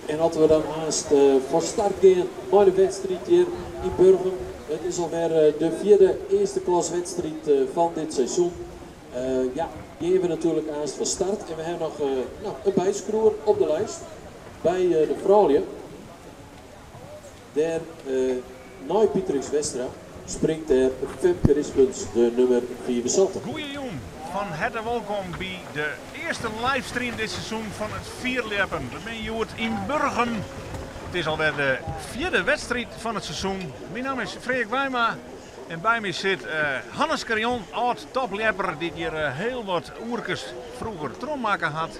En as we dan aanst fan start gean mei de wedstriid hjir yn Burgum. It is alwer de fjirde earste klas wedstriid fan dit seizoen. Ja, gean we natuerlik aanst fan start en we hawwe noch, no, in byskriuwer op de lijst by de froulju. Dêr nei Pietrix Westra springt dêr Femke Rispens de nûmer 75. Goeiejûn, fan herte wolkom by de earste livestream dit seizoen fan it fierljeppen. We binne hjoed yn Burgum. It is alwer de fjirde wedstriid fan it seizoen. Myn namme is Freark Wijma en by my sit Hannes Carrion, âld topljepper dy't hjir heel wat oerkes froeger trochmakke hat.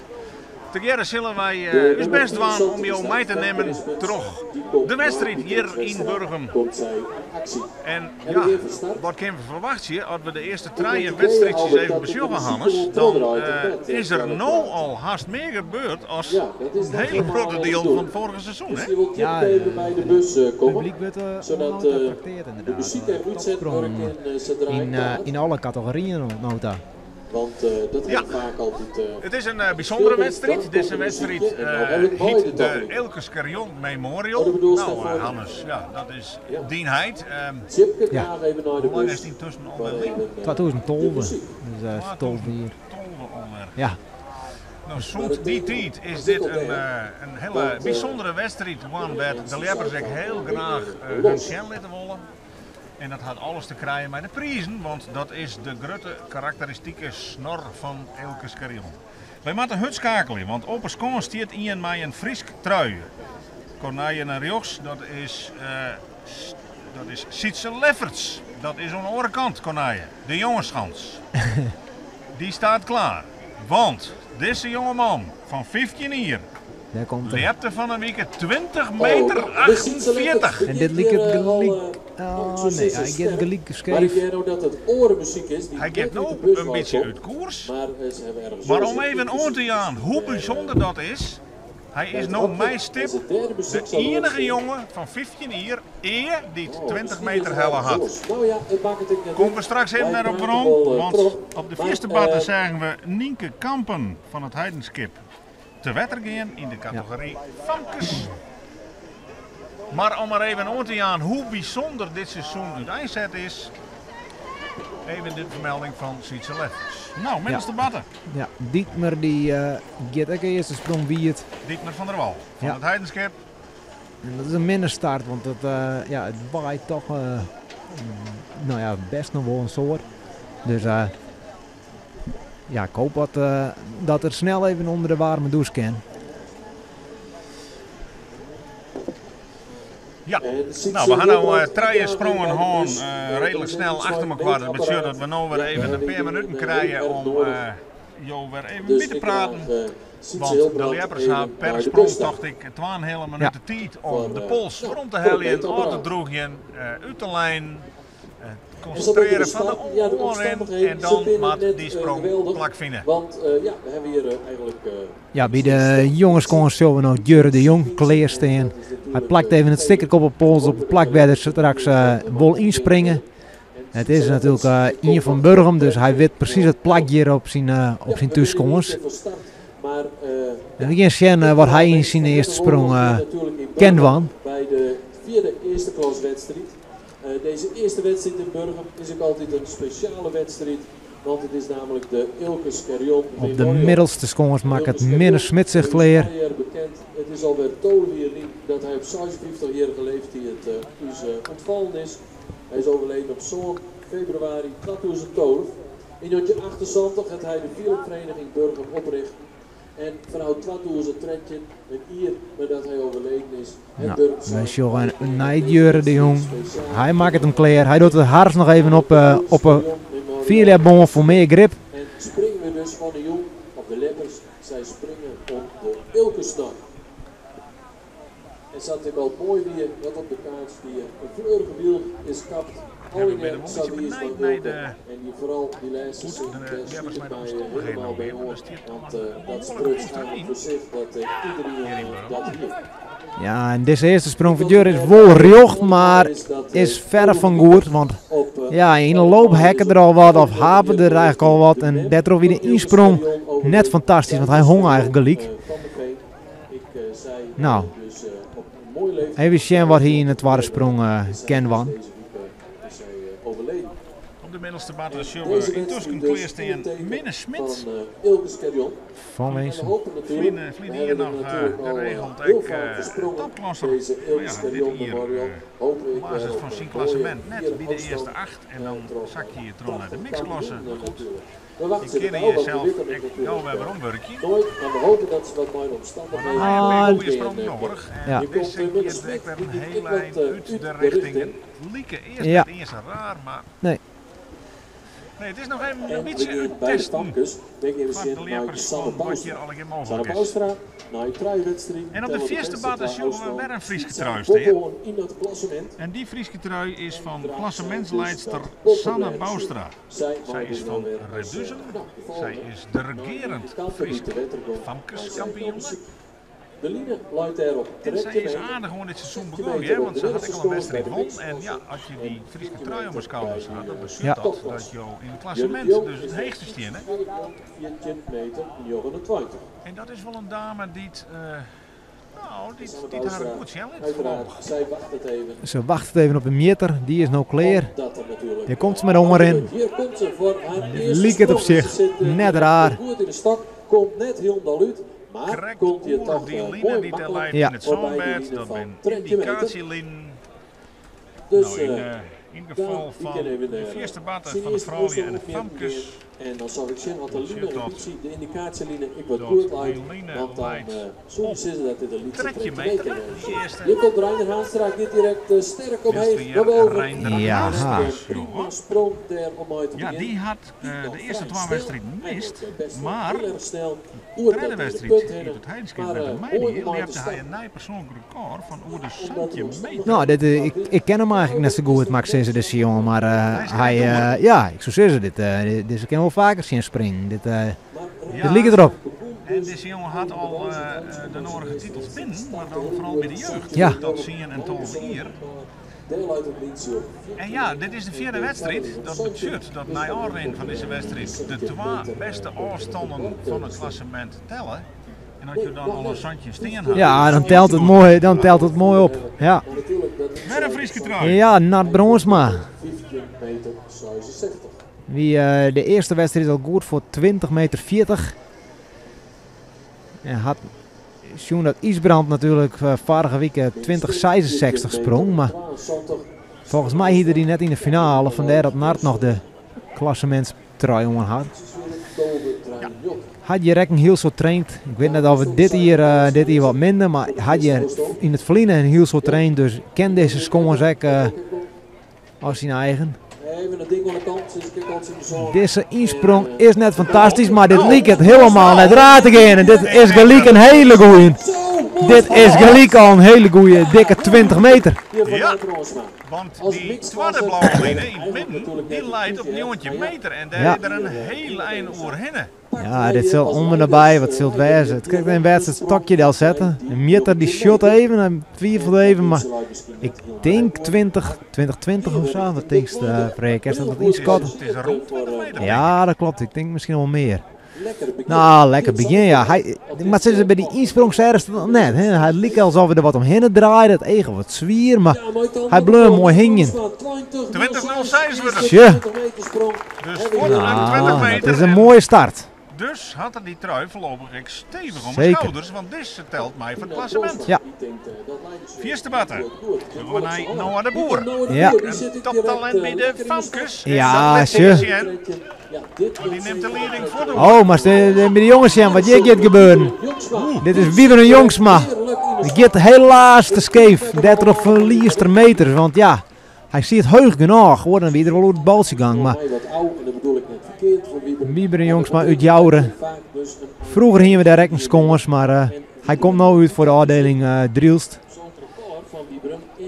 Tegearre sille wy ús bêst dwaan om jo mei te nimmen troch de wedstriid hjir yn Burgum. En ja, wat kinne we ferwachtsje as we de earste trije wedstriidsjes even besjogge, Hannes? Dan is der no al hast mear gebeurd as in hiele protte dielen fan it foarige seizoen, hè? Ja, it publyk wurdt oant no ta trakteard ynderdaad. Topsprongen yn alle kategoryen oant no ta. Want dat Ja, hat faak altyd it is in bysûndere spul. wedstriid. Dan Dizze komt de muzyk wedstriid en no ha we het hyt beide de tagelyk. Eelkes Carrion Oh, dat Memorial. bedoelst Nou, daarvoor? Hannes, ja, dat is Ja. dyn heit. Tjipke Ja. graach even nei de Hoe lang bus is it yntusken foar alwer lyn? even de 2012, muzyk. dus 12 jier. 2012 alwer. Ja. Nou, Maar sûnt it dy ding tiid is is dit ek al in, dêr, in hiele want bysûndere wedstriid, one de wêr't de minsken ljeppers sei ek fan hiel we graach binne hun los. sjen litte wolle. En dat hat alles te krijen mei de prizen, want dat is de grutte karakteristike snor fan Eelkes Carrion. Wy moatte hurd skakelje, want op 'e skâns stiet ien mei in Frysk trui. Corneille nei rjochts, dat is, dat is Sietse Lefferts. Dat is oan de oare kant, Corneille, de jongeschans. Dy staat klaar, want dizze jongeman fan 15 jier Dêr komt er. ljepte fan 'e wike 20 Oh, meter nou, de Sietse Lefferts 48. En dit begjint liket hjir al, gelyk. nou, ik Oh soe nee, sizze hy giet sterk. gelyk Maar ik skeef. hear no dat it oare muzyk is dy't Hy giet net út no de bus in wei bytsje komt. út koers. Maar se hawwe ergens Mar oars om ek even oan te muzyk. jaan hoe Dêr bysûnder dat is, hy by is it no hokje. mei As stip it dêr de de muzyk sa lûd ienige stean. jonge fan 15 jier ea dy't Oh, 20 miskien is meter it helle ergens hat. oars. Nou ja, it makket ek net Komme we út. straks even Wy wer op prate werom, wol want troch. op de Mar fierste parte seagen we Nynke Kampen fan it Heidenskip te wetter gean yn de Ja. kategory famkes. Mar om mar even oan te jaan hoe bysûnder dit seizoen úteinset is, even de fermelding fan Sietse Lefferts. Nou, Ja. middelste batte. Ja, Dietmar dy giet ek earste sprong wiet. Dietmar van der Wal fan Ja. it Heidenskip. En dat is in minne start, want it, ja, it waait toch, no ja, bêst noch wol in soad. Dus ja, ik hoopje dat er snel even ûnder de waarme dûs kin. Ja, En nou, Sietse we ha no Hilbrand, die trije graag even sprongen bij de hân, bus. De reedlik snel mensen achter met mekoar. Dat betsjut meetapparaat. dat we no wer Ja, even we in pear hebben minuten een krije heel erg om nodig. jo wer even Dus by te ik praten. graag Sietse Want de Hilbrand ljeppers ha even per naar de sprong, bus tocht ik, twaenheale Ja. minuten tiid om Voor, de pols nou, werom te voor het heljen, ôf te meetapparaat. droegjen, út te lijnen, En zo ben ik konsintrearjen de fan de start. Ja, de oanrin omstandigheden, en ze dan binnen moat net dy sprong geweldig. plakfine. Want ja, we hebben hier eigenlijk Ja, by iets de sterk. jonges konden zullen we nog Jurre de Jong En klearstaan. dat is Hy natuurlijk plakt even het fijn. sticker op de pols op het plak waar er straks wol inspringen. En Het Sietse is Lefferts, natuurlijk die komt ien fan nog Burgum, dus net hy wit presys voor it plak hjir op syn, op Ja, syn we binnen niet thúskomst. van start, maar En we gaan sjen ik wat wil hy yn even syn van earste harte sprong welkom hier natuurlijk in ken Burgum dwaan. bij de vierde eerste klas wedstrijd. Deze eerste wedstrijd in Burgum is ook altijd een speciale wedstrijd, want het is namelijk de Eelkes Carrion Op de Memorial. middelste skâns makket Eelkes Carrion Minne Smit sich is klear. al bekend. Het is alweer 12 jaar lyn dat hy op 56 jarige leeftijd ús ûntfallen is. Hy is overleden op 7 februari 2012. In 1978 hat hy de fierljepferiening Burgum oprjochte. En fanôf 2013, in jier neidat hy overleden is, en Nou, Burgum we sei, sjogge wij nei Jurre de Jong. speciaal Hy makket him klear. Hy docht it hars noch even op, op 'e Carrion Memorial. fierljepbân foar mear grip. En springen we dus fan de jong op de leppers, sy springen op de Eelkesnor. En sa't ek al moai wie wat op de kaart stie, in fleurige wylch is kapt. Ja, we binne Allegear wol in sa bytsje wiis benijd mei nei Eelke. de En die vooral die lêste hoe't sin, de dêr ljeppers slút mei ik de my omstannichheden helemaal by omgean. Want oan. der stiet toch Want in dat behoarlike spreekt oester eigenlijk yn voor zich dat hjir yn iedereen Burgum. dat hier. Ja, en dizze earste sprong Wat fan Jur is opmerkelijk wol rjocht, is mar dat is verre fan goed. Want op ja, yn de loop hekke der al wat of haperde der eigenlijk al wat. de En mem dêrtroch wie van de Eelke ynsprong Scherjon net overleden. fantastysk, want hy Tijdens hong de eigenlijk gelyk. Van der Veen. Ik zei Nou, dus op een mooi leeftijd. even sjen wat hy yn de twadde sprong Is zij ken dus wan. deze week is zij overleden. Op de middelste baan En zullen we deze intussen wedstrijd dus in klaarstaan het teken Minne Smit. van Eelke Scherjon. Van En we Wezen. hopen natuurlijk, Vlien, we vlien hebben hier hem nog natuurlijk al geregeld. heel Ik, vaak gesprongen. topklasser. Deze Maar Eelke ja, dit Scherjon hier, Memorial. Hopen ik op basis weer op van een zijn mooie klassement net vierde bij de afstand. eerste acht. En dan Trots zak je je terug naar de prachtig mixklasse. kampioen, Maar goed, natuurlijk. We je wachten kent het al, want we jezelf. weten het Ik natuurlijk ga weer omwerken. nooit. Maar we hopen dat ze wat mooie Maar dan omstandigheden heb je Ah, een goede sprong nodig. En Ja. Je komt deze met keer de Smit, ik weer die een doet heel ik wat, eind uit uit de de richting. richting. Lieke eerst Ja. het eerste raar, maar... Nee. Nee, het is nog even een En beetje we gaan uit bij de testen. famkes. Denk even Van zin de naar leppers Sanne van wat Bouwstra. hier allemaal Sanne mogelijk is. Bouwstra, na je truiwedstrijd. En op de tellen vierde beste baan twee zullen we afstand. weer een Frieske Ziet zij trui staan. Bobbel in het klassement. En die Frieske trui is van Draagt zij dus klassementsleidster dat Sanne populaire Bouwstra. Zij, Zij is van Reduzum. Zij is de regerend Frieske famkeskampioen. De line luidt daarop. En zij is aardig gewoon dit seizoen begonnen, hè? Want ze had ook al een wedstrijd won. En ja, als je die Frieske trui om de schouders had, dan bestuurt dat dat je in het klassement dus het heegste staan, hè? 14 meter 29. En dat is wel een dame die het, nou, die, Sanne die het haar Bouwstra, goed zien liet Uiteraard, voorlopig. zij wacht het even. Ze wacht het even op een meter, die is nou klaar. Dat er natuurlijk. Hier komt ze met honger in. Hier komt ze voor haar eerste Liek het op sprong. zich Ze zit, net raar. Goed in de stok, komt net helemaal uit. Maar Correct komt hier oer toch die line mooi die daar makkelijk leidt Ja. in het voorbij de zandbed, line dat van ben 13 meter. indicatielin. Dus Nou, in, in het geval Daan, die van kan even de naar, eerste baten zijn van de eerste vrouwen en de oefenmeter famkes. En dan zal ik zien wat de Dat line zit dat. een de indicatieline, ik word Dat goed uit. die line Want dan leidt zo is dat dit een liedje Trekje trekt meter, meter hè? is. Die eerste. Hier komt Reiner Haanstra, dit direct sterk omheen Eerst naar weer boven. Reiner Ja. Haanstra, Een jongen. prima sprong daar om uit te Ja, beginnen. die had Nog de eerste vrij twee snel. wedstrijden Hij mist, wordt, best wel maar heel erg snel. de Oer derde dat wedstrijd punt in heen. het Heidenschip Maar, met de mooi meiden, om uit die te had hij stappen. een nij persoonlijk record van oer de Omdat Santje de meter. Nou, dit, ik ken hem eigenlijk net zo goed, Max zeggen, deze jongen. Maar hij, ja, ik zou zeggen, dit, dit kan wel vaker zien springen. Dit, Maar Ja. dit liep het erop. En deze jongen had al de nodige titels binnen, maar dan vooral bij de jeugd. Ja. Dat zien en 12 hier. En ja, dit is de vierde wedstrijd. Dat betekent dat na afloop van deze wedstrijd de twee beste afstanden van het klassement tellen. En als je dan al een zandje steen had. Ja, dan telt het mooi, dan telt het mooi op. Ja, Met een Frieske trui. ja Nart Bronsma. 15 meter 66. Wie de eerste wedstrijd al goed voor 20 meter 40. En had zien dat Isbrand natuurlijk vorige week 2066 sprong. Maar volgens mij hield hij net in de finale. Vandaar dat Nart nog de klassementstrui om had. Had je rekken heel zo traind. Ik weet net of het dit hier wat minder. Maar had je in het verleden een heel zo traind. Dus ken deze scores ook als zijn eigen. Even het ding aan de kant, sinds ik al in de zon. Deze insprong is net fantastisch, maar dit liep het helemaal net raar te gaan. En dit is gelijk een hele goeie. Dit is gelijk al een hele goeie, dikke 20 meter. Hier van Ja. Nart Bronsma. Want Als die mixklasse- tweede blauwe line in het Eigenlijk midden, natuurlijk die net leidt een op 19 maar ja. meter. En daar Ja. is er een heel eind oer hinnen. Ja, dit zal om en nabij, wat zult wezen. Het krijgt een wedstrijd stokje del zetten. Een meter die shot even, en twijfelt even, maar ik denk 20, 20, 20 of zo. Wat denk je, Freek? Is dat wat inschatten? Het is rond 20 meter. Ja, dat klopt. Ik denk misschien wel meer. Lekker begin. Nou, lekker begin, ja. Hij, maar ze bij die insprong zeiden ze het nog net. Hè? Hij liep alsof hij er wat omheen draaide. Het ego wat zwier, maar hij bleef mooi hingen. 20,06 wordt het. Tje. Dus voor de Nou, 20 meter. dat is een En mooie start. Dus had hij die trui voorlopig ik stevig om de Zeker. schouders, want deze telt mij voor het klassement. Ja. Vierste batter. Gaan we naar Noah de Boer. Ja. Een toptalent bij de famkes. Ja, En dat tje. let tegen Maar die neemt de leiding voor de Oh, maar de, de jongens zijn, wat hier gaat gebeuren. Dit is Wieber en Jongsma. Die gaat helaas te scheef. Daardoor verliest er meters, want ja, hij ziet heug genoeg. Hoor, dan weer er wel door het baltje gang. Maar Wieber en Jongsma uit Jouren. Vroeger hingen we daar rekkenskongens, maar hij komt nou uit voor de afdeling Drielst.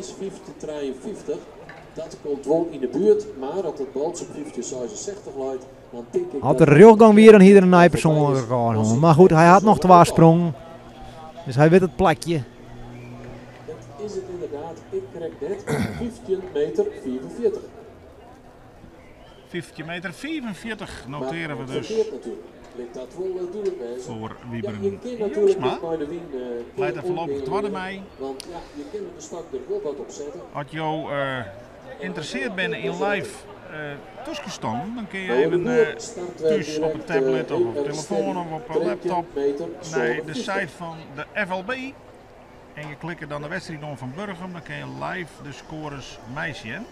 is 1553. Dat komt wol yn de buert, mar as it baltsje op 1566 leit, dan tink ik As der rjochtgong wie, dan hie er in nij persoanlik rekôr hân. Mar goed, hy hat noch twa sprongen. Dus hy wit it plakje. Dat is it ynderdaad, ik krekt net, 15 meter 45. 15 meter 45 noteren we Maar dus ferkeard natuerlik. Lit dat wol dúdlik wêze. voor Ja, Wiebren je kin natuerlik Jongsma. ek mei de wyn kin Leidt er voorlopig omgean, twadde mei. Want ja, je kinne de stok der wol wat op sette. As jo ynteressearre binne yn live tuskenstannen, dan kinne je Bouwe de even Boer start wer thús op 'e direkt, tablet of op 'e heel erg telefoan steady. of op 'e laptop 13 meter nei de 57. site fan de FLB. En je klikke dan de wedstriid oan fan Burgum, dan kinne je live de scores meisjen.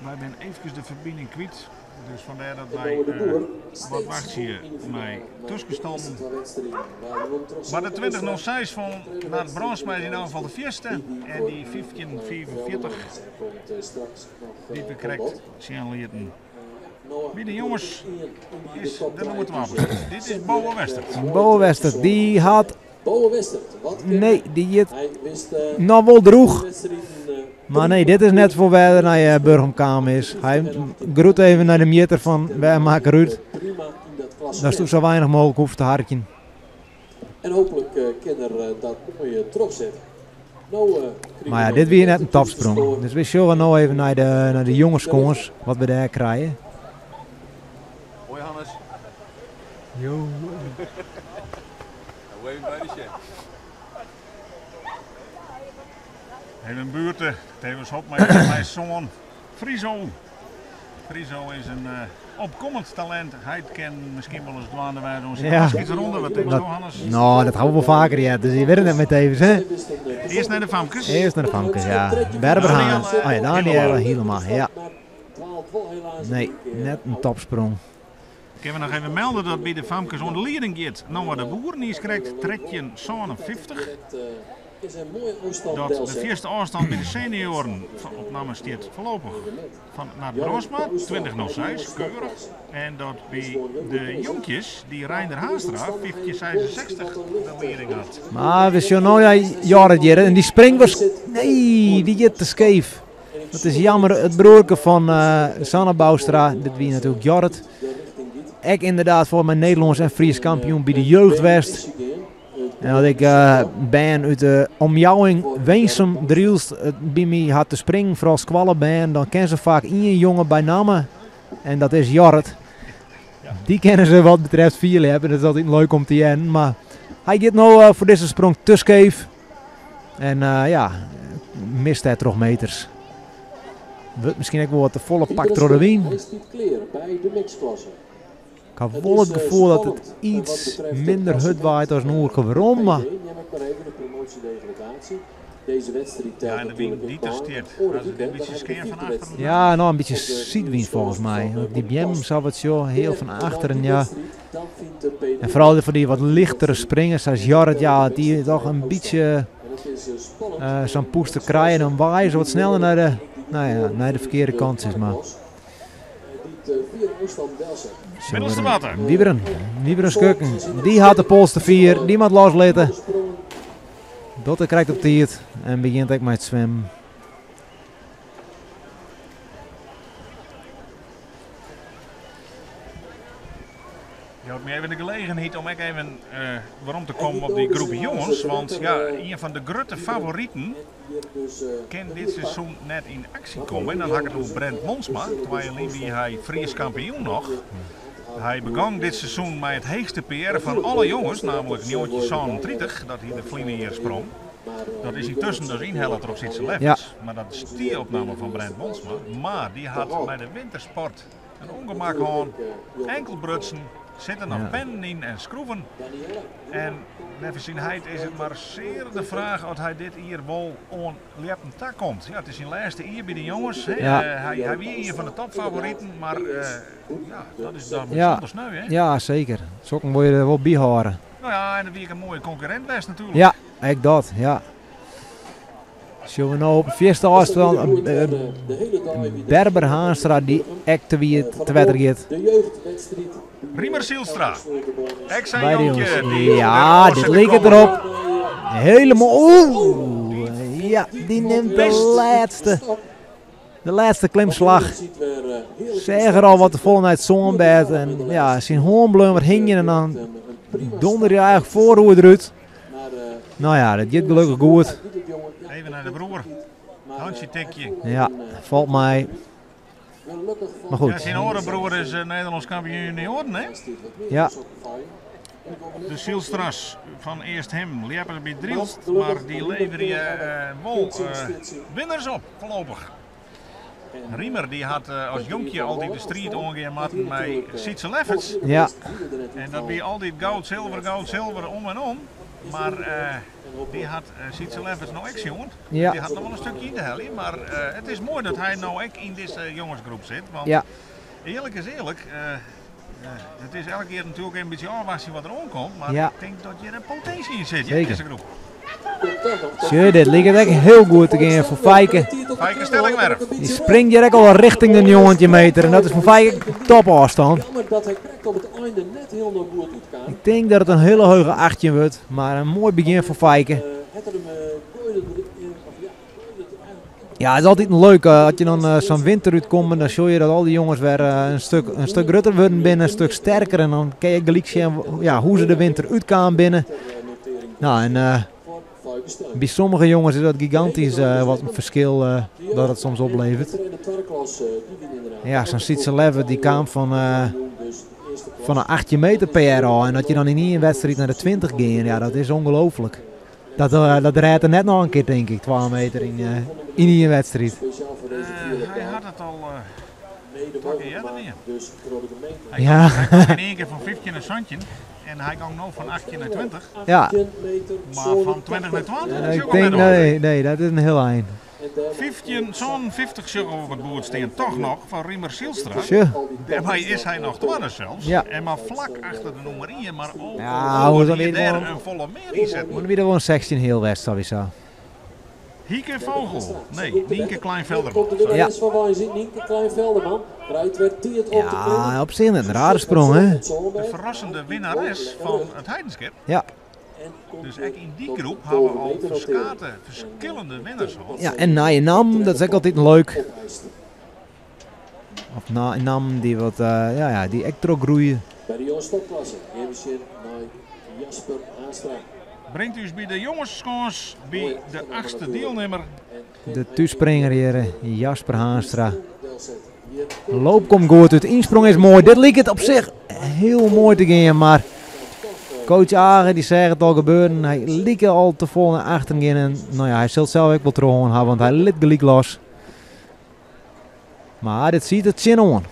Wy binne eefkes de ferbining kwyt, dus fandêr dat En wy Bouwe de Boer wat steeds wachtsje goed in de finale. mei Maar de tuskenstannen. eerste twee wedstrijden waren won troch Maar de Sanne 20.06 van Tweede Nard Brandsma is in wedstrijd elk geval de vierste. Die die En voor die 15.44 Velderman komt straks nog die we aan krekt bod. zien lieten. Noah Bij de jongens natuurlijk één in die is de top de nummer drie 12. tussen. Dit is Zet Bowe direct, Westert. mooie Bowe Westert, persoon. die had... Bowe Westert, wat kan Nee, die het hij wist, nog wel droeg. de wedstrijden, Maar nee, dit is net voor waar er naar Burgum kwam is. Hij groet even naar de mieter van wij maken Ruud. Prima in dat klassement. Daar is zo weinig mogelijk hoeft te hartjen. En hopelijk kan er dat mooie terugzetten. Nou, kriegen Maar ja, we dit weer net een de topsprong. score. Dus we zullen nou even naar de jongens komers, wat we daar krijgen. Hoi Hannes. Yo. Hoe even bij de chef. Even buurten, tevens op met mijn zoon Friso. Friso is een opkomend talent. Hij kan misschien wel eens dwaande wij doen. Ja. Misschien ronde wat tegen Hannes. Nou, dat houden we wel vaker, ja. Dus je weet het net met even, hè. Eerst naar de famkes. Eerst naar de famkes, ja. Berberhaan. Oh ja, Danielle Hielema, ja. Nee, net een topsprong. Kunnen we nog even melden dat bij de famkes onder leiding gaat Noah de Boer. Die is krijgt trekje zo'n 50. Is een mooie afstand Dat de Delzet. eerste afstand bij de senioren op naam staat voorlopig van naar Brandsma, 20.06, keurig. En dat bij de jonkjes, die Reinder Haastra, 1566 de leiding had. Maar we zien nou ja, Jorrit hier. En die spring was... Nee, die zit te scheef. Dat is jammer. Het broerke van Sanne Bouwstra, dit wie natuurlijk Jorrit. Ik inderdaad voor mijn Nederlands en Fries kampioen bij de jeugdwest. En dat ik ben uit de omjouwing Weensum Drielst bij mij had te springen, vooral squallen ben, dan kennen ze vaak één jongen bij naam. En dat is Jorrit. Die kennen ze wat betreft vier hebben. Dat is altijd leuk om te zien. Maar hij gaat nou voor deze sprong te scheef. En ja, mist hij toch meters. Wordt misschien ook wel wat te volle pak door de wien. Hij is niet kleer bij de mixklasse. Ik had Het wel is, het gevoel dat het spannend, wat iets betreft het minder hut klassement. waait als Noorge. Waarom? Maar PD, neem ik maar even de promotie-degradatie. Deze wedstrijd telt Ja, en de wien natuurlijk die ook er maar. stiert. Oren Dat is een weekend, beetje dan hebben we skeer de van vierde achteren. wedstrijd. ja, nou een beetje Op de zietwien volgens mij. van, Die Bjem zou wat zo heel van En dan achteren, die ja. wedstrijd, dan vindt de PD En vooral voor die wat lichtere springers, zoals Jorrit, ja, die toch een beetje En het is, spannend. zo'n poester krijgen. Dan waaien ze wat sneller naar de, nou ja, naar de verkeerde kant, zeg maar. Die het vierde afstand Delsen. Middelste water. Wieberen, Wieberen Skukken, die had de polste 4, die moet loslaten. Dotte krijgt op tijd en begint ook met het zwemmen. Je had me even de gelegenheid om ook even waarom te komen op die groep jongens. Want ja, een van de grote favorieten kan dit seizoen net in actie komen. En dan had ik het over Brent Monsma, terwijl wie hij Fries kampioen nog. Hij begon dit seizoen met het hoogste PR van alle jongens, namelijk Njontje 37, dat hij de vlieger sprong. Dat is intussen dus inhellen op zijn levens. Ja. Maar dat is die opname van Brent Monsma. Maar die had bij de wintersport een ongemak gehad, enkel brutsen, zitten nog Ja. pennen in en schroeven. En nevens zijn heid is het maar zeer de vraag of hij dit hier wel on Liepen tak komt. Ja, het is zijn laatste hier bij de jongens. Hè. Ja. Hij wie hier van de topfavorieten, maar ja, dat is dan Ja. zonder sneu, hè? Ja, zeker. Sokken moet je er wel bij houden. Nou ja, en dan wie ik een mooie concurrent was natuurlijk. Ja, ik dat, ja. Zullen we nou op het eerste afstand Berber Haanstra die echt wie het te wetter gaat. De jeugdwedstrijd. Riemer Zielstra. Ik zijn Bij de jonkje. jongens. die Ja, erop dit zit te leek het komen. erop. Helemaal. Oeh, ja, die neemt de laatste. De laatste klimslag. Zeg er al wat te vol naar het zonbed. En ja, zijn hoornbleum wat hing je en dan donder je eigenlijk voorhoer eruit. Nou ja, dat gaat gelukkig goed. Even naar de broer. Handje tikje. Ja, valt mij. Maar goed. Ja, zijn orenbroer is Nederlands kampioen junioren, hè? Ja. De Zielstras van eerst hem liepen bij Drielst, maar die leveren je wel winnaars op, voorlopig. Riemer die had als jonkje altijd de strijd omgegaan met Sietse Lefferts. Ja. En dat wie altijd goud, zilver, goud, zilver, om en om. Maar die had Sietse Lefferts nog echt jongen. Ja. Die had nog wel een stukje in de helling. Maar het is mooi dat hij nou ook in deze jongensgroep zit. Want ja. eerlijk is eerlijk, het is elke keer natuurlijk een beetje afwachten wat er aankomt. Maar ja. ik denk dat je er potentie in zit, Zeker. in deze groep. Tjie, dit lijkt het echt heel goed te gaan voor Feike. Feike Stellingwerf. Die springt direct al richting de 19 meter en dat is voor Feike top afstand. Ik denk dat het een hele hoge 18 wordt, maar een mooi begin voor Feike. Ja, het is altijd leuk als je dan zo'n winter uitkomt en dan zie je dat al die jongens weer een stuk groter worden binnen, een stuk sterker. En dan kan je gelijk zien, ja, hoe ze de winter uitkwamen binnen. Nou, en bij sommige jongens is dat gigantisch wat een verschil dat het soms oplevert. Ja, zo'n Sietse Lefferts die kwam van een 18 meter PR al. En dat je dan in één wedstrijd naar de 20 ging, ja, dat is ongelooflijk. Dat rijdt er net nog een keer, denk ik, 12 meter in één wedstrijd. Hij had het al hij ja. Hij kwam in één keer van 15 naar Santje. En hij kan nu van 18 naar 20. Ja. Maar van 20 naar 20 is ik ook denk, al nee, dat is een heel eind. 15, zo'n 50 zullen op het boord staan toch nog van Riemer Zielstra. Tje. Daarmee is hij nog tweede zelfs. Ja. En maar vlak achter de nummer 1, maar ook ja, hoe dan hier weer daar gewoon, een volle meer in zetten. Moet weer gewoon 16 heel west sowieso. Hieke Vogel. Nee, Nienke Kleinvelderman. Ja. Ja, op zich een rare sprong, hè? De verrassende winnares van het Heidenskip. Ja. Dus ook in die groep hebben we al verschillende winnaars gehad. Ja, en Naaienam, dat is ook altijd leuk. Of Naaienam, die wat, ja, die extra groeien. Bij de jongens topklasse, even naar Jasper Haanstra. Brengt u bij de jongenskans, bij de achtste deelnemer. De toespringer hier, Jasper Haanstra. Loop komt goed uit, insprong is mooi. Dit liep het op zich heel mooi te gaan, maar coach Agen die zei het al gebeuren. Hij liep al te vol naar achteren gaan en nou ja, hij zult zelf ook wel terug hebben, want hij liet gelijk los. Maar dit ziet het zin aan.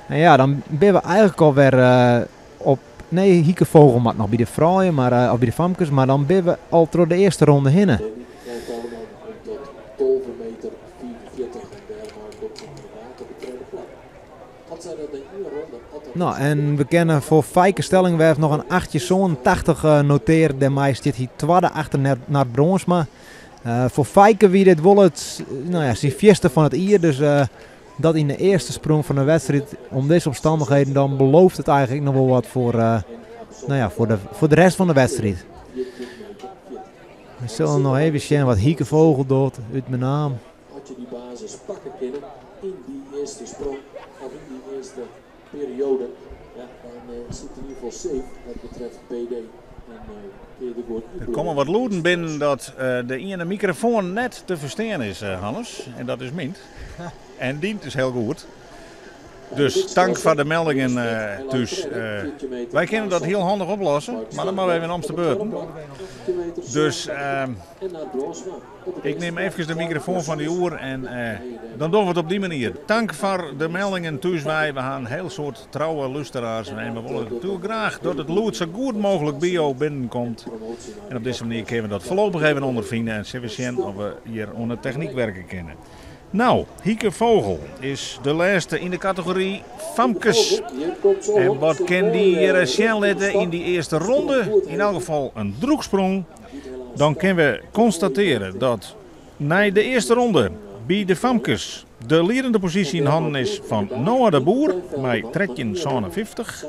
En ja, dan ben we eigenlijk alweer op. Nee, Hieke Vogel mag nog bij de vrouwen, maar, of bij de famkes, maar dan ben we al door de eerste ronde heen. Nou, en we kennen voor Feike Stellingwerf nog een 8 zo'n 80 noteren. Daarmee zit hij tweede achter naar Bronsma. Voor Feike wie dit wel het, nou ja, zijn vierde van het ier, dus dat in de eerste sprong van de wedstrijd, om deze omstandigheden, dan belooft het eigenlijk nog wel wat voor, nou ja, voor de rest van de wedstrijd. We zullen nog even zien wat Hieke Vogel doet, uit mijn naam. Had je die basis pakken kunnen in die eerste sprong, of in die eerste periode, ja, dan zit in ieder geval safe wat betreft PD. Er komen wat loeden binnen dat de ene microfoon net te verstaan is, Hannes. En dat is mint. En dient is heel goed. Dus dank voor de meldingen thuis. Wij kunnen dat heel handig oplossen, maar dan maar even in Amsterdam. Dus ik neem even de microfoon van die oer en dan doen we het op die manier. Dank voor de meldingen thuis. Wij we gaan een heel soort trouwe luisteraars en we willen natuurlijk graag dat het lood zo goed mogelijk bio binnenkomt. En op deze manier kunnen we dat voorlopig even ondervinden en zien of we hier onder techniek werken kunnen. Nou, Hieke Vogel is de laatste in de categorie Famkes. En wat kan die hier letten in die eerste ronde? In elk geval een droegsprong. Dan kunnen we constateren dat na de eerste ronde bij de Famkes De liedende posysje yn hannen is fan Noah de Boer mei 13,57.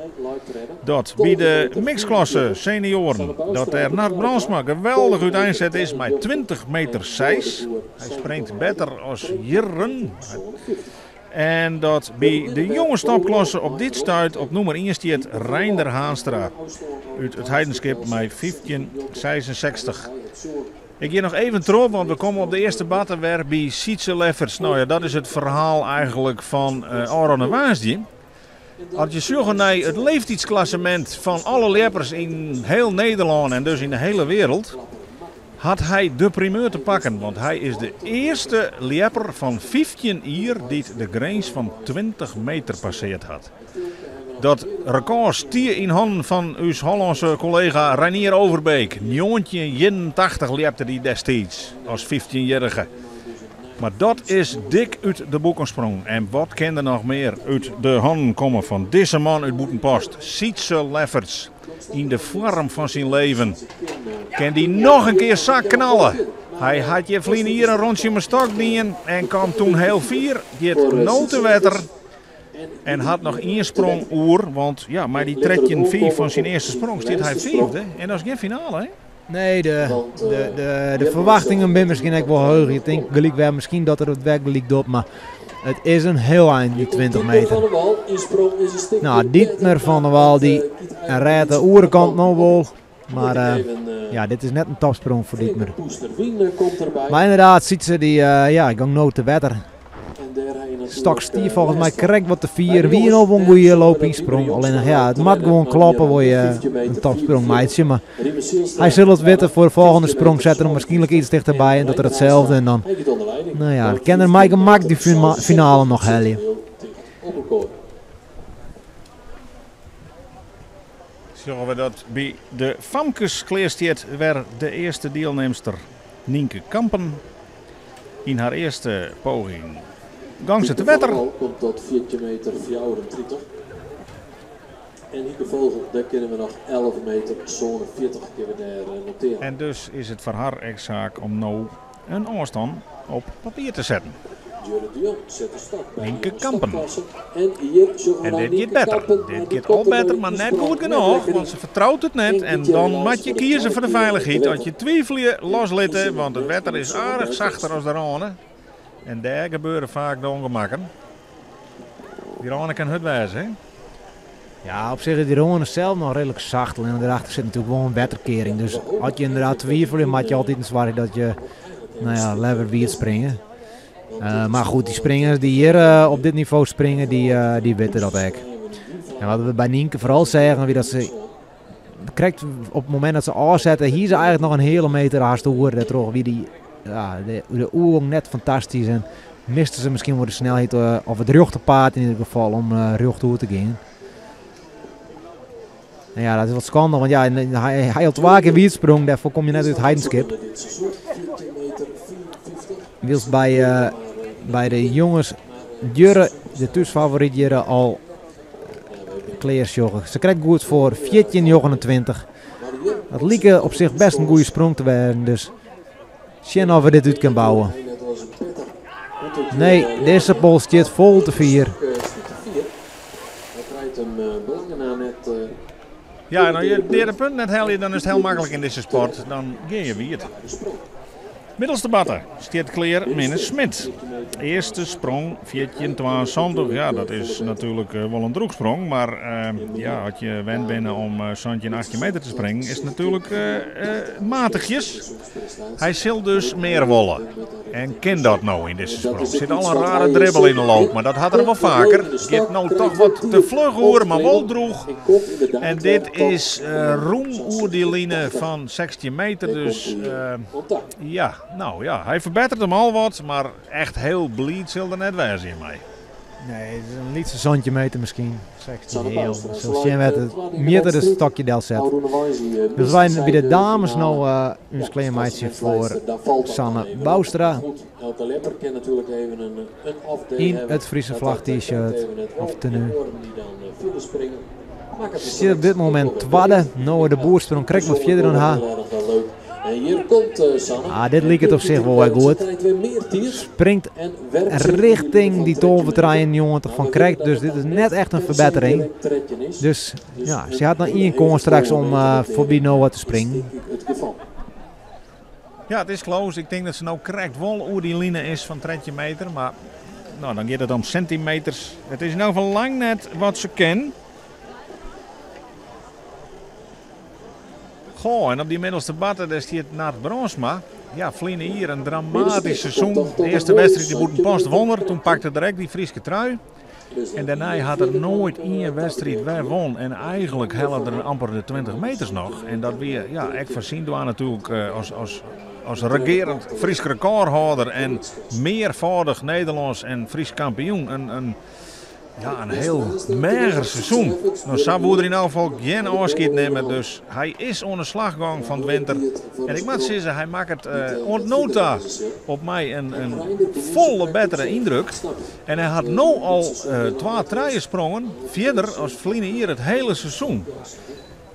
Dat by de mixklasse senioaren dat dêr Nard Brandsma geweldich úteinset is mei 20 meter 6. Hy springt better as jierren. En dat by de jongenstopklasse op dit stuit op nûmer ien stiet Reinder Haanstra út It Heidenskip mei 15,66. Ik gean noch even troch, want we komme op de earste batte wer by Sietse Lefferts. Nou ja, dat is it ferhaal eigenlik fan ôfrûne woansdei. As je sjogge nei it leeftydsklassemint fan alle ljeppers yn hiel Nederlân en dus yn de hiele wereld, hat hy de primeur te pakken. Want hy is de earste ljepper fan 15 jier dy't de grins fan 20 meter passeard hat. Dat rekôr stie yn hannen fan ús Hollânske kollega Reinier Overbeek. 1981 ljepte dy destiids as fyftjinjierrige. Mar dat is dik út de boeken sprong. En wat kin der noch mear út de hannen komme fan dizze man út Bûtenpost, Sietse Lefferts. Yn de foarm fan syn leven. Kin dy noch in kear sa knalle? Hy hat hjir ferline jier in rontsje mei stok dien en kaam toen heel fier. Giet no te wetter en hat noch ien sprong oer. Want ja, mei dy 13-5 fan syn earste sprong stiet hy fiifde. En dat is gjin finale, hè? Nee, de, de, de, de ferwachtingen binne miskien ek wol heger. Je tinke gelyk wer miskien dat er it wer gelyk docht, mar it is in hiel ein, dy 20 meter. Nou, Dietmer van der Wal dy rêdt de oare kant noch wol. Mar ja, dit is net in topsprong foar Dietmer. Mar ynderdaad, Sietse dy ja, gong no te wetter. Stok stie folgens my krekt wat te fier. Wie noch wol in goede loop ynsprong. Allinnich ja, it moat gewoan kloppe wol je in topsprong meitsje. Mar hy sil it witte foar de folgjende sprong set er him wierskynlik iets tichterby en docht er itselde. En dan, no ja, kin er mei gemak dy finale noch helje. Sjogge we dat by de famkes klear stiet wer de earste dielnimster Nynke Kampen yn har earste poging gong se te Hieke wetter. van der Wal komt tot 14 meter 34. En Hieke Vogel, dêr kinne we noch 11 meter 47 kinne we dêr notearje. En dus is it foar har ek saak om no in ôfstân op papier te setten. Jurre de Jong set de start by de Nynke jonge Kampen. stopklasse. En hjir sjogge we En nei dit giet Nynke better. Kampen, Dit maar die giet al komt er better, mei mar de net sprong goed net genôch, lekker want yn. se fertrout it net. En En Pieter dan Helaas moat je voor de kieze foar de tweede keer feilichheid. te As je wetter. twivelje, En loslitte, is er want it net wetter in is zo'n aardich best. sachter as de râne. En dêr gebeure faak de ûngemakken. Dy râne kin hurd wêze, hè? Ja, op sich is dy râne sels noch reedlik sacht. Allinnich dêrachter sit natuerlik wol in wetterkearing. Dus as je ynderdaad twivelje, moat je altyd soargje dat je, no ja, leaver wiet springe. Mar goed, dy springers dy't hjir op dit nivo springe, dy witte dat ek. En wat we by Nynke foaral seagen, wie dat se krekt op it momint dat se ôfsette, hie se eigenlik noch in heale meter hast oer. Dêrtroch wie dy, ja, de oergong net fantastysk en miste se miskien wol de snelheid of it rjochte paad yn ieder gefal om rjocht oer te gean. En ja, dat is wat skande, want ja, hy hat twa kear wiet sprong, dêrfoar komme je net út Heidenskip. Wylst by de jonges Jurre, de thúsfavoryt Jurre, al klear sjogge. Se krekt goed foar 14,29. Dat like op sich best in goede sprong te wêzen, dus sjen oft we dit út kinne bouwe. Nee, dizze pol stiet fol te fier. Ja, en as je it deade punt net helje, dan is it hiel maklik yn dizze sport. Dan gean je wiet. Middelste batte stiet klear Minne Smit. Earste sprong 14,72. Ja, dat is natuerlik wol in drûchsprong. Mar ja, as je wend binne om 17, 18 meter te springen, is it natuerlik matichjes. Hy sil dus mear wolle. En kin dat no yn dizze sprong? Sit al in rare dribbel yn de loop, mar dat hat er wol faker. Giet no toch wat te fluch oer, mar wol drûch. En dit is rûm oer dy line fan 16 meter. Dus ja, nou ja, hy ferbetteret him al wat, mar echt hiel bliid sil er net wêze hjirmei. Nee, it is in lytse 17 meter miskien. 16 Sanne heal. Bouwstra Sil slaait, sjen wêr't it twadde yn de mjitte de wedstriid. stokje delset. Ôfrûne woansdei, Dus wy miste by de sy de dames finale. no Ja, ús klearmeitsje als mensleister, foar dan valt dat Sanne dan even op. Bouwstra. Goed, elke lepper kan natuurlijk even een off day In hebben. it Friese Dat vlag dat, kijkt t-shirt even net of op. tenue. En oaren die dan verder springen. Maak het Stiet op dit direct momint ook wel twadde. weer Noah de Boer sprong krekt wat fierder dan har. Heel erg wel leuk. En hjir komt Sanne. Ah, dit liket op sich wol wer goed. Springt richting dy 12,93 fan krekt, dus dit is net echt in ferbettering. Dus ja, se hat noch ien kâns straks om foarby Noah te springen. Ja, it is close. Ik tink dat se no krekt wol oer dy line is fan 13 meter. Mar no, dan giet it om sintimeters. It is yn elk gefal lang net wat se kin. Goh, en op dy middelste barte dêr stiet Nard Brandsma. Ja, ferline jier in dramatysk seizoen. De earste wedstriid yn Bûtenpost won er, toen pakte er ek dy Fryske trui. En dêrnei hat er noait ien wedstriid wer won. En eigenlik helle er amper de 20 meters noch. En dat wie ja, ek foar syn dwaan natuerlik as regearend Frysk rekôrhâlder en mearfâldich Nederlânsk en Frysk kampioen in Ja, in hiel meager seizoen. No, sa woe er yn elk gefal gjin ôfskied nimme, dus hy is oan de slach gong fan 't winter. En ik moat sizze, hy makket oant no ta op my in folle bettere yndruk. En hy hat no al twa, trije sprongen fierder as ferline jier it hiele seizoen.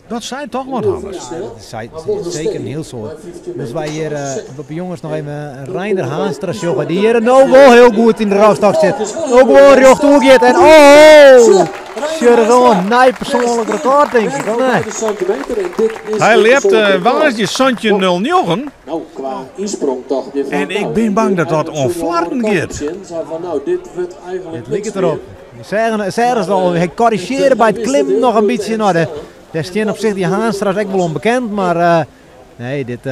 Dat seit toch wat, Hannes? Ja, dat seit seker in hiel soad. As wy hjir op de jonges noch even Reinder Haanstra sjogge, dy't hjir no wol hiel goed yn de rôfstok sit. Ook gewoan rjocht oergiet en oh! Sjoch ris oan, nij persoanlik rekôr tink ik, of net? Hy ljept woansdei 17.09 en ik bin bang dat dat oan flarden giet. Dit liket derop. Seagen se al, hy korrizjearre by it klimmen noch in bytsje. No, dêr stean op sich dy Haanstra's ek wol om bekend, mar nee, dit... 17,64,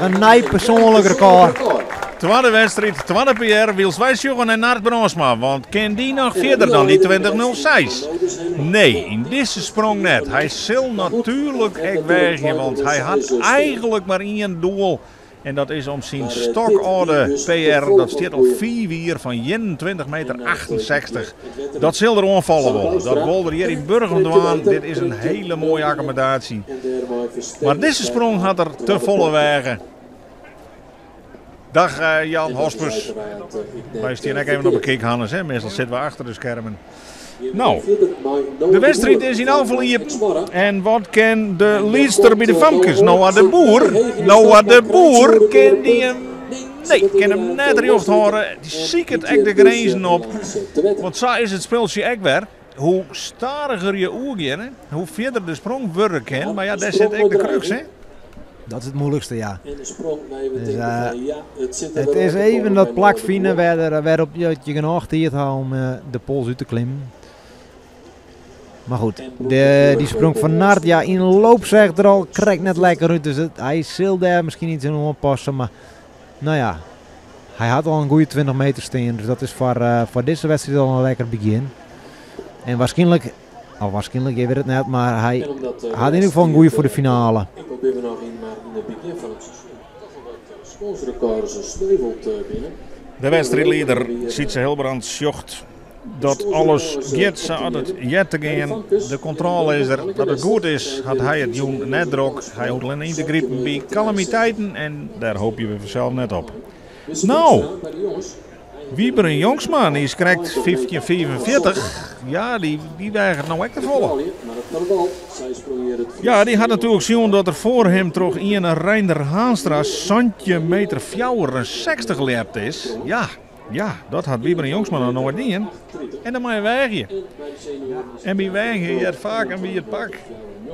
in nij persoanlik rekôr. Twadde wedstriid, twadde PR, wylst wy sjogge nei Nard Brandsma, want kin dy noch fierder dan dy 20.06? Nee, yn dizze sprong net. Hy sil natuerlik ek weagje, want hy hat eigenlik mar ien doel. En dat is om syn stokâlde PR, dat stiet al fiif jier, fan 21 meter 68. Dat sil er oanfalle wolle. Dat wol er hjir yn Burgum dwaan. Dit is in hele moaie akkommodaasje. Mar dizze sprong hat er te folle weage. Dag Jan Hospes. Wy stean ek even op 'e kyk, Hannes. Hè? Meastal sitte we achter de skermen. No, de wedstriid is yn elk gefal iepen. En wat kin de liedster by de famkes, Noa de Boer? Noa de Boer kin dy him, nee, kin him net rjocht hâlde. Dy siket ek de grinzen op. Want sa is it spultsje ek wer. Hoe stadiger je oergeane, hoe fierder de sprong wurde kin. Mar ja, dêr sit ek de crux, hè? Dat is it moeilikste, ja. Dus, it is even dat plak fine wêrop je genôch tiid ha om de pols út te klimmen. Mar goed, dy sprong fan Nard, ja, yn de loop seach der al krekt net lekker út. Dus hy sil dêr miskien iets in oanpasse. Mar no ja, hy hat al in goede 20 meter stean. Dus dat is foar dizze wedstriid al in lekker begjin. En waarskynlik, of waarskynlik, je wit it net, mar hy hat yn ieder gefal in goede foar de finale. Ek al binne we noch yn mar yn it begjin fan it seizoen toch al wat skânsrekords sneuveld binne. De wedstriidlieder Sytse Hilbrand sjocht dat alles giet sa as it heart te gean. De kontrôle is der. Dat it goed is, hat hy it jûn net drok. Hy hoecht allinne yn te gripen by kalamiteiten en dêr hoopje we fansels net op. No, Wiebren Jongsma, dy is krekt 15,45. Ja, dy weaget no ek te folle. Ja, dy hat natuerlik sjoen dat der foar him troch ien Reinder Haanstra santjin meter 64 ljept is. Ja, ja, dat hat Wiebren Jongsma noch noait dien. En dan moat je weagje. En by weagjen heart faak in wiet pak.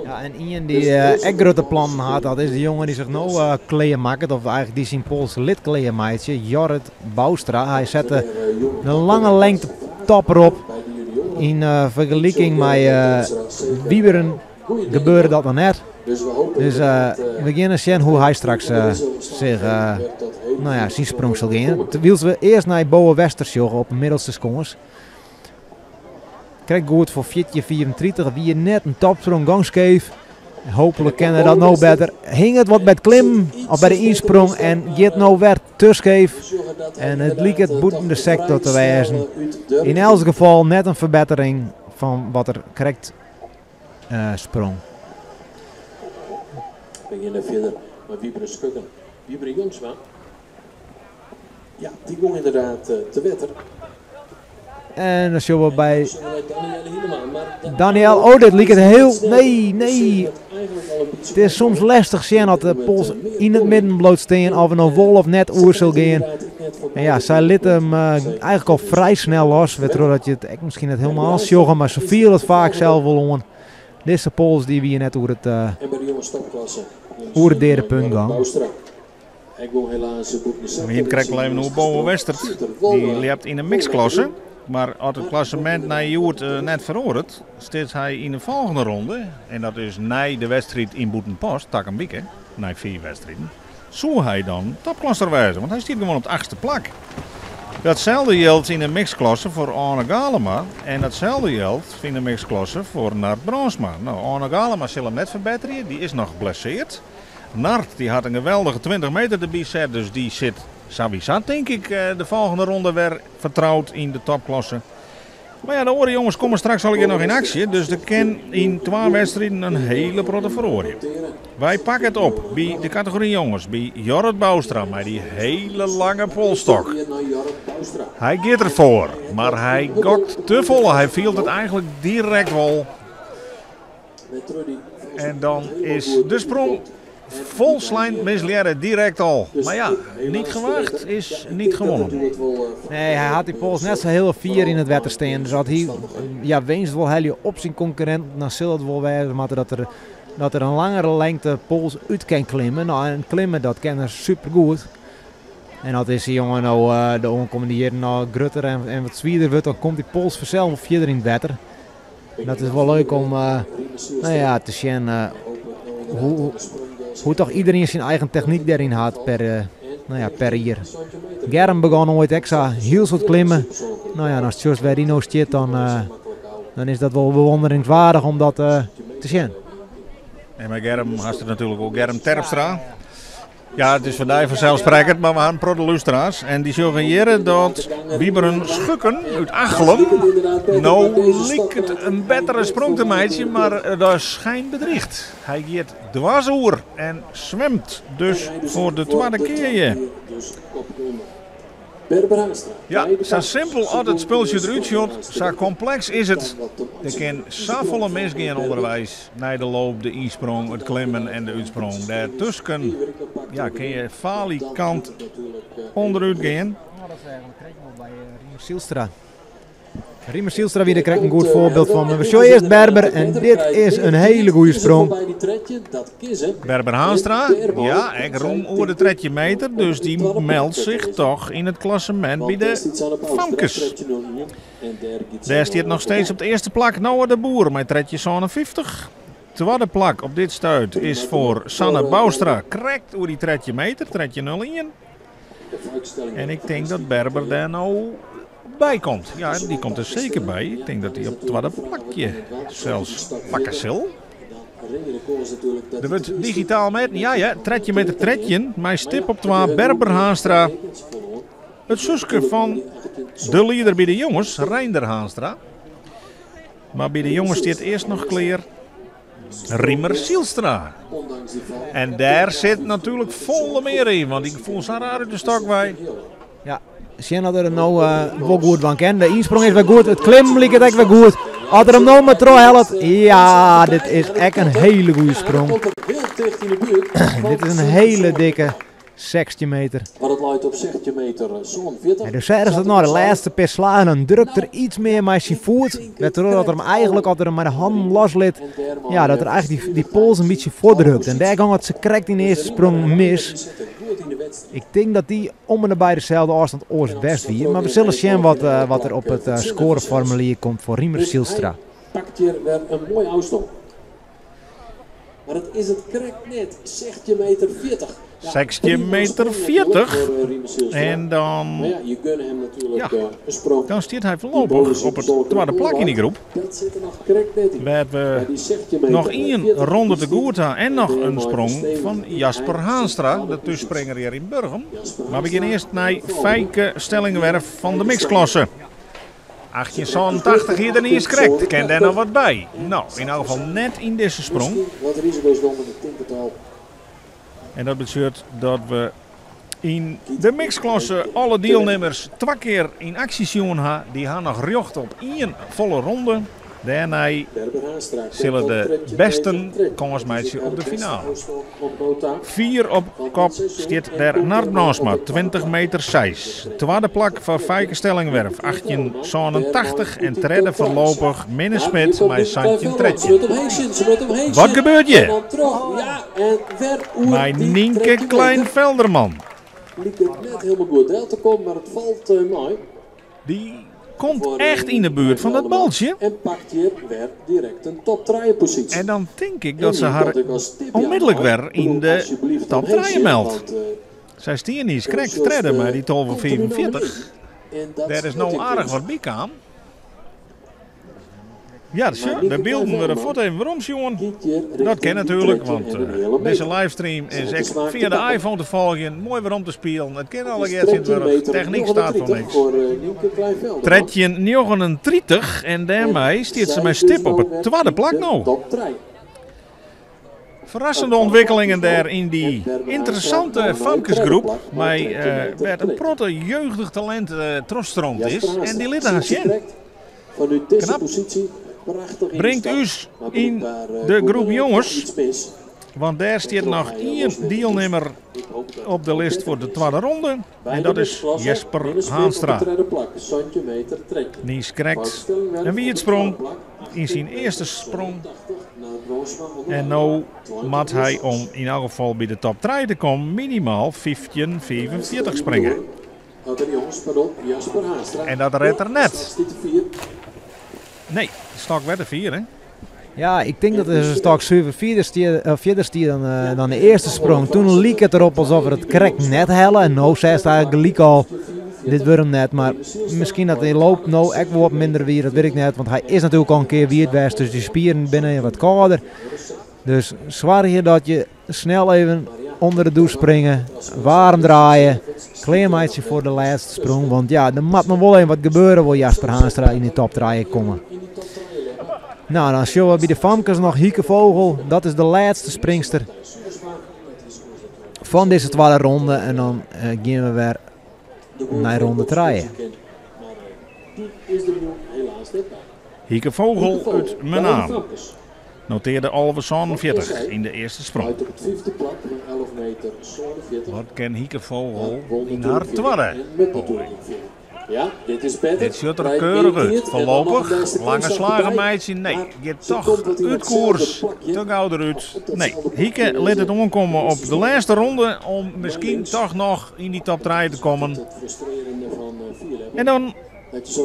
Ja, en ien dy't ek grutte plannen hat, dat is de jonge dy't sich no klear makket, of eigenlik dy't syn pols lit klear meitsje, Jorrit Bouwstra. Hy sette de lange lengte topper op. Yn fergeliking mei Wiebren gebeurde dat noch net. Dus we geane sjen hoe hy straks sich, no ja, syn sprong sil gean. Wylst we earst nei Bowe Wester sjogge op de middelste skâns. Krekt goed foar 14,35. Wie net in topsprong, gong skeef. Hooplik kin er dat no better. Hing it wat by it klimmen of by de ynsprong en giet no wer te skeef. En it liket bûten de sektor te wêzen. Yn elts gefal net in ferbettering fan wat er krekt sprong. We geane fierder mei Wiebren Schukken. Wiebren Jongsma, ja, dy gong ynderdaad te wetter. En dan sjogge we by Daniel. Oh, dit liket hiel. Nee, nee. It is soms lestich sjen as de pols yn it midden bliuwt stean of er no wol of net oer sil gean. En ja, sy lit him eigentlik al frij snel los, wêrtroch je it ek miskien net hielendal sjogge, mar se fiele it faak sels wol oan. Dizze pols dy wie net oer it, oer it deade punt gong. We hiene it krekt al even oer Bowe Westert. Dy ljept yn de mixklasse. Mar as it klassemint nei hjoed net feroaret, stiet hy yn de folgjende ronde. En dat is nei de wedstriid yn Bûtenpost, takom wike, nei fiif wedstriden, soe hy dan topklasser wêze. Want hy stiet gewoan op it achtste plak. Datselde jildt yn de mixklasse foar Arne Galema. En datselde jildt yn de mixklasse foar Nard Brandsma. No, Arne Galema sil him net ferbetterje, dy is noch blesseard. Nard dy hat in geweldige 20 meter derby set, dus dy sit sawiesa tink ik de folgjende ronde wer fertroud yn de topklasse. Mar ja, de oare jonges komme straks allegear noch yn aksje, dus der kin yn twa wedstriden in hele protte feroarje. Wy pakke it op by de kategory jonges, by Jorrit Bouwstra mei dy hele lange polstok. Hy giet derfoar, mar hy gokt te folle. Hy fielt it eigentlik direkt wol. En dan is de sprong folslein mislearre direkt al. Mar ja, niet gewaagd is niet gewonnen. Nee, hy hat dy pols net sa hiel fier yn it wetter stean. Dus as hy ja, winst wol helje op syn konkurrinten, dan sil it wol wêze moatte dat er in langere lengte pols út kin klimme. No, en klimme dat kin er supergoed. En as dizze jonge no de oankommende jierren noch grutter en wat swierder wurdt, dan komt dy pols fansels wol fierder yn it wetter. Dat is wol leuk om no ja, te sjen hoe, hoe toch iedereen syn eigen technyk dêryn hat per, no ja, per jier. Germ begûn oait ek sa hiel soad klimmen. No ja, en ast sjochst wêr't dy no stiet, dan, dan is dat wol bewonderingswaardich om dat te sjen. En mei Germ hast it natuerlik oer Germ Terpstra. Ja, it is foar dy fanselssprekkend, mar we ha in protte lústeraars en dy sjogge hjirre dat Wieberen Schukken út Achlum no liket in bettere sprong te meitsjen, mar de schijn bedriegt. Hy giet dwars oer en swimt dus foar de twadde kear hjir. Ja, sa simpel as it spultsje derút sjocht, sa kompleks is it. Der kin safolle misgean ûnderweis nei de loop, de ynsprong, it klimmen en de útsprong. Dêrtusken ja, kin je falikant ûnderút gean. Dat seagen we krekt noch by Riemer Zylstra. Riemer Zylstra wie der krekt in goed foarbyld fan. We sjogge earst Berber en dit is in hiele goede sprong. Berber Haanstra, ja, ek rûm oer de 13 meter, dus dy meldt sich toch yn it klassemint by de famkes. Dêr stiet noch steeds op it earste plak Noah de Boer mei 13,57. Twadde plak op dit stuit is foar Sanne Bouwstra, krekt oer dy 13 meter, 13,01. En ik tink dat Berber dêr no by komt. Ja, dy komt der seker by. Ik tink dat dy op it twadde plakje sels pakke sil. Der wurdt digitaal metten. Ja, ja, 13 meter 13 mei stip op twa Berber Haanstra. It suske fan de lieder by de jonges, Reinder Haanstra. Mar by de jonges stiet earst noch klear Riemer Zylstra. En dêr sit natuerlik folle mear yn, want dy foel sa raar út de stok wei. Ja, sjen oft er it no wol goed dwaan kin. De ynsprong is wer goed, it klimmen liket ek wer goed. As er him no mar trochhellet, ja, dit is ek in hiele goede sprong. Dit is in hiele dikke 16 meter. Maar it leit op 16 meter 47. En dus ergens dat nei de lêste pear slagen, dan drukt er iets mear mei syn foet. Wêrtroch dat er him eigentlik, as er him mei de hannen loslit, ja, dat er eigentlik dy, dy pols in bytsje fuortdrukt. En dêr gong it sa krekt yn de earste sprong mis. Ik tink dat dy om en by deselde ôfstân oars west wie. Mar we sille sjen wat, wat der op it skoareformulier komt foar Riemer Zylstra. Pakt hjir wer in moaie ôfstân. Mar it is it krekt net, 16 meter 40. Ja, 16 meter 40. En dan, Maar ja, je gunne him natuerlik ja, in sprong. dan stiet hy foarlopich op it twadde plak yn dy groep. Dat sit der noch krekt net yn. Wêr't we Maar dy 16 meter noch ien 40 ronde te die goed ha en noch in sprong stevig fan in Jasper eigen Haanstra, zin. de thússpringer hjir yn Burgum. Jasper Mar we gean Haanstra earst nei Feike Stellingwerf fan de mixklasse. 1887 hie der niis krekt, kin dêr noch wat by? No, yn elk gefal net yn dizze sprong. Wat risiko's nommen, ik tink it al. En dat betsjut dat we Yn de mixklasse alle dielnimmers twa kear yn aksje sjoen ha. Dy ha noch rjocht op ien folle ronde. Dêrnei sille de besten kâns meitsje op de finale. Fier op kop stiet dêr Nard Brandsma, 20 meter 6. Twadde plak foar Feike Stellingwerf, 18,87 en tredde foarlopich Minne Smit mei 17,13. Wat gebeurt hjir? Mei Nynke Klein Velderman. Dy komt echt yn de buert fan dat baltsje. En dan tink ik dat se har onmiddellik wer yn de top trije meldt. Sy stie niis krekt tredde mei dy 12,45. Dêr is no aardich wat by kaam. Ja, de bylden wurde fuort even werom sjoen. Dat kin natuerlik, want dizze livestream is ek fia de iPhone te folgjen. Moai werom te spielen. It kin allegear tsjintwurdich. Technyk staat foar niks. 13,39 en dêrmei stiet se mei stip op it twadde plak no. Ferrassende ûntwikkelingen dêr yn dy ynteressante famkesgroep, mei wêr't in protte jeugdich talint trochstroomd is en dy litte har sjen. Knap. Bringt ús yn de groep jonges, want dêr stiet noch ien dielnimmer op de list foar de twadde ronde en dat is Jesper Haanstra. Niis krekt in wiedsprong yn syn earste sprong. En no moat hy om yn elk gefal by de top trije te kommen minimaal 15,45 springe. En dat redt er net. Nee, de stok wer te fier, hè? Ja, ik tink dat de stok suver fierder stie, eh, fierder stie dan, eh, dan de earste sprong. Toen like it derop alsof er it krekt net helle. En no seist eigentlik gelyk al, dit wurdt him net. Mar miskien dat de loop no ek wol wat minder wie, dat wit ik net. Want hy is natuerlik al in kear wiet west, dus dy spieren binne wat kâlder. Dus soargje dat je snel even ûnder de dûs springe, waarm draaie, klearmeitsje foar de lêste sprong. Want ja, der moat noch wol even wat gebeure wol Jasper Haanstra yn de top trije komme. Nou, dan sjogge we by de famkes noch Hieke Vogel. Dat is de lêste springster fan dizze twadde ronde. En dan eh, gean we wer nei ronde trije. Hieke Vogel út Menaam notearde 11,47 yn de earste sprong. Wat kin Hieke Vogel yn har twadde poging? Dit sjocht der keurich út. Foarlopich lange slagen meitsje, nee, giet toch út koers, te gau derút. Nee, Hieke lit it oankomme op de lêste ronde om miskien toch noch yn dy top trije te kommen. En dan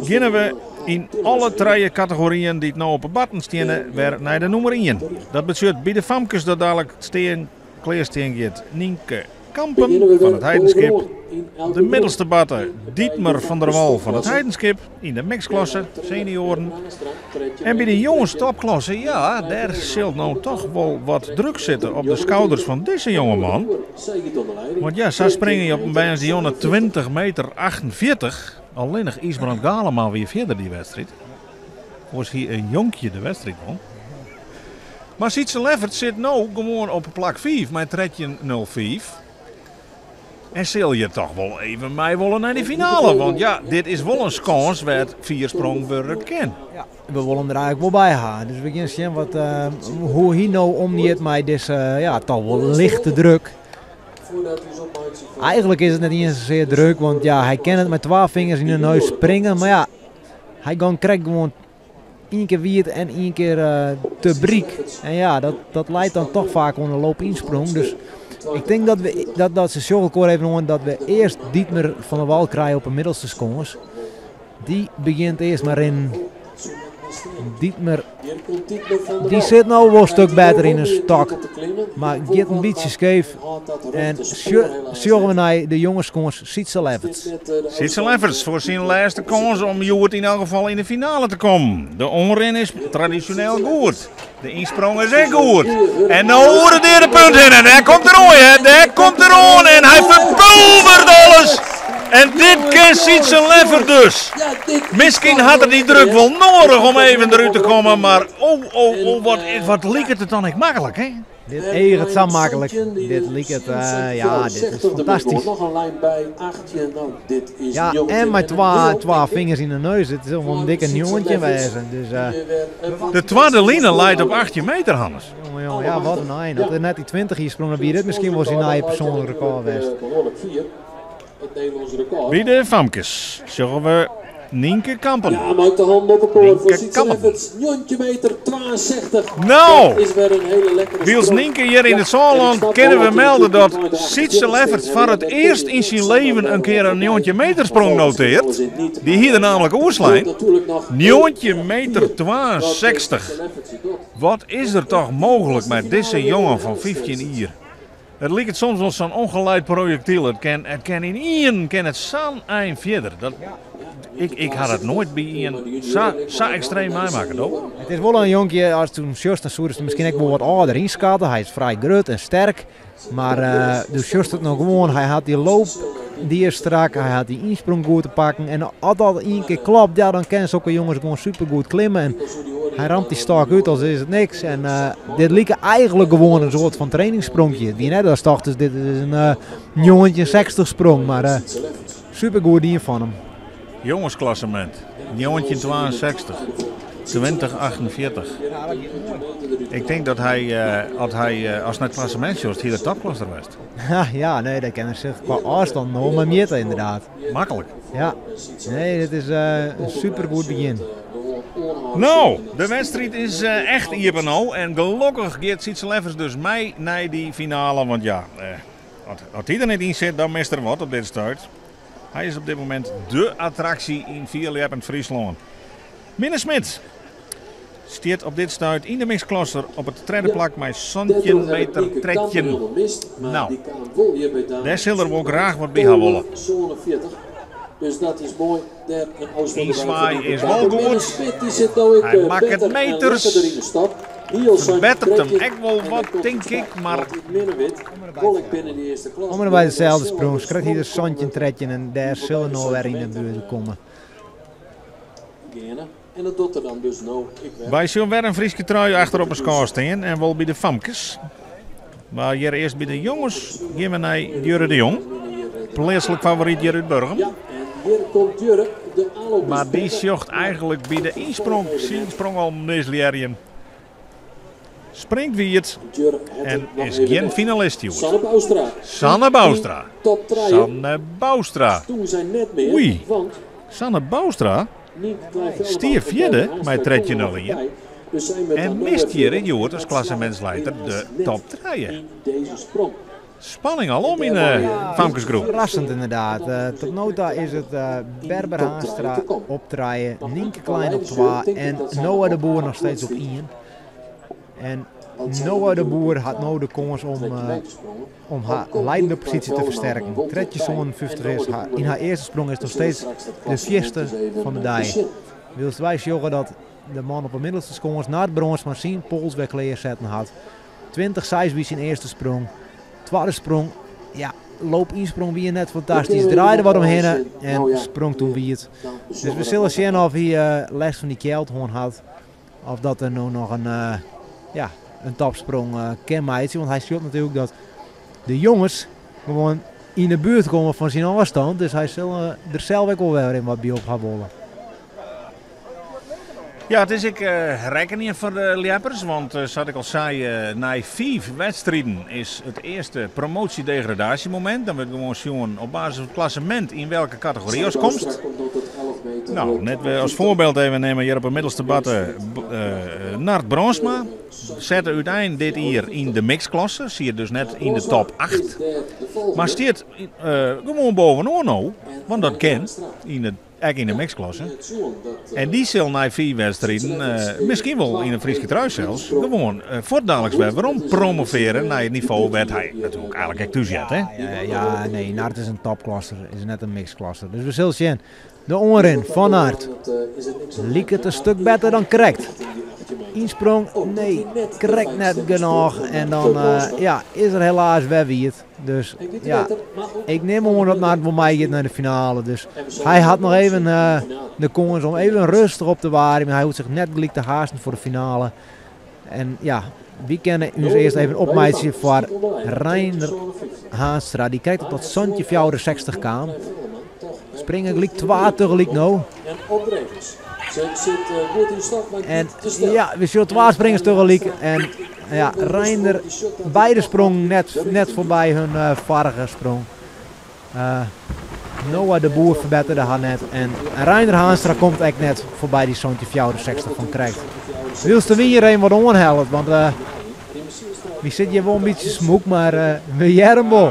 geane we yn alle trije kategoryen dy't no op 'e batten steane wer nei de nûmer ien. Dat betsjut by de famkes dat dadlik stean klear stean giet Nynke Kampen fan It Heidenskip, de middelste batte Dietmar van der Wal fan It Heidenskip yn de mixklasse senioaren. En by de jonges topklasse, ja, dêr sil no toch wol wat druk sitte op de skouders fan dizze jongeman. Want ja, sa springe je op in woansdeitejûn 20 meter 48. Allinnich Ysbrand Galema wie fierder dy wedstriid. Oars hie in jonkje de wedstriid wûn. Mar Sietse Leffert sit no gewoan op plak 5 mei 13.05. En sil hjir toch wol even mei wolle nei de finale. Want ja, dit is wol in skâns wêr't fiersprong wurde kin. Ja, we wolle him der eigentlik wol by ha. Dus we gean sjen wat, uh, hoe hy no omgiet mei dizze ja, toch wol lichte druk. Eigentlik is it net iens sear druk, want ja, hy kin it mei twa fingers yn de neus springe. Mar ja, hy gong krekt gewoan ien kear wiet en ien kear eh, te bryk. En ja, dat, dat leit dan toch faak oan de loop-ynsprong. Dus ik tink dat, we, dat, dat se sjogge elkoar even oan dat we earst Dietmar van der Wal krije op de middelste skâns. Dy begjint earst mar rinnen. Dietmar, dy sit no wol in stik better yn 'e stok, mar giet in bytsje skeef. En sjogge we nei de jongeskâns Sietse Lefferts. Sietse Lefferts foar syn lêste kâns om hjoed yn elk gefal yn de finale te kommen. De oanrin is tradisjoneel goed. De ynsprong is ek goed. En no oer it deade punt hinne. Dêr komt er oan, hear. Dêr komt er oan en hy ferpulveret alles. En dit kin Sietse Leffert dus. Miskien hat er dy druk wol noadich om even derút te kommen, mar oh, oh, oh, wat, wat liket it dan ek maklik, hè? Dit eaget sa maklik. Dit liket, ja, dit is fantastysk. Noch in lijn by 18, nou dit is Ja, en mei twa fingers yn de neus. It sil wol in dikke 19 wêze. Dus, De twadde line leit op 18 meter, Hannes. Jonge, jonge, ja, wat in ein. As er net dy 20 hie sprongen, wie dit miskien wol syn nije persoanlik rekôr west. By de famkes sjogge we Nynke Kampen. Ja, maakt de handen op elkaar voor Nynke Sietse Kampen. Lefferts. 19 meter 62. Nou, Dat is weer een hele lekkere Wylst sprong. Nynke hjir yn Ja, it Sânlân en ik snap kinne wel we dat hij melde natuurlijk dat niet bij de Sietse 28 Lefferts steekt. foar it Dat earst kun je yn syn niet leven zomaar in kear in voorbij. 19 meter sprong Maar volgens noteert. alles in het niet. Dy hie er namelijk oerslijn. Natuurlijk nog 19 meter Wat, 62. Sietse Lefferts doet. Wat is der toch mooglik mei dizze jongen fan 15 jier? It liket soms wol sa'n ongeleid projektyl. It kin yn ien kin it sa'n ein fierder. Dat, ik ha it noait by ien sa ekstreem meimakke, do. It is wol in jonkje, ast him sjochst, dan soest him miskien ek wol wat âlder ynskatte. Hy is frij grut en sterk, mar do sjochst it no gewoan. Hy hat dy loop, dy is strak, hy hat dy ynsprong goed te pakken. En as dat ien kear klopt, ja, dan kinne sokke jonges gewoan supergoed klimme. En hy ramt dy stôk út as is it niks. En dit like eigentlik gewoan in soart fan trainingsspronkje. It wie net ast tochtest, dit is in 1960 sprong, mar supergoed dien fan him. Jongensklassement, 1962, 2048. Ik tink dat hy, as hy, as nei it klassemint sjochst, hie er topklasser west. Ja, nee, dêr kin er sich kwa ôfstân no mei mjitte, ynderdaad. Maklik. Ja, nee, dit is in supergoed begjin. No, de wedstriid is echt iepen no. En gelokkich giet Sietse Lefferts dus mei nei dy finale. Want ja, as hy der net yn sit, dan mist er wat op dit stuit. Hy is op dit momint de attraksje yn fierljeppend Fryslân. Minne Smit stiet op dit stuit yn de mixed op it tredde plak mei 17 meter 13. Nou, dêr sil er wol graach wat by ha wolle. 47. Dus dat is moai. Dêr in ôfstân Ynzwaai erbij. is wol Minne goed. Smit, dy sit no ek, Hy makket better en meters. lekkerder yn de stap. Heel zijn Ferbetteret him trekje ek wol en wat, dan komt tink het ik, stap. mar Want in Minnewit wol ik binnen de eerste klas. Om en by deselde sprong, krijgt hy de 17-13 en dêr sil er no wer yn de buert komme. Geane. En dat docht er dan dus no ek wer. Wy sjogge wer in Fryske trui achter op 'e skâns stean en wol by de famkes. Mar hjir earst by de jonges gean we nei Jurre de Jong. Pleatslik favoryt hjir út Burgum. Ja, en hjir komt Jurre, de aanloop is Mar dy better. sjocht eigentlik by de ynsprong, syn sprong al mislearjen. Springt wiet Jurre hat en het nog is even gjin net. finalist hjoed. Sanne Bouwstra. Sanne Bouwstra. Top 3. Sanne Bouwstra. Toen zijn net meer, Oei. want Sanne Bouwstra Nienke Kleinvelderman Stier en fjirde Berber mei Haanstra trettjin komen nul al ien. voorbij. Dus zij met En dan mist nog hjir even in hjoed as dat klassemintsleider helaas de net top 3. in deze sprong. Spanning al om yn de famkesgroep. Ferrassend ynderdaad. Tot no ta is it Berber Haanstra op trije, Nienke Klein op twa en Noah de Boer noch steeds op ien. En Noah de Boer hat no de kâns om har liedende posysje te fersterken. 13,57 is har, yn har earste sprong is noch steeds de fierste fan de dei. Wylst wy sjogge dat de man op 'e middelste skâns Nard Bronsma syn pols wer klearsetten hat. 20,6 wie syn earste sprong. Twadde sprong, ja, loop-ynsprong wie net fantastysk. Draaide wat omhinne en sprong doe wiet. Dus we sille sjen oft hy lêst fan dy kjeld hân hat. Of dat er no noch ja, in topsprong kin meitsje. Want hy sjocht natuerlik dat de jonges gewoan yn de buert komme fan syn ôfstân. Dus hy sil der sels ek wol wer in wat by op ha wolle. Ja, it is ek rekkenjen foar de ljeppers, want sa't ik al sei, nei 5 wedstriden is it earste promoasje-degradaasjemomint. Dan wurdt gewoan sjoen op basis fan it klassemint yn welke kategory ast komst. Nou, net wer as foarbyld even nimme hjir op 'e middelste batte, Nard Bronsma. Sette útein dit jier yn de mixklasse, siet dus net yn de top 8. Mar stiet gewoan bovenoan no, want dat kin ek yn de mixklasse. En dy sil nei 5 wedstriden, miskien wol yn 'e Fryske trui sels, gewoan fuortdaliks wer werom promovearje nei it nivo wêr't hy natuerlik eigentlik ek thús heart, hè? Ja, ja, nee, Nard is in topklasser, is net in mixklasser. Dus we sille sjen. De oanrin fan Nard liket in stik better dan krekt. Ynsprong, nee, krekt net genôch. En dan ja, is er helaas wer wiet. Dus ja, ik nim oan dat Nard wol meigiet nei de finale. Dus hy hat noch even de kâns om even rêstich op te waarmjen. Hy hoecht sich net gelyk te haasten foar de finale. En ja, wy kinne ús earst even opmeitsje foar Reinder Haanstra. Dy krekt tot 1764 kaam. Springe gelyk twa tegelyk no. En ja, we sjogge twa springers tegelyk. En ja, Reinder, beide sprongen net, net foarby hun foarige sprong. Noah de Boer ferbettere har net en Reinder Haanstra komt ek net foarby dy 1764 fan krekt. Wylst de wyn hjir even wat oanhellet, want wy sitte hjir wol in bytsje smûk, mar we hearre him wol.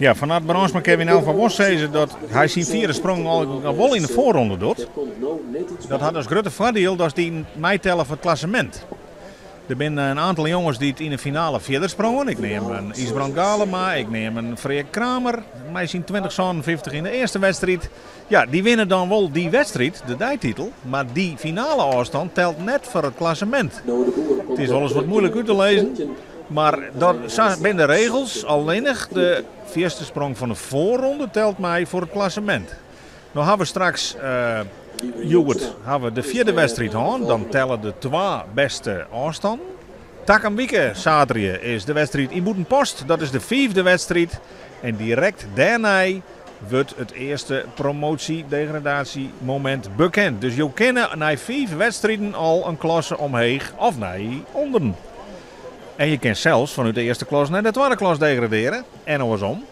Ja, fan Ard Brandsma kinne we yn elk gefal wol sizze dat hy syn fiere sprong al wol yn de foarronde docht. Dat hat as grutte foardiel dat dy meitelle foar it klassemint. Der binne in oantal jonges dy't yn de finale fierder sprongen. Ik neam in Ysbrand Galema, ik neam in Freark Kramer mei syn 2057 yn de earste wedstriid. Ja, dy winne dan wol dy wedstriid, de deititel, mar dy finale ôfstân telt net foar it klassemint. It is wolris wat muoilik út te lizzen, mar dat, sa binne de regels. Allinnich de fierste sprong fan de foarronde telt mei foar it klassemint. No ha we straks hjoed ha we de fjirde wedstriid hân. Dan telle de twa bêste ôfstannen. Takom wike saterdei is de wedstriid yn Bûtenpost. Dat is de fiifde wedstriid. En direkt dêrnei wurdt it earste promoasje-degradaasjemomint bekend. Dus jo kinne nei fiif wedstriden al in klasse omheech of nei ûnderen. En je kinne sels fanút de earste klas nei de twadde klas degradearje en oarsom.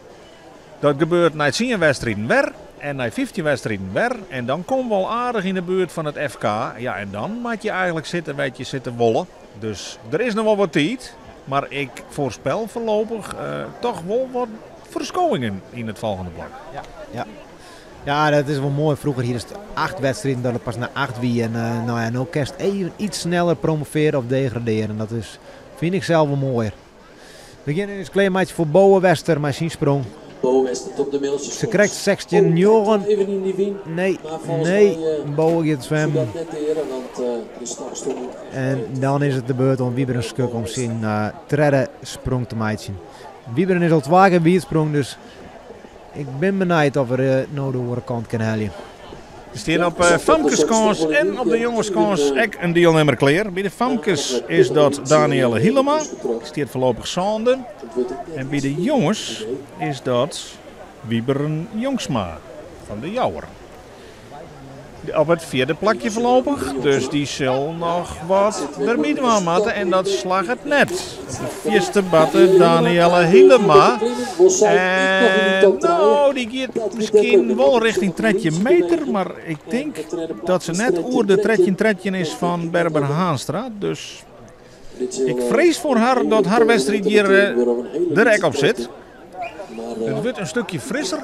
Dat gebeurt nei tsien wedstriden wer en nei 15 wedstriden wer. En dan komme we al aardich yn de buert fan it FK. Ja, en dan moat je eigenlik sitte wêr't je sitte wolle. Dus der is noch wol wat tiid. Mar ik foarspel foarlopich toch wol wat ferskowingen yn it folgjende plak. Ja, ja. Ja, dat is wol moai. Froeger hiest acht wedstriden dat it pas nei acht wie. En no ja, no kinst even iets sneller promovearje of degradearje. Dat is, fyn ik sels wol moaier. We gean ús klearmeitsjen foar Bowe Wester mei syn sprong. Bowe Wester op de middelste Se krijt 16 9. Even yn die wyn. Nee, Maar volgens nee, mij Bowe giet soe swimmen. dat net deare, want de stap stond echt En dan is it de beurt oan Wieberen Skuk om syn tredde sprong te meitsjen. Wieberen is al twa kear wietsprong, dus ik bin benijd oft er no de oare kant kin helje. Der stean op de famkeskâns en op de jongeskâns ek in dielnimmer klear. By de famkes is dat Danielle Hielema, dy stiet foarlopich sânde. En by de jonges is dat Wieberen Jongsma fan De Jouwer. Op it fjirde plakje foarlopich, dus dy sil noch wat derby dwaan moatte en dat slagget net. De fierste barte Danielle Hielema. En no, dy giet miskien wol rjochting 13 meter, mar ik tink dat se net oer de 13 13 is fan Berber Haanstra. Dus ik frees foar har dat har wedstriid hjir der ek op sit. It wurdt in stikje frisser.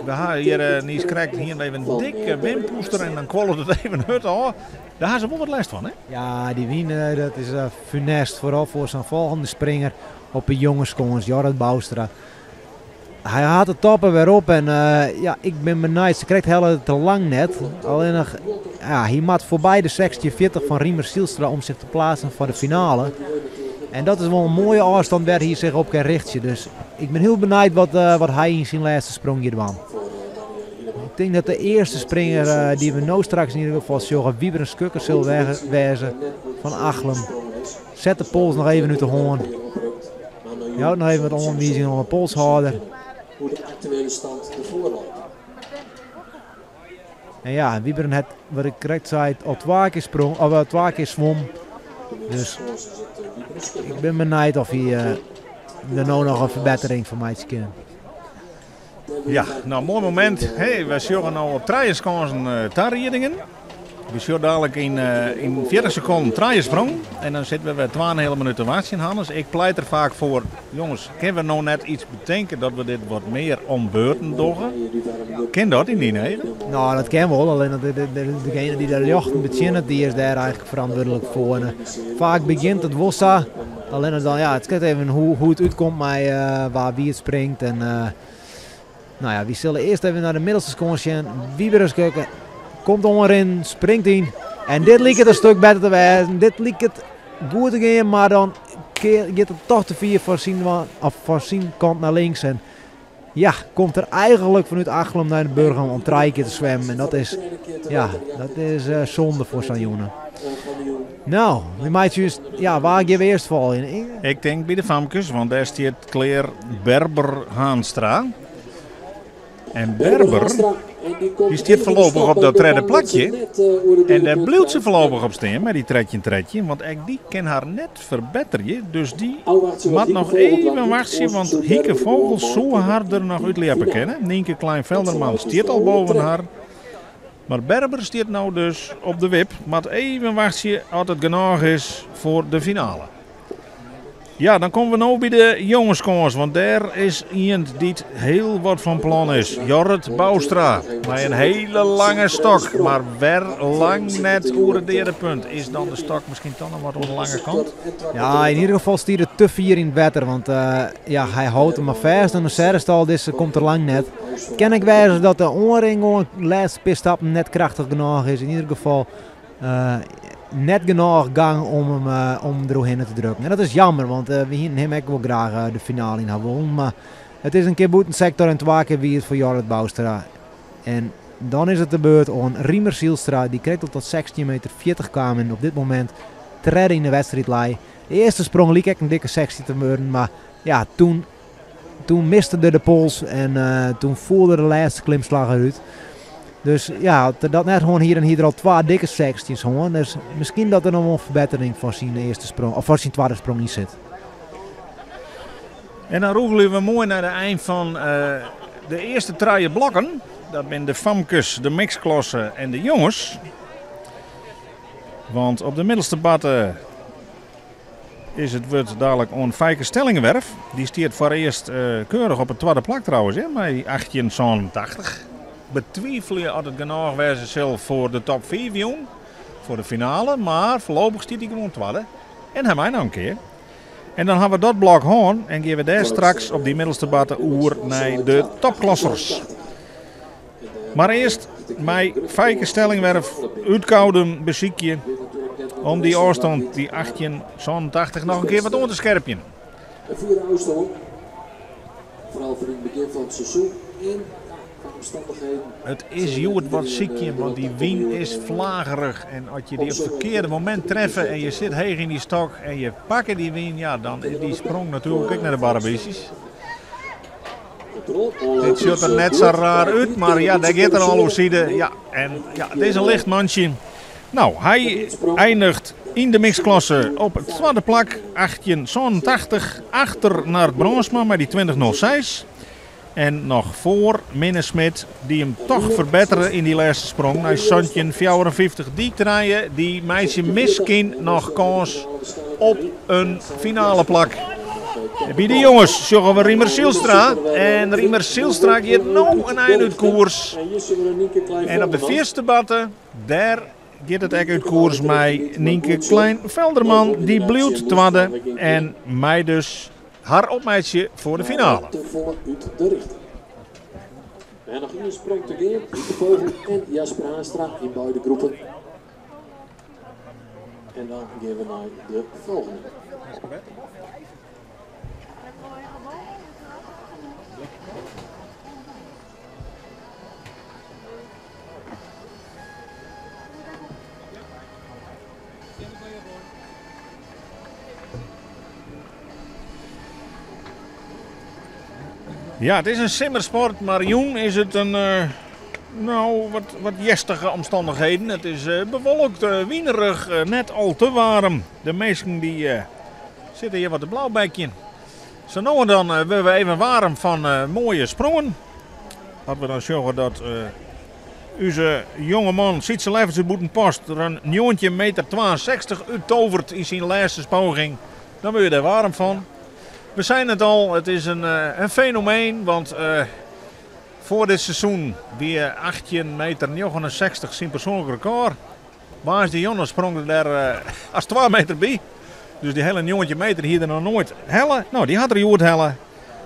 We ha hjir niis krekt hiene we even in dikke wynpûster en dan kuollet it even hurd ôf. Dêr ha se wol wat lêst fan, hè? Ja, dy wyn dat is funest, foaral foar sa'n folgjende springer op de jongeskâns, Jorrit Bouwstra. Hy hat de toppen wer op en ja, ik bin benijd. Se krekt helle it te lang net. Allinnich, ja, hy moat foarby de 16,40 fan Riemer Zylstra om sich te pleatsen foar de finale. En dat is wol in moaie ôfstân wêr't hy sich op kin richtsje. Dus ik bin hiel benijd wat, wat hy yn syn lêste sprong giet dwaan. Ik tink dat de earste springer dy't we no straks yn ieder gefal sjogge, Wiebren Skukker sil wêze fan Achlum. Set de pols noch even út de hân. Jout noch even wat oanwizingen oan de polshâlder. Hoe de aktuele stand derfoar leit. En ja, Wiebren hat, wat ik krekt sei, al twa kear sprong, of twa kear swom. Dus ik bin benijd oft hy der no noch in ferbettering fan meitsje kin. Ja, no moai momint. Hey, we sjogge no op trije skânsen tariedingen. We sjogge dadlik yn, yn 40 sekonden trije sprong. En dan sitte we wer 2,5 minút te wachtsjen, Hannes. Ik pleit der faak foar, jonges, kinne we no net iets betinke dat we dit wat mear om beurten dogge? Kin dat yn dyn eagen? No, dat kin wol. Allinnich degene dy't de ljochten betsjinnet, dy is dêr eigenlik ferantwurdlik foar. En faak begjint it wol sa. Allinnich dan, ja, it is even hoe't it útkomt mei wa wie it springt. En no ja, wy sille earst even nei de middelste skâns sjen. Wieberen Skukke komt oanrinnen, springt yn. En dit liket in stik better te wêzen. Dit liket goed te gean, mar dan giet it toch te fier foar syn, of foar syn kant nei links. En Ja, komt er eigenlik fanút Achlum nei de Burgum om trije kear te swimmen. En dat is, ja, dat is eh, sonde foar sa'n jûn. No, we meitsje ús, ja, wa gean we earst folgjen? Ik tink by de famkes, want dêr stiet klear Berber Haanstra. En Berber, dy stiet foarlopich op dat tredde plakje. En dêr bliuwt se foarlopich op stean mei dy 13-13, want ek dy kin har net ferbetterje. Dus dy moat noch even wachtsje, want Hieke Vogel soe har der noch útljeppe kinne. Nynke Klein-Velderman stiet al boven har. Mar Berber stiet no dus op de wip, moat even wachtsje oft it genôch is foar de finale. Ja, dan komme we no by de jongeskâns, want dêr is ien dy't hiel wat fan plan is. Jorrit Bouwstra, mei in hiele lange stok, mar wer lang net oer it deade punt. Is dan de stok miskien toch noch wat oan de lange kant? Ja, yn ieder gefal stiet er te fier yn it wetter, want ja, hy hâldt him mar fêst oan de serrestal, dizze komt er lang net. Kin ek wêze dat de oanrin gewoan de lêste pear stappen net krachtich genôch is. Yn ieder gefal net genôch gang om him om deroerhinne te drukken. En dat is jammer, want we hienen him ek wol graach de finale yn ha wollen. Mar it is in kear bûten sektor en twa kear wie it foar Jorrit Bouwstra. En dan is it de beurt oan Riemer Zylstra, dy't krekt al tot 16 meter 40 kaam en op dit momint tredde yn de wedstriid lei. De earste sprong like ek in dikke 16 te wurden, mar ja, toen, toen miste er de pols en toen foel er de lêste klimslach derút. Dus ja, as er dat net hân hie, dan hie er al twa dikke sechstjins hân. Dus miskien dat der noch wol in ferbettering foar syn earste sprong, of foar syn twadde sprong yn sit. En dan rûgelje we moai nei de ein fan de earste trije blokken. Dat binne de famkes, de mixklasse en de jonges. Want op de middelste batte is it wurd dadlik oan Feike Stellingwerf. Dy stiet foarearst keurich op it twadde plak trouwens, hè, mei 1887. Betwivelje oft it genôch wêze sil foar de top 5 jûn, foar de finale, mar foarlopich stiet hy gewoan twadde. En hy mei noch in kear. En dan ha we dat blok hân en gean we dêr straks op dy middelste batte oer nei de topklassers. Mar earst mei Feike Stellingwerf út Koudum besykje om dy ôfstân, dy 1887, noch in kear wat oan te skerpjen. Een vierde ôfstân, foaral foar yn it begjin fan it seizoen en qua omstannichheden. It is hjoed wat sykjen, want dy wyn is flagerich en as je dy op it ferkearde momint treffe en je sit heech yn dy stok en je pakke dy wyn, ja, dan is dy sprong natuerlik ek nei de barrebysjes. Dit sjocht der net sa raar út, mar ja, dêr giet er al oerside. Ja, en ja, it is in licht mantsje. No, hy eindigt yn de mixklasse op it twadde plak, 1887, achter Nard Brânsma mei dy 20.06. En noch foar Minne Smit, dy't him toch ferbettere yn dy lêste sprong nei 1754. Dy trije dy meitsje miskien noch kâns op in finaleplak. By de jonges sjogge we Riemer Zylstra. En Riemer Zylstra giet no in ein út koers. En op de fierste batte, dêr giet it ek út koers mei Nynke Klein-Velderman. Dy bliuwt twadde en mei dus har opmeitsje foar de finale. Te folle út de richting. En noch ien sprong te gean. Hieke Vogel en Jasper Haanstra yn beide groepen. En dan gean we nei de folgjende. Ja, it is in simmersport, mar jûn is it in no, wat, wat hjerstige omstannichheden. It is bewolkt, winerich, net al te waarm. De minsken dy sitte hjir wat te blaubekjen. Sa no en dan wurde we even waarm fan moaie sprongen. As we dan sjogge dat ús jongeman Sietse Lefferts út Bûtenpost der in 19 meter 62 úttovert yn syn lêste poging, dan wurde je dêr waarm fan. We seinen it al, it is in fenomeen, want foar dit seizoen wie 18 meter 69 syn persoanlik rekôr. Woansdeitejûn sprong er der hast 2 meter by. Dus dy hiele 19 meter hie er noch noait helle. No, dy hat er hjoed helle.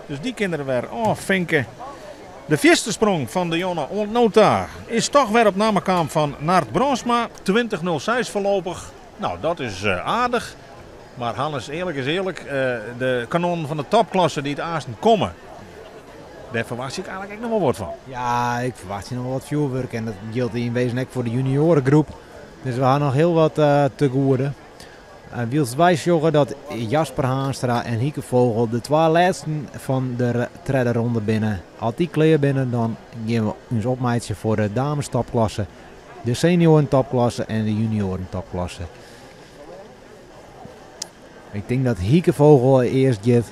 Dus dy kin er wer ôffinke. De fierste sprong fan de jonne oant no ta is toch wer op namme kaam fan Nard Brânsma. 20.06 foarlopich. No, dat is aardich. Mar Hannes, earlik is earlik, de kanonnen fan de topklasse dy't aansten komme. Dêr ferwachtsje ik eigentlik ek noch wol wat fan. Ja, ik ferwachtsje noch wol wat fjoerwurk en dat jildt yn wezen ek foar de junioaregroep. Dus we ha noch hiel wat te goede. Wylst wy sjogge dat Jasper Haanstra en Hieke Vogel de twa lêsten fan de tredde ronde binne. As dy klear binne, dan gean we ús opmeitsjen foar de damestopklasse, de senioarentopklasse en de junioarentopklasse. Ik tink dat Hieke Vogel earst giet.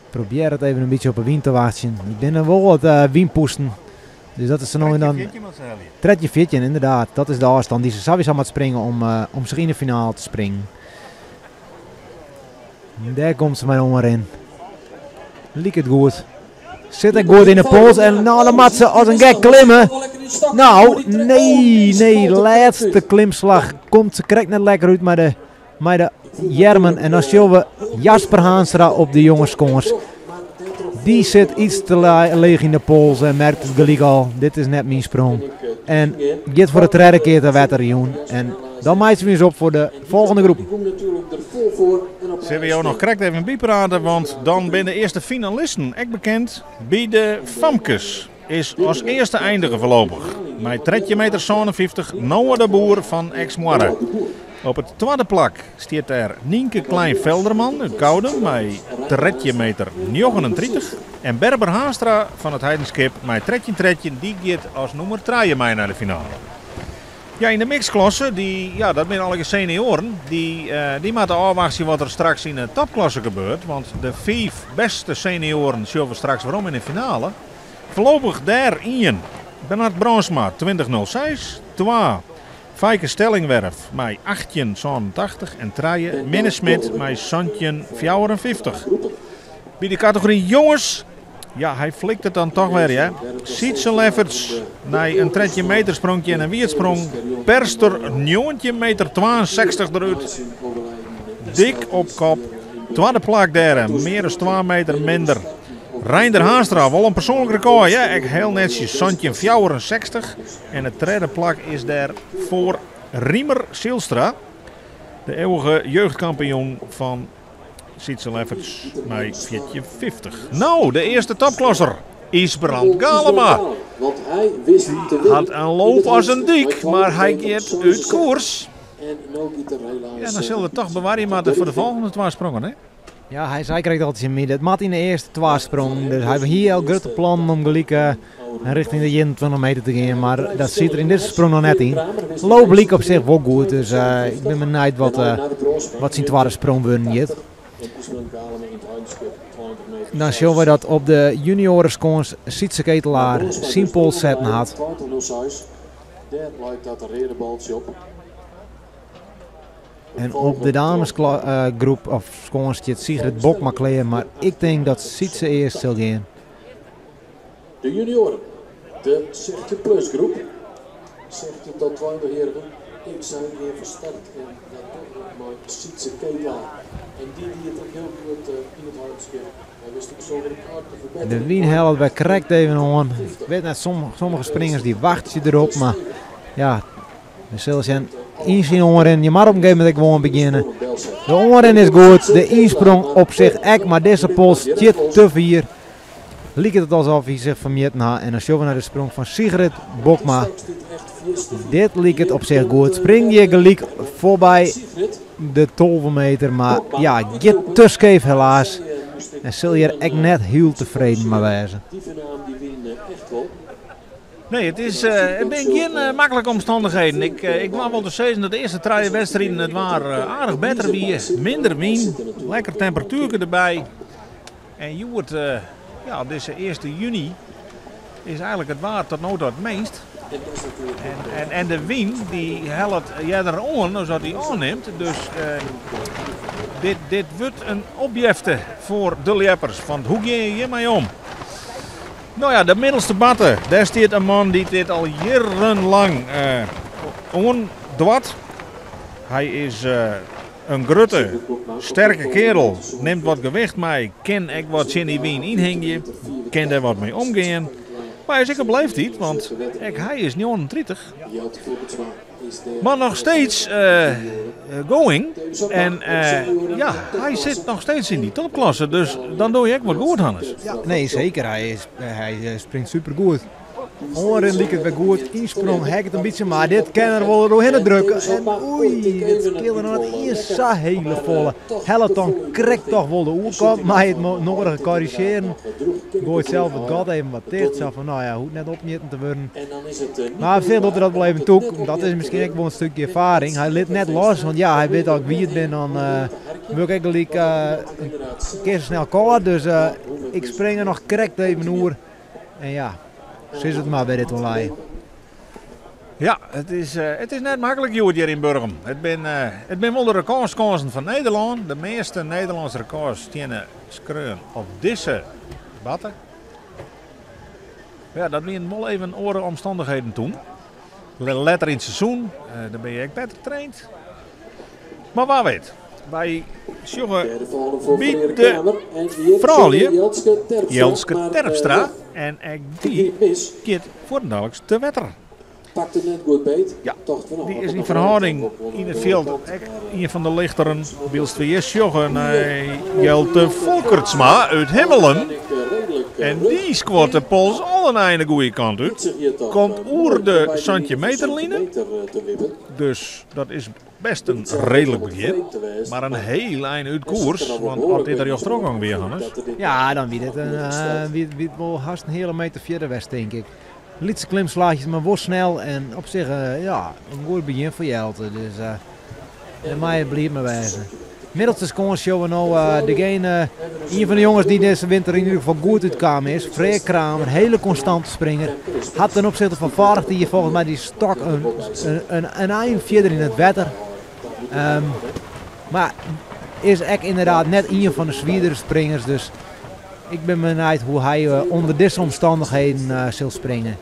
Probearret even in bytsje op 'e wyn te wachtsjen. Der binne wol wat eh, wynpûsten. Dus dat is no en dan. 13 14 inderdaad. Dat is de ôfstân dy't se sawiesa moat springe om, eh, om sich yn de finale te springen. Dêr komt se mei oanrin. Liket goed. Sit ek goed yn de pols en nou dan moat se as in gek klimme. Nou, nee, nee, lêste klimslach komt se krekt net lekker út mei de, mei de earmen. En dan sjogge we Jasper Haanstra op de jongeskâns. Dy sit iets te leech yn de pols en merkt it gelyk al, dit is net myn sprong. En giet foar de tredde kear te wetter jûn. En dan meitsje we ús op foar de folgjende groep. Sille we jo noch krekt even byprate, want dan binne de earste finalisten ek bekend. By de famkes is as earste eindige foarlopich mei 13 meter 57 Noa de Boer fan Eksmoarre. Op it twadde plak stiet dêr Nynke Klein Velderman út Koudum mei 13 meter 39 en Berber Haanstra fan it Heidenskip mei 13 13, dy giet as nûmer trije mei nei de finale. Ja, yn de mixklasse, dy, ja, dat binne allegear senioaren, dy, dy moatte ôfwachtsje wat der straks yn de topklasse gebeurt, want de fiif bêste senioaren sjogge we straks werom yn de finale. Foarlopich dêr ien, Bernard Brandsma, 20.06, twa, Feike Stellingwerf mei 18,87 en trije, Minne Smit mei 17,54. By de kategory jonges Ja, hy flikt it dan toch wer, hear. Sietse Lefferts nei in 13 meter spronkje en in wierdsprong perst er 19 meter 62 derút. Dik op kop. Twadde plak dêr, mear as 2 meter minder. Reinder Haanstra, wol in persoanlik rekôr, ja, ek hiel netsjes, 17,64. En it tredde plak is dêr foar Riemer Zylstra, de eeuwige jeugdkampioen fan Sietse Lefferts mei 14,50. No, de earste topklasser, Ysbrand Galema. Dy hat in loop as in dyk, mar hy giet út koers. Ja, dan sil er toch bewarje moatte foar de folgjende twa sprongen, hè? Ja, hy sei krekt al tsjin my, dat moat yn de earste twa sprongen. Dus hy hie al grutte plannen om gelyk eh, richting de 21 meter te gean, mar dat siet der yn dizze sprong noch net yn. Loop like op sich wol goed, dus eh, ik bin benijd wat, eh, wat syn twadde sprong wurden giet. Dan sjogge we dat op de junioreskâns Sietse Ketelaar syn pols setten hat. Dêr leit dat reade baltsje op. En op de damesgroep of skâns stiet Sigrid Bokma klear, mar ik tink dat Sietse earst sil gean. De junioaren, de 16 plus groep, 16 tot 20 jierrigen, ik sei gean fan start en dat dogge we mei Sietse Ketelaar. En dy die it ek hiel goed yn it Heidenskip. Hy wist de persoanlike rekôr te ferbetterjen. De wyn hellet wer krekt even oan. Ik wit net, sommige springers dy wachtsje derop, mar ja, we sille sjen. Yn syn oanrin, je moatte op in gegeven momint ek gewoan begjinne. De oanrin is goed, de ynsprong op sich ek, mar dizze pols stiet te fier. Liket it alsof hy sich fermjitten hat. En dan sjogge we nei de sprong fan Sigrid Bokma. Dit liket op sich goed. Spring hjir gelyk foarby de 12 meter, mar ja, giet te skeef helaas. En sil hjir ek net hiel tefreden mei wêze. Nee, it is, it binne gjin maklike omstannichheden. Ik, ik doar wol te sizzen dat de earste trije wedstriden it waar aardich better wie. Minder wyn, lekker temperatuerke derby. En hjoed, ja, op dizze earste juny, is eigentlik it waar tot no ta it minst. En, en, en de wyn dy hellet earder oan as dat dy ôfnimt. Dus dit, dit wurdt in opjefte foar de ljeppers. Want hoe gean je hjirmei om? No ja, de middelste barte, dêr stiet in man dy't dit al jierrenlang oandoart. Hy is in grutte, sterke kerel, nimt wat gewicht mei, kin ek wat tsjin dy wyn ynhingje, kin dêr wat mei omgean. Mar hy is ek op leeftiid, want ek hy is 39. Maar nog steeds going. En ja, hy sit nog steeds yn die topklasse. Dus dan doe je ek wat goed, Hannes. Ja, nee, zeker. Hy springt supergoed. Oanrin liket wer goed, ynsprong heakket in bytsje, mar dit kin er wol doorhinne drukke. En oei, dit skeelde noch net iens sa hele folle. Hellet dan krekt toch wol de oerkant, mei it nodige korrigearen. Goait sels it gat even wat ticht, sa fan nou ja, hoecht net opmjitten te wurden. Mar op sich docht er dat wol even tûk, dat is miskien ek wol in stukje erfaring. Hy lit net los, want ja, hy wit as ik wiet bin dan wurd ik ek gelyk in kear sa snel kâld. Dus ik spring er noch krekt even oer. En ja, sis it mar wêr dit oan lei. Ja, it is net maklik hjoed hjir yn Burgum. It binne wol de rekôrskânsen fan Nederlân. De measte Nederlânske rekôrs steane skreaun op dizze batte. Ja, dat wienen wol even oare omstannichheden toen. Letter yn it seizoen, dan bin je ek better traind. Mar wa wit, wy sjogge by de froulju Jelske Terpstra en ek dy giet fuortendaliks te wetter. Ja, dy is yn ferhâlding yn it fjild ek ien fan de lichteren. Wylst we hjir sjogge nei Jelte Folkertsma út Himmelum. En dy skuort de pols al in ein de goede kant út. Komt oer de 17 meterline. Dus dat is best in reedlik begjin, mar in hiel ein út koers, want as dit de rjochtrochgong wie, Hannes. Ja, dan wie dit in, wie, wie wol hast in heale meter fierder west, tink ik. Lytse klimslachjes, mar wol snel en op sich ja, in goed begjin foar Jelte. Dus dêr mei er bliid mei wêze. Middelste skâns sjogge we no degene, ien fan de jonges dy't dizze winter yn ieder gefal goed útkaam is, Freark Kramer, hele konstante springer. Hat ten opzichte fan foarich jier folgens my dy stok in ein fierder yn it wetter. Mar is ek ynderdaad net ien fan de swierdere springers, dus ik bin benijd hoe hy ûnder dizze omstannichheden sil springe.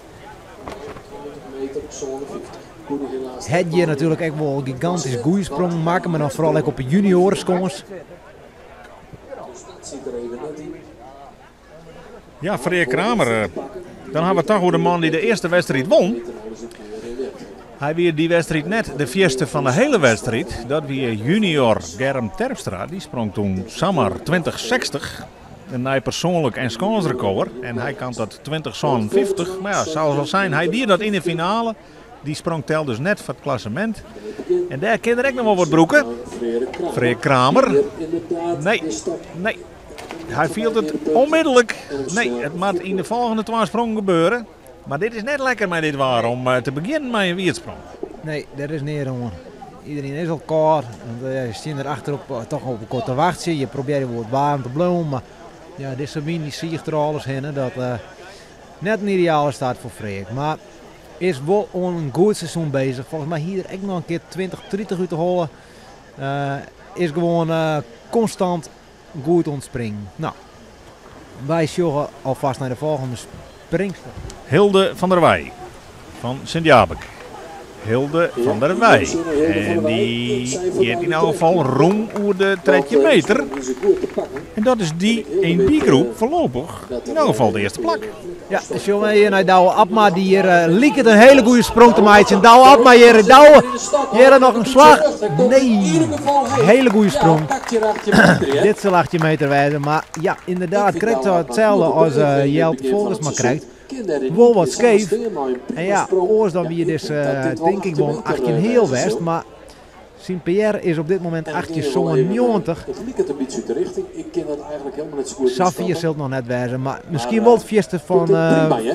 Het hjir natuerlik ek wol gigantysk goede sprongen makke, mar dan foaral ek op de junioareskâns. Ja, Freark Kramer. Dan ha we it toch oer de man dy't de earste wedstriid won. Hy wie dy wedstriid net de fierste fan de hiele wedstriid. Dat wie junior Germ Terpstra. Dy sprong toen samar 2060. In nij persoanlik en skânsrekôr. En hy kaam tot 2057. Mar ja, sa as al sein, hy die dat yn de finale. Dy sprong telt dus net foar it klassemint. En dêr kin er ek noch wol wat brûke. Freark Kramer. Nee, nee. Hy fielt it onmiddellik. Nee, it moat yn de folgjende twa sprongen gebeure. Mar dit is net lekker mei dit waar om te begjinnen mei in wietsprong. Nee, dêr is neat oan. Iderien is al kâld. Want je stean der achterop toch op elkoar te wachtsjen. Je probearje wol wat waarm te bliuwen, mar ja, dizze wyn dy siicht der alles hinne. Dat net in ideale start foar Freark. Mar is wol oan in goed seizoen bezich. Folgens my hie er ek noch in kear 20, 30 út de holle. Is gewoan konstant goed oan it springen. No, wy sjogge alfêst nei de folgjende springster. Hilde van der Weij fan Sint Jabik. Hilde van der Weij. En dy giet yn elk gefal rûn oer de 13 meter. En dat is dy yn dy groep foarlopich yn elk gefal de earste plak. Ja, dan sjogge we hjir nei Douwe Abma, dy hjir liket in hele goede sprong te meitsjen. Douwe Abma hjir, Douwe, hjir noch in slach. Nee, hele goede sprong. Dit sil 18 meter wêze, mar ja, ynderdaad, krekt itselde as Jelte Folkertsma krijt. Wol wat skeef. En ja, oars dan wie dizze tink ik wol in 18 heal west, mar syn PR is op dit momint 1897. Sa fier sil it noch net wêze, mar miskien wol it fierste fan,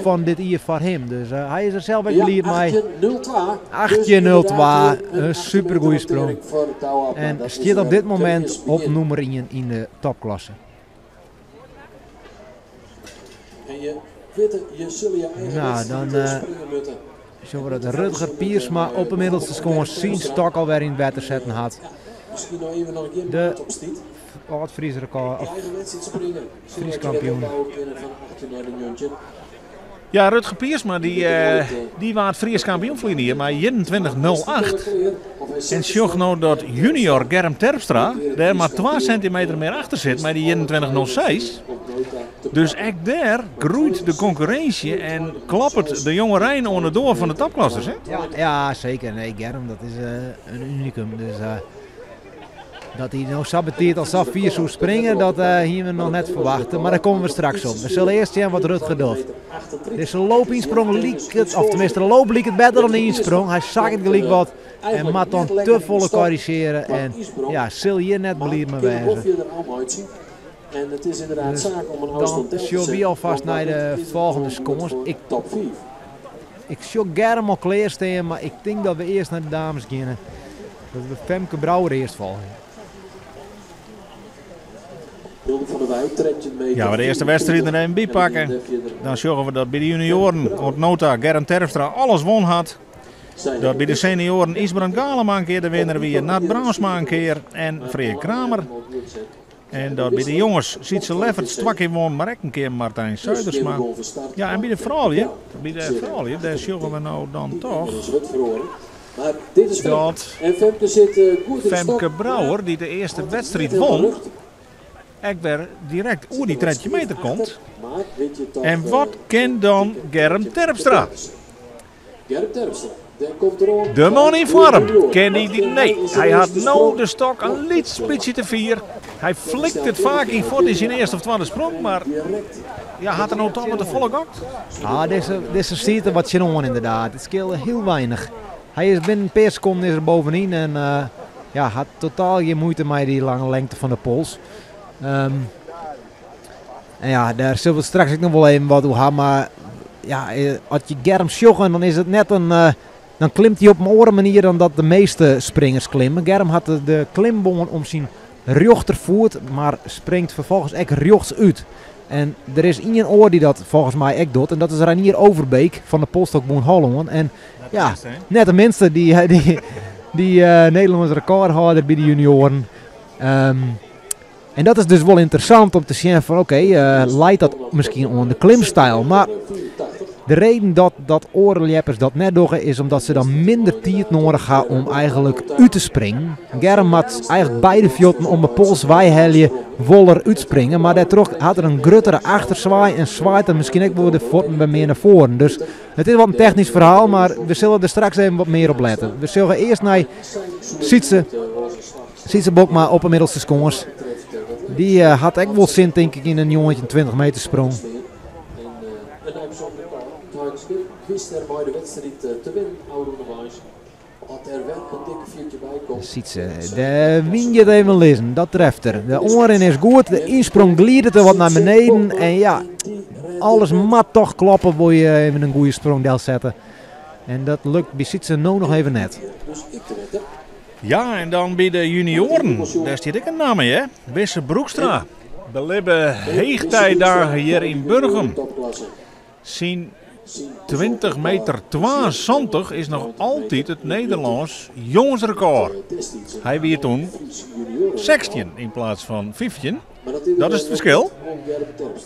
fan dit jier foar him. Dus hy is der sels ek bliid mei. 18.02, in supergoeie sprong. En stiet op dit momint op nûmer ien yn de topklasse. Nou, dan sjogge we dat Rutger Piersma op de middelste skâns syn stok alwer yn it wetter setten hat. De âld-Fries rekôr, of Frysk kampioen. Ja, Rutger Piersma dy, dy waard Frysk kampioen ferline jier mei 21.08. En sjoch no dat junior Germ Terpstra dêr mar 2 sintimeter mear achter sit mei dy 21.06. Dus ek dêr groeit de konkurrinsje en kloppet de jongerein oan de doar fan de topklassers. Hè? Ja, ja, zeker. Nee, Germ, dat is een unicum. Dus dat hy no sa betiid al sa fier soe springe, dat hiene we noch net ferwachte. Mar dêr komme we straks op. We sille earst sjen wat Rutger docht. Dizze loopynsprong liket, of teminsten de loop liket better dan de ynsprong. Hy sakket gelyk wat en moat dan te folle korrizjearje. En ja, sil hjir net bliid mei wêze. Dus dan sjogge wy alfêst nei de folgjende skâns. Ik sjoch Germ al klearstean, mar ik tink dat we earst nei de dames geane. Dat we Femke Brouwer earst folgje. Ja, we de earste wedstriid der even by pakke. Dan sjogge we dat by de junioaren oant no ta Germ Terpstra alles wûn hat. Dat by de senioaren Ysbrand Galema in kear de winner wie, Nard Brandsma in kear en Freark Kramer. En dat by de jonges Sietse Lefferts twa kear wûn, mar ek in kear Martijn Zuidersma. Ja, en by de froulju, by de froulju, dêr sjogge we no dan toch dat Femke Brouwer, dy't de earste wedstriid wûn, ek wer direkt oer dy 13 meter komt. En wat kin dan Germ Terpstra? De man yn foarm. Kin hy dy? Nee, hy hat no de stok in lyts bytsje te fier. Hy flikt it faak yn fuort yn syn earste of twadde sprong, mar ja, hat er no toch wat te folle gokt? Ah, dizze, dizze siet der wat tsjinoan ynderdaad. It skeelde hiel weinich. Hy is binnen in pear sekonden is er bovenyn en ja, hat totaal gjin muoite mei dy lange lengte fan de pols. En ja, dêr sille we straks ek noch wol even wat oer ha. Mar ja, as je Germ sjogge, dan is it net in. Dan klimt hy op in oare manier dan dat de measte springers klimme. Germ hat de klimbân om syn rjochterfoet, mar springt ferfolgens ek rjochts út. En der is ien oar dy't dat folgens my ek docht en dat is Reinier Overbeek fan de Polstokbûn Hollân. En ja, net de minste, dy, dy, dy Nederlânsk rekôrhâlder by de junioaren. En dat is dus wol ynteressant om te sjen fan oké, leit dat miskien oan de klimstyl. Mar de reden dat, dat oare ljeppers dat net dogge is omdat se dan minder tiid nedich ha om eigenlik út te springen. Germ moat eigenlik beide fuotten om 'e pols weihelje wol er útspringe, mar dêrtroch hat er in gruttere achterswaai en swaait er miskien ek wol de fuotten wer mear nei foaren. Dus it is wat in technysk ferhaal, mar we sille der straks even wat mear op lette. We sjogge earst nei Sytse. Sytse Bokma op 'e middelste skâns. Dy hat ek wol sin tink ik yn in 29 meter sprong. Sytse, de wyn giet even lizzen, dat treft er. De oanrin is goed, de ynsprong glidet er wat nei beneden. En ja, alles moat toch kloppe, wol je even in goede sprong delsette. En dat lukt by Sytse no noch even net. Ja, en dan by de junioaren, dêr stiet ek in namme, hè? Wisse Broekstra. Belibbe heechtijdagen hjir yn Burgum. Syn 20 meter 72 is noch altyd it Nederlânsk jongesrekôr. Hy wie toen 16 yn plaats fan 15. Dat is it ferskil.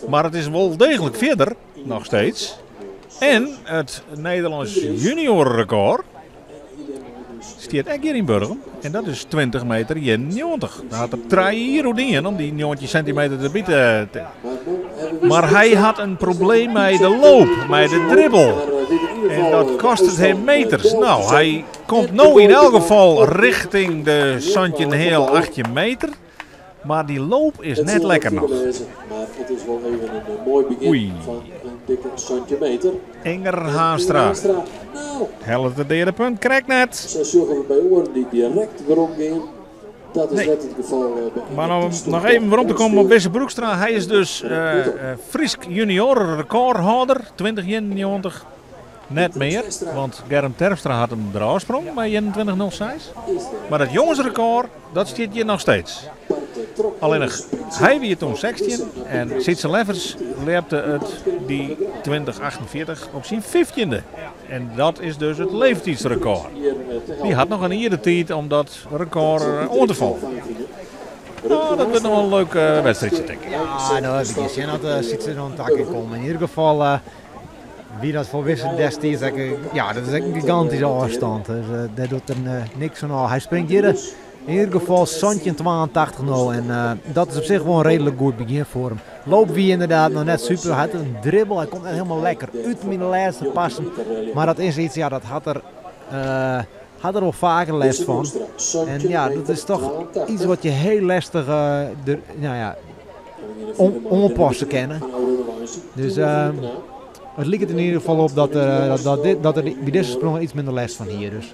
Mar it is wol deeglik fierder, noch steeds. En it Nederlânsk junioarerekôr stiet ek hjir yn Burgum en dat is 20 meter 91. Daar hat er trije jier oer dien om dy 19 sintimeter derby te. Mar hy hat in probleem mei de loop, mei de dribbel. En dat kostet him meters. No, hy komt no yn elk gefal richting de santjin heal 18 meter. Mar dy loop is net lekker noch. Oei. Inger Haanstra hellet it deade punt krekt net. Nee. Mar om noch even werom te kommen op Wisse Broekstra. Hy is dus Frysk junioarerekôrhâlder, 2091. Net mear, want Germ Terpstra hat him derôf sprongen mei 21,06. Mar dat jongesrekôr, dat stiet hjir noch steeds. Allinnich, hy wie toen 16 en Sietse Lefferts ljepte it dy 20,48 op syn fyftjinde. En dat is dus it leeftiidsrekôr. Dy hat noch in jier de tiid om dat rekôr oan te foljen. No, dat wurdt noch in leuk wedstriidsje, tink ik. Ja, no, we gean sjen oft Sietse der oan ta kin komme. Yn ieder gefal wie dat foar Wisse destiids ek, ja, dat is ek in gigantyske ôfstân. Dus dêr docht er niks fan ôf. Hy springt hjir yn ieder gefal 17,82 no en dat is op sich wol in reedlik goed begjin foar him. Loop wie inderdaad noch net super. Hy hat in dribbel, hy komt net hielendal lekker út yn de lêste passen. Mar dat is iets, ja, dat hat er, hat er wol faker lêst fan. En ja, dat is toch iets wat je hiel lestich der, nou ja, oanpasse kinne. Dus it liket yn ieder gefal op dat, dat, dat, dit, dat er by dizze sprong iets minder lêst fan hie. Dus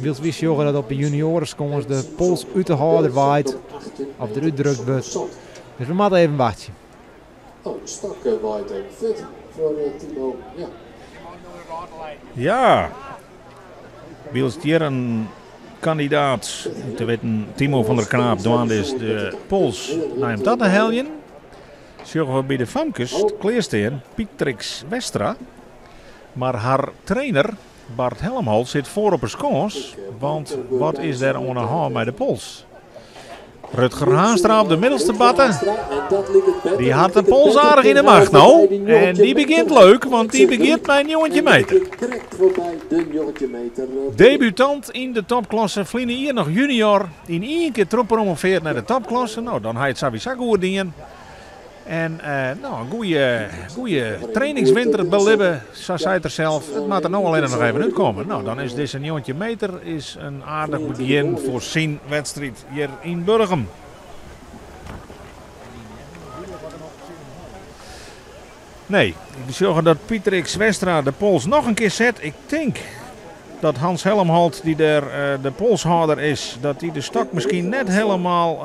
wylst wy sjogge dat op de juniorenskâns de pols út de hâlder waait of derút drukt wurdt. Dus we moatte even wachtsje. Oh, de stok waait even fuort foar Timo. Ja. Ja, wylst hjir in kandidaat, te witten Timo van der Knaap, dwaande is de pols nei him ta te heljen, sjogge we by de famkes klearstean Pietrix Westra. Mar har trainer Bart Helmholt sit foar op 'e skâns, want wat is der oan 'e hân mei de pols? Rutger Haanstra op de middelste batte. Dy hat de pols aardich yn 'e macht no. En dy begjint leuk, want dy begjint mei 19 meter. Debutant yn de topklasse, ferline jier noch junior. Yn ien kear trochpromoveard nei de topklasse. No, dan ha je it sawiesa goed dien. En no, in goede, goede trainingswinter belibbe, sa seit er sels. It moat der no allinnich noch even útkomme. No, dan is dizze 19 meter is in aardich begjin foar syn wedstriid hjir yn Burgum. Nee, we sjogge dat Pieter X. Westra de pols noch in kear set. Ik tink dat Hans Helmholt, dy't dêr de polshâlder is, dat dy de stok miskien net helemaal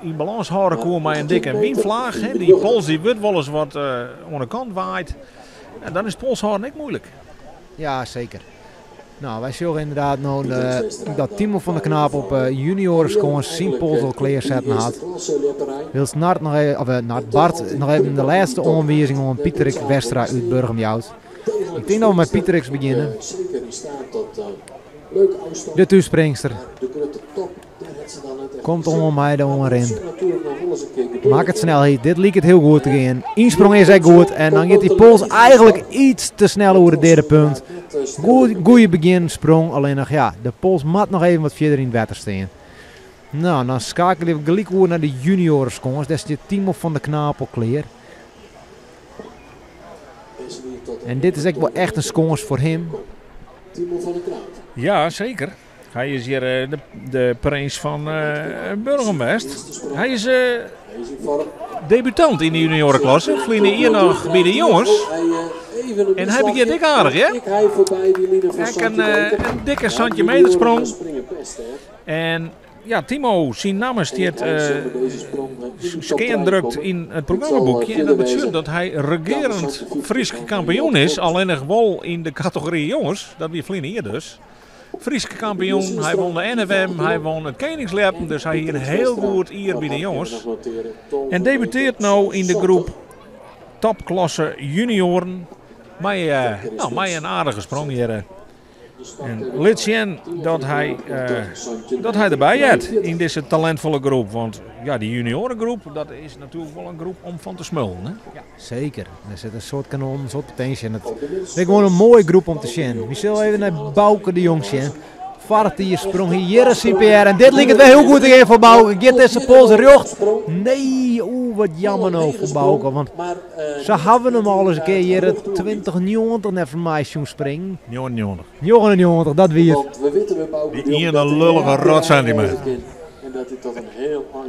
yn balâns hâlde koe mei in dikke wynflaach. Dy pols dy wurdt wolris wat oan de kant waaid. En dan is polshâlden ek muoilik. Ja, seker. No, wy sjogge ynderdaad no dat Timo van der Knaap op junioreskâns syn pols al klearsetten hat. Wylst Nart noch even, of Nart, Bart noch even de lêste oanwizing oan Pieterik Westra út Burgum jout. Ik tink dat we mei Pieteriks begjinne. De thússpringster komt oan mei de oanrin. Makket snelheid. Dit liket hiel goed te gean. Ynsprong is ek goed. En dan giet dy pols eigentlik iets te snel oer it deade punt. Goed, goeie begjinsprong. Allinnich ja, de pols moat noch even wat fierder yn it wetter stean. No, dan skeakelje we gelyk oer nei de junioreskâns. Dêr stiet Timo van der Knaap al klear. En dit is ek wol echt in skâns foar him. Ja, seker. Hy is hjir de prins fan Burgum west. Hy is debutant yn de juniorenklasse. Ferline jier noch by de jonges. En hy begjint ek aardich, hear. Ek in dikke 17 meter sprong. En ja, Timo, syn namme stiet skeandrukt yn it programmaboekje. En dat betsjut dat hy regearend Frysk kampioen is. Allinnich wol yn de kategory jonges. Dat wie ferline jier dus. Frysk kampioen, hy won de NFM, hy won it Keningsljeppen, dus hy hie in hiel goed jier by de jonges. En debuteart no yn de groep topklasse junioren mei, no, mei in aardige sprong hjir. En lit sjen dat hy, dat hy derby heart yn dizze talintfolle groep. Want ja, dy juniorengroep, dat is natuerlik wol in groep om fan te smullen. Hè? Seker. Der sit in soad kanonnen, in soad potinsje. En it is gewoan in moaie groep om te sjen. We sille even nei Bauke de Jong sjen. Foarich jier sprong hy hjir in CPR. En dit liket wer hiel goed te gean foar Bauke. Giet dizze pols rjocht? Nee, oeh, wat jammer no foar Bauke. Want sa hawwe we him al ris in kear hjir 2090 neffens my sjoen springen. 99. 99, dat wie it. Dy iene lullige rot sentimeter.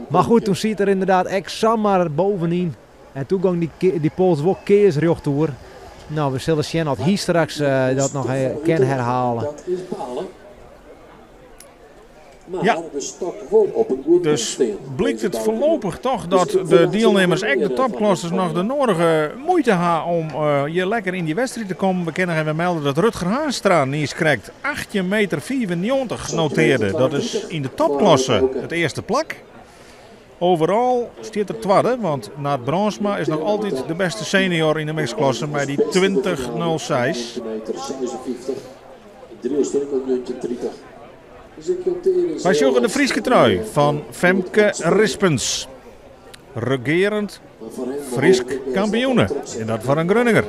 Mar goed, toen siet er ynderdaad ek samar bovenyn. En toen gong dy pols wol kearsrjocht oer. No, we sille sjen oft hy straks dat noch kin herhale. Ja, dus blykt it foarlopich toch dat de dielnimmers, ek de topklassers, noch de nedige muoite ha om hjir lekker yn dy wedstriid te kommen. We kinne noch even melde dat Rutger Haanstra niiskrekt 18 meter 95 notearde. Dat is yn de topklasse it earste plak. Overall stiet er twadde, want Nard Brandsma is noch altyd de bêste senior yn de mixklasse mei dy 20.06. Wy sjogge de Fryske trui fan Femke Rispens, regearend Frysk kampioene. En dat foar in Grunninger.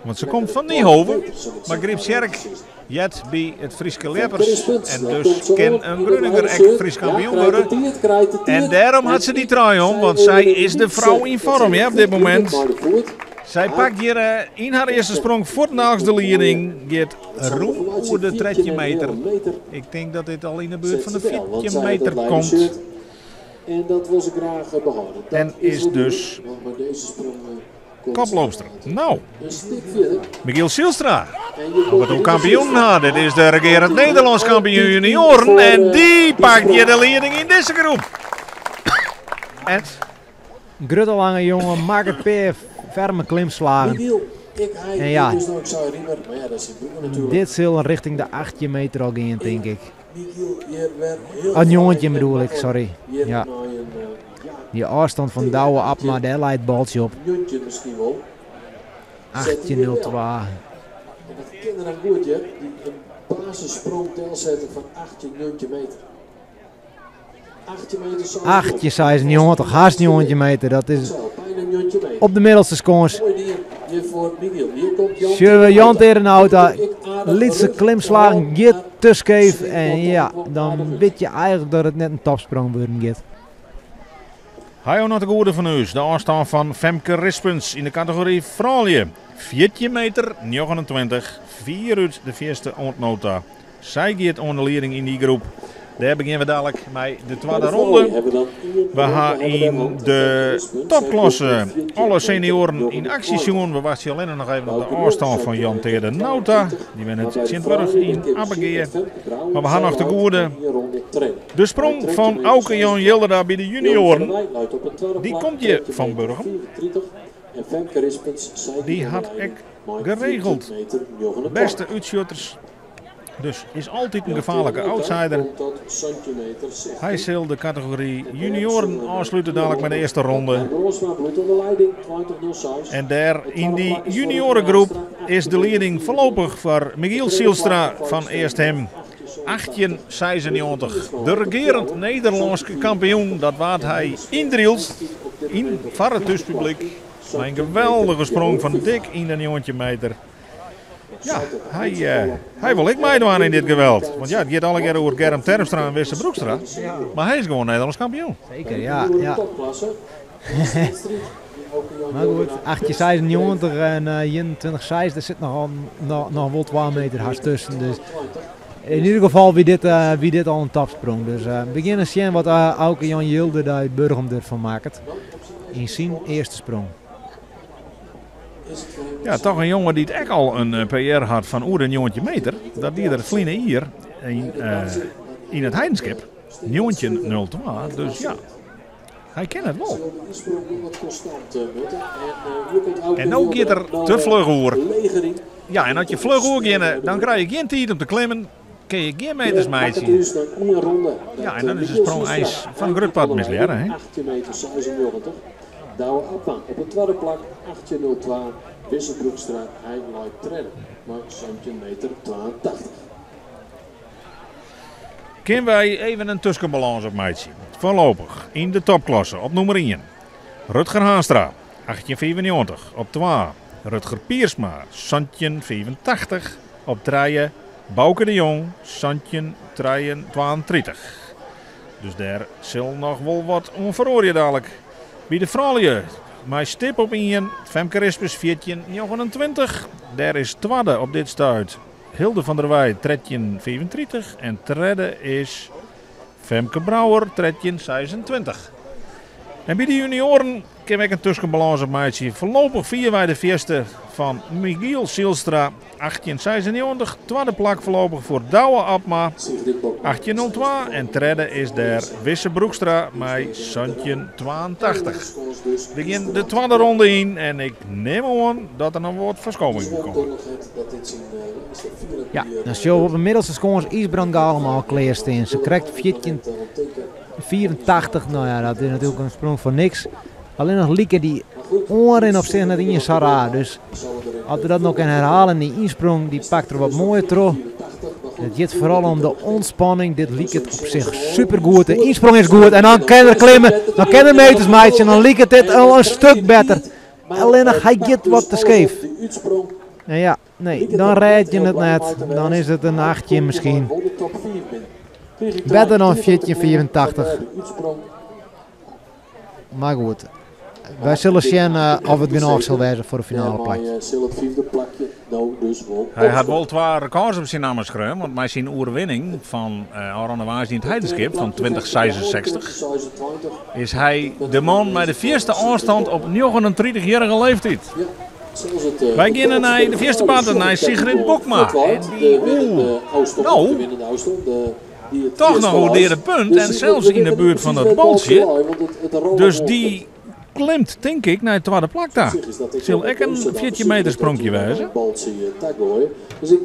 Want se komt fan Niehove, mar Gryptsjerk heart by it Fryske ljeppers en dus kin in Grunninger ek Frysk kampioen wurde. En dêrom hat se dy trui om, want sy is de frou yn foarm hear op dit momint. Sy pakt hjir yn har earste sprong fuortendaalks de lieding, giet rûm oer de 13 meter. Ik tink dat dit al yn de buert fan de 14 meter komt. En is dus Koploopster. No, Michiel Zijlstra. Wat oer kampioenen ha. Dit is de regerend Nederlânsk kampioen junioaren. En dy pakt hjir de lieding yn dizze groep. En Grutte lange jonge makket pear ferme klimslagen. En ja, dit sil richting de 18 meter al gean, tink ik. Oh, 19 bedoel ik, sorry. Ja. Die ôfstân fan Douwe Abma, dêr leit it baltsje op. 18.02. En dat kin er dan goed, ja. Die een basissprong delzetten van 18 meter. 18,96, hast 19 meter. Dat is op de middelste skâns. Sjogge we Jan Terenauta, lytse klimslagen, giet te skeef. En ja, dan wit je eigenlik dat it net in topsprong wurden giet. Hajo noch de goede fan ús, de ôfstân fan Femke Rispens yn de kategory froulju. 14 meter 29, fierút de fierste oant no ta. Sy giet oan de lieding yn dy groep. Dêr begjinne we dadlik mei de twadde ronde. We ha yn de topklasse alle senioaren yn aksje sjoen. We wachtsje allinne noch even op de ôfstân fan Jan Teerde Nauta. Dy wennet tsjintwurdich yn Abbegea. Mar we ha noch te goede de sprong fan Auke Jan Jilderda by de junioaren. Dy komt hjir fan Burgum. Dy hat ek geregeld bêste útsjotters. Dus is altyd in gefaarlike outsider. Hy sil de kategory junioaren ôfslute dadlik mei de earste ronde. En dêr yn dy junioaregroep is de lieding foarlopich foar Michiel Zijlstra fan Easthim. 1896. De regearend Nederlânske kampioen, dat waard hy yn Drylts, yn foar it thúspublyk, mei in geweldige sprong fan dik yn de 19 meter. Ja, hy, hy wol ek meidwaan yn dit geweld. Want ja, it giet allegear oer Germ Terpstra en Wisse Broekstra. Mar hy is gewoan Nederlânsk kampioen. Seker, ja. ja. Mar goed, 1896 en 21,6, der sit nochal noch, noch wol 2 meter hast tusken. Dus yn ieder gefal wie dit, wie dit al in topsprong. Dus we gean sjen wat Auke Jan Jilderda út Burgum derfan makket yn syn earste sprong. Ja, toch in jonge dy't ek al in PR hat fan oer de 19 meter. Dat die er ferline jier yn it Heidenskip. 19.02, dus ja, hy kin it wol. En no giet er te fluch oer. Ja, en as je fluch oergeane, dan krije je gjin tiid om te klimmen. Kinne je gjin meters meitsje. Ja, en dan is de sprong eins foar in grut part mislearre. Hè? 18 meter 96. Douwe Abma op it twadde plak, 18.02. Wisse Broekstra, hy leit tredde mei 17 meter 82. Kinne wy even in tuskenbalâns opmeitsje? Foarlopich yn de topklasse op nûmer ien Rutger Haanstra, 1895, op twa Rutger Piersma, 1785, op trije Bauke de Jong, 1732. Dus dêr sil noch wol wat oan feroarje dadlik. By de froulju mei stip op ien Femke Rispens 1429. Dêr is twadde op dit stuit Hilde van der Weij 1335 en tredde is Femke Brouwer 1326. En by de junioaren kinne we ek in tuskenbalâns opmeitsje. Foarlopich fierwei de fierste fan Michiel Zijlstra 1896. Twadde plak foarlopich foar Douwe Abma 1802 en tredde is dêr Wisse Broekstra mei 1782. We gean de twadde ronde yn en ik nim oan dat der noch wat ferskowingen komme. Ja, dan sjogge we op de middelste skâns Ysbrand Galema al klear stean. Se krekt 14,84. Nou ja, dat is natuerlik in sprong foar niks. Allinnich like dy oanrin op sich net iens sa raar. Dus as er dat noch kin herhalen, dy ynsprong, dy pakt er wat moaier troch. It giet foaral om de ûntspanning. Dit liket op sich supergoed. De ynsprong is goed en dan kin er klimme, dan kin er meters meitsje en dan liket dit al in stik better. Allinnich hy giet wat te skeef. En ja, nee, dan rêd je it net. Dan is it in 18 miskien. Better dan 14,85. Mar goed, wy sille sjen of it genôch sil wêze foar de finale plakje. Hy hat wol twa rekôrs op syn namme skreaun, want mei syn oerwinning fan ôfrûne woansdei yn it Heidenskip fan 2066 is hy de man mei de fierste ôfstân op 39-jierrige leeftyd. Wy geane nei de fierste parte, nei Sigrid Bokma. En dy, oeh, no, toch noch oer deade punt en sels yn de buert fan it baltsje. Dus dy klimt, tink ik, nei it twadde plak ta. Sil ek in 14 meter spronkje wêze.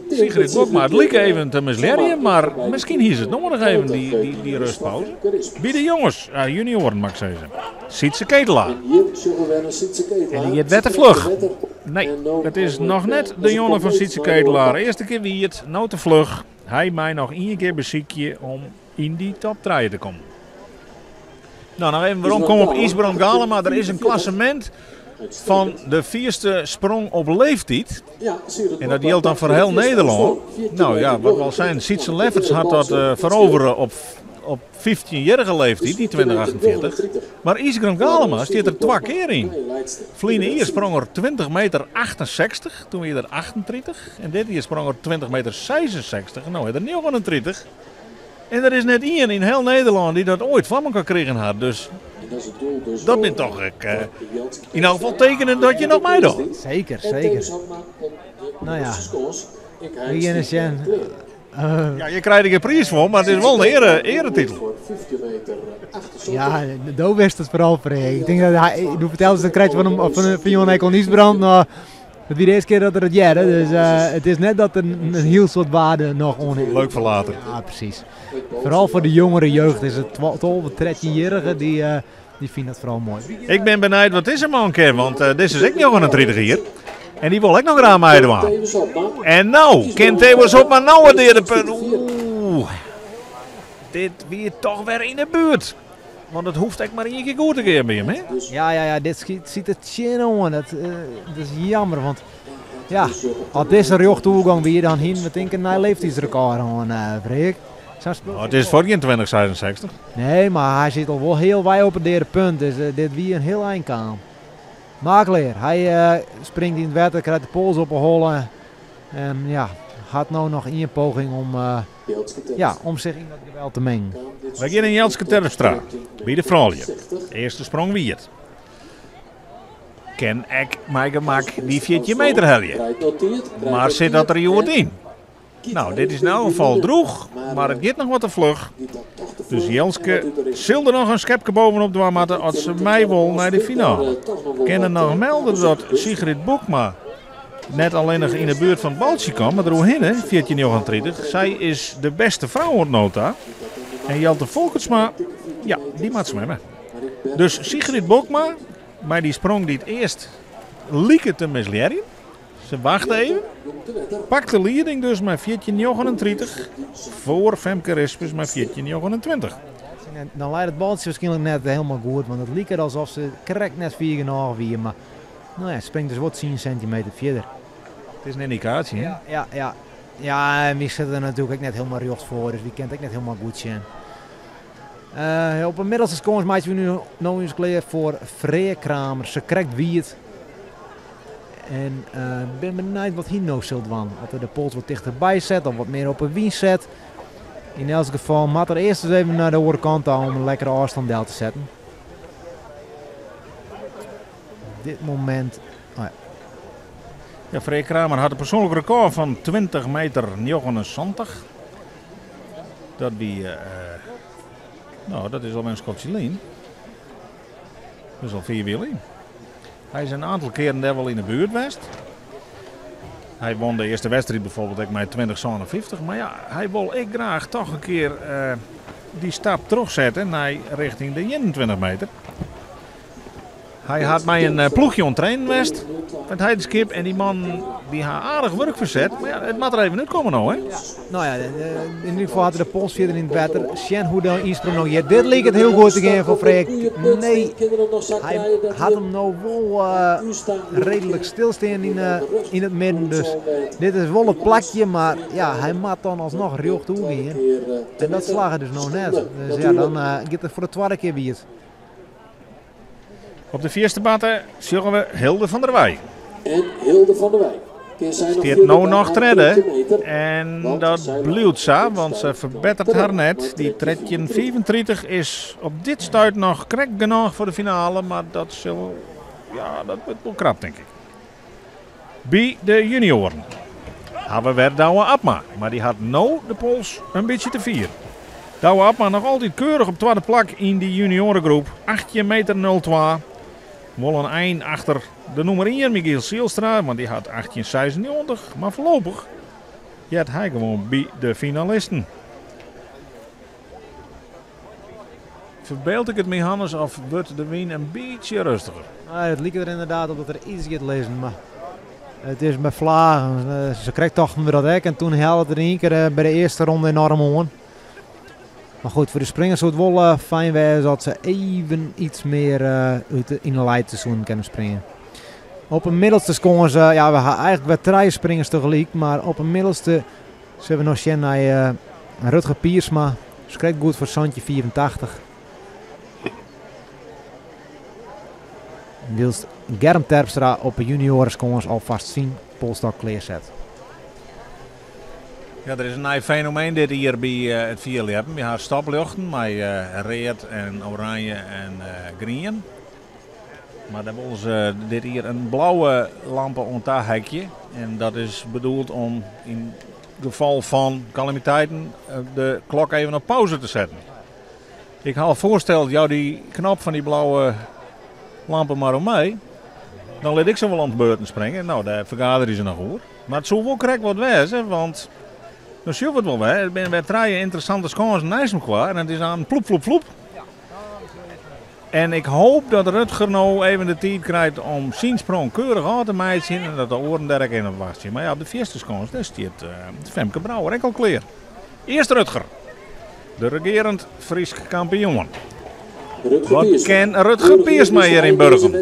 Sigrid Bokma, it like even te mislearjen, mar miskien hie se it noadich even, dy rustpauze. By de jonges, junioaren moat ik sizze, Sietse Ketelaar. En dy giet wer te fluch. Nee, it is noch net de jonge fan Sietse Ketelaar. Earste kear wie it, no te fluch. Hy mei noch ien kear besykje om yn dy top trije te kommen. No, noch even weromkomme op Ysbrand Galema. Der is in klassemint fan de fierste sprong op leeftyd. En dat jildt dan foar hiel Nederlân. No ja, wat wol sein, Sietse Lefferts hat dat ferovere op 15-jierrige leeftyd, yn 2048. Mar Ysbrand Galema stiet der twa kear yn. Ferline jier sprong er 20 meter 68, doe wie er 38. En dit jier sprong er 20 meter 66, no is er 39. En der is net ien yn hiel Nederlân dy't dat oait foar mekoar krigen hat. Dus dat binne toch ek yn elk gefal tekenen dat je noch meidogge. Seker, seker. No ja, we geane sjen. Ja, je krije der gjin priis foar, mar it is wol in eare, earetitel. Ja, do wist it foaral, Freek. Ik tink dat hy, do fertelst it krekt fan, fan Jon Ekon Ysbrand, no, it wie de earste kear dat er it hearde, dus it is net dat der in hiel soad waarde noch oan is. Leuk foar later. Ja, presys. Foaral foar de jongere jeugd is it 12, 13-jierrige, dy, dy fine dat foaral moai. Ik bin benijd wat dizze man kin, want dizze is ek 39 jier. En dy wol ek noch graach meidwaan. En no kin Thewis Hobma no it deade punt. Oeh, dit wie toch wer yn de buert. Want it hoecht ek mar ien kear goed te gean by him, hè? Ja, ja, ja, dit siet der tsjinoan. Dat, dat is jammer, want ja, as dizze rjochte oergong wie, dan hienen we tink ik in nij leeftiidsrekôr hân, Freek. Sa'n spul. No, it is foar gjin 2066. Nee, mar hy sit al wol hiel wei op it deade punt, dus dit wie in hiel ein kaam. Mar klear, hy springt yn it wetter, krijt de pols op 'e holle en ja, hat no noch ien poging om, ja, om sich yn dat geweld te mengen. Wy gean nei Jelske Terpstra by de froulju. Earste sprong wie it. Kin ek mei gemak dy 14 meter helje. Mar sit dat der hjoed yn? No, dit is yn elk gefal drûch, mar it giet noch wat te fluch. Dus Jelske sil der noch in skepke bovenop dwaan moatte as se mei wol nei de finale. Kinne noch melde dat Sigrid Bokma net allinnich yn 'e buert fan it baltsje kaam, mar deroerhinne, 14,39. Sy is de bêste frou oant no ta. En Jelte Folkertsma, ja, dy moat swimme. Dus Sigrid Bokma, mei dy sprong dy't earst like te mislearjen. Se wachte even, pakt de lieding dus mei 14,39 foar Femke Rispens mei 14,29. Dan leit it baltsje waarskynlik net hielendal goed, want it liket alsof se krekt net fier genôch wie. Mar no ja, springt dus wol 10 sintimeter fierder. It is in yndikaasje, hè? Ja, ja, ja. Ja, en wy sitte der natuerlik ek net hielendal rjocht foar, dus wy kinne it ek net hielendal goed sjen. Op 'e middelste skâns meitsje we nu no ús klear foar Freark Kramer. Se krekt wiet. En bin benijd wat hy no sil dwaan. Oft er de pols wat tichterby set of wat mear op 'e wyn set. Yn elts gefal moat er earst ris even nei de oare kant ta om in lekkere ôfstân del te setten. Dit momint. Oh ja. Ja, Freark Kramer hat in persoanlik rekôr fan 20 meter 79. Dat wie, no, dat is al in skoftsje lyn. Dat is al 4 jier lyn. Hy is in oantal kearen dêr wol yn de buert west. Hy won de earste wedstriid bijvoorbeeld ek mei 2057. Mar ja, hy wol ek graach toch in kear dy stap trochsette nei richting de 21 meter. Hy hat mei in ploechje oan it trainen west fan it Heidenskip en dy mannen dy ha aardich wurk ferset. Mar ja, it moat der even útkomme no, hè? No ja, yn ieder gefal hat er de pols fierder yn it wetter. Sjen hoe de ynsprong no giet. Dit liket hiel goed te gean foar Freek. Nee, hy hat him no wol reedlik stilstean yn it midden. Dus dit is wol it plakje, mar ja, hy moat dan alsnoch rjocht oergean. En dat slagge dus no net. Dus ja, dan giet er foar de twadde kear wiet. Op de fierste barte sjogge we Hilde van der Wei. En Hilde van der Wei. Stiet no noch tredde en dat bliuwt sa, want se ferbettert har net. Dy 13.35 is op dit stuit noch krekt genôch foar de finale, mar dat sil, ja, dat wurdt wol krap tink ik. By de junioaren ha we wer Douwe Abma, mar dy hat no de pols in bytsje te fier. Douwe Abma noch altyd keurich op twadde plak yn dy junioaregroep, 18 meter 02. Wol in ein achter de nûmer ien Michiel Zijlstra, want dy hat 18,96, mar foarlopich heart hy gewoan by de finalisten. Ferbyld ik it my, Hannes, of wurdt de wyn in bytsje rêstiger? Nee, it liket der ynderdaad op dat der iets giet lizzen, mar it is mei fleagen. Sa krekt tochten we dat ek en toen helle it der yn ien kear by de earste ronde enoarm oan. Mar goed, foar de springers soe it wol fijn wêze as se even iets mear út yn de lijte soenen kinne springe. Op 'e middelste skâns, ja, we ha eigentlik wer trije springers tegelyk, mar op 'e middelste sille we noch sjen nei Rutger Piersma. Krekt goed foar 17,85. Wylst Germ Terpstra op 'e junioareskâns alfêst syn polsstôk klearset. Ja, der is in nij fenomeen dit jier by it fierljeppen. We ha stopljochten mei read en oranje en grien. Mar dêr wolle se dit jier in blauwe lampe oan taheakje. En dat is bedoeld om yn gefal fan kalamiteiten de klok even op pauze te setten. Ik ha al foarsteld, jou dy knop fan dy blauwe lampe mar oan my. Dan lit ik se wol om beurten springe. No, dêr fergaderje se noch oer. Mar it soe wol krekt wat wêze, want dan sjogge we it wol wer. Der binne wer trije ynteressante skânsen neist mekoar en it is aan ploep, ploep, ploep. En ik hoop dat Rutger no even de tiid krijt om syn sprong keurich ôf te meitsjen en dat de oaren dêr ek even op wachtsje. Mar ja, op de fierste skâns dêr stiet Femke Brouwer ek al klear. Earst Rutger, de regearend Frysk kampioen. Wat kin Rutger Piersma hjir yn Burgum?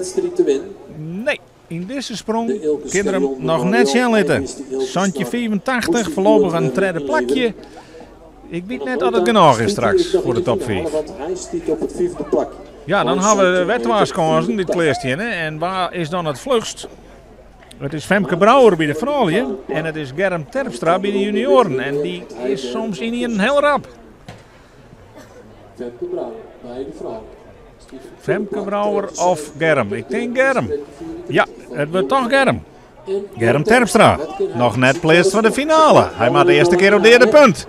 Nee, yn dizze sprong kin er him noch net sjen litte. 17,85, foarlopich in tredde plakje. Ik wit net oft it genôch is straks foar de top 5. Ja, dan ha we wer twa skânsen dy't klear steane. En wa is dan it fluchst? It is Femke Brouwer by de froulju en it is Germ Terpstra by de junioaren. En dy is soms ynienen hiel rap. Femke Brouwer by de froulju. Femke Brouwer of Germ? Ik tink Germ. Ja, it wurdt toch Germ. Germ Terpstra, noch net pleatst foar de finale. Hy moat de earste kear op de earde punt.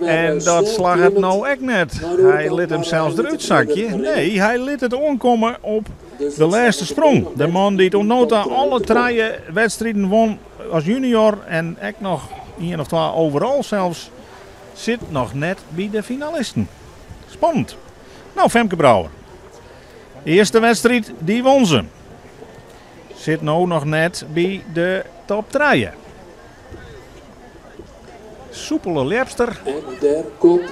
En dat slagget no ek net. Hy lit himsels derút sakje. Nee, hy lit it oankomme op de lêste sprong. De man dy't oant no ta alle trije wedstriden won as junior en ek noch ien of twa overall sels, sit noch net by de finalisten. Spannend. No, Femke Brouwer. Earste wedstriid, dy won se. Sit no noch net by de top trije. Soepele ljepster.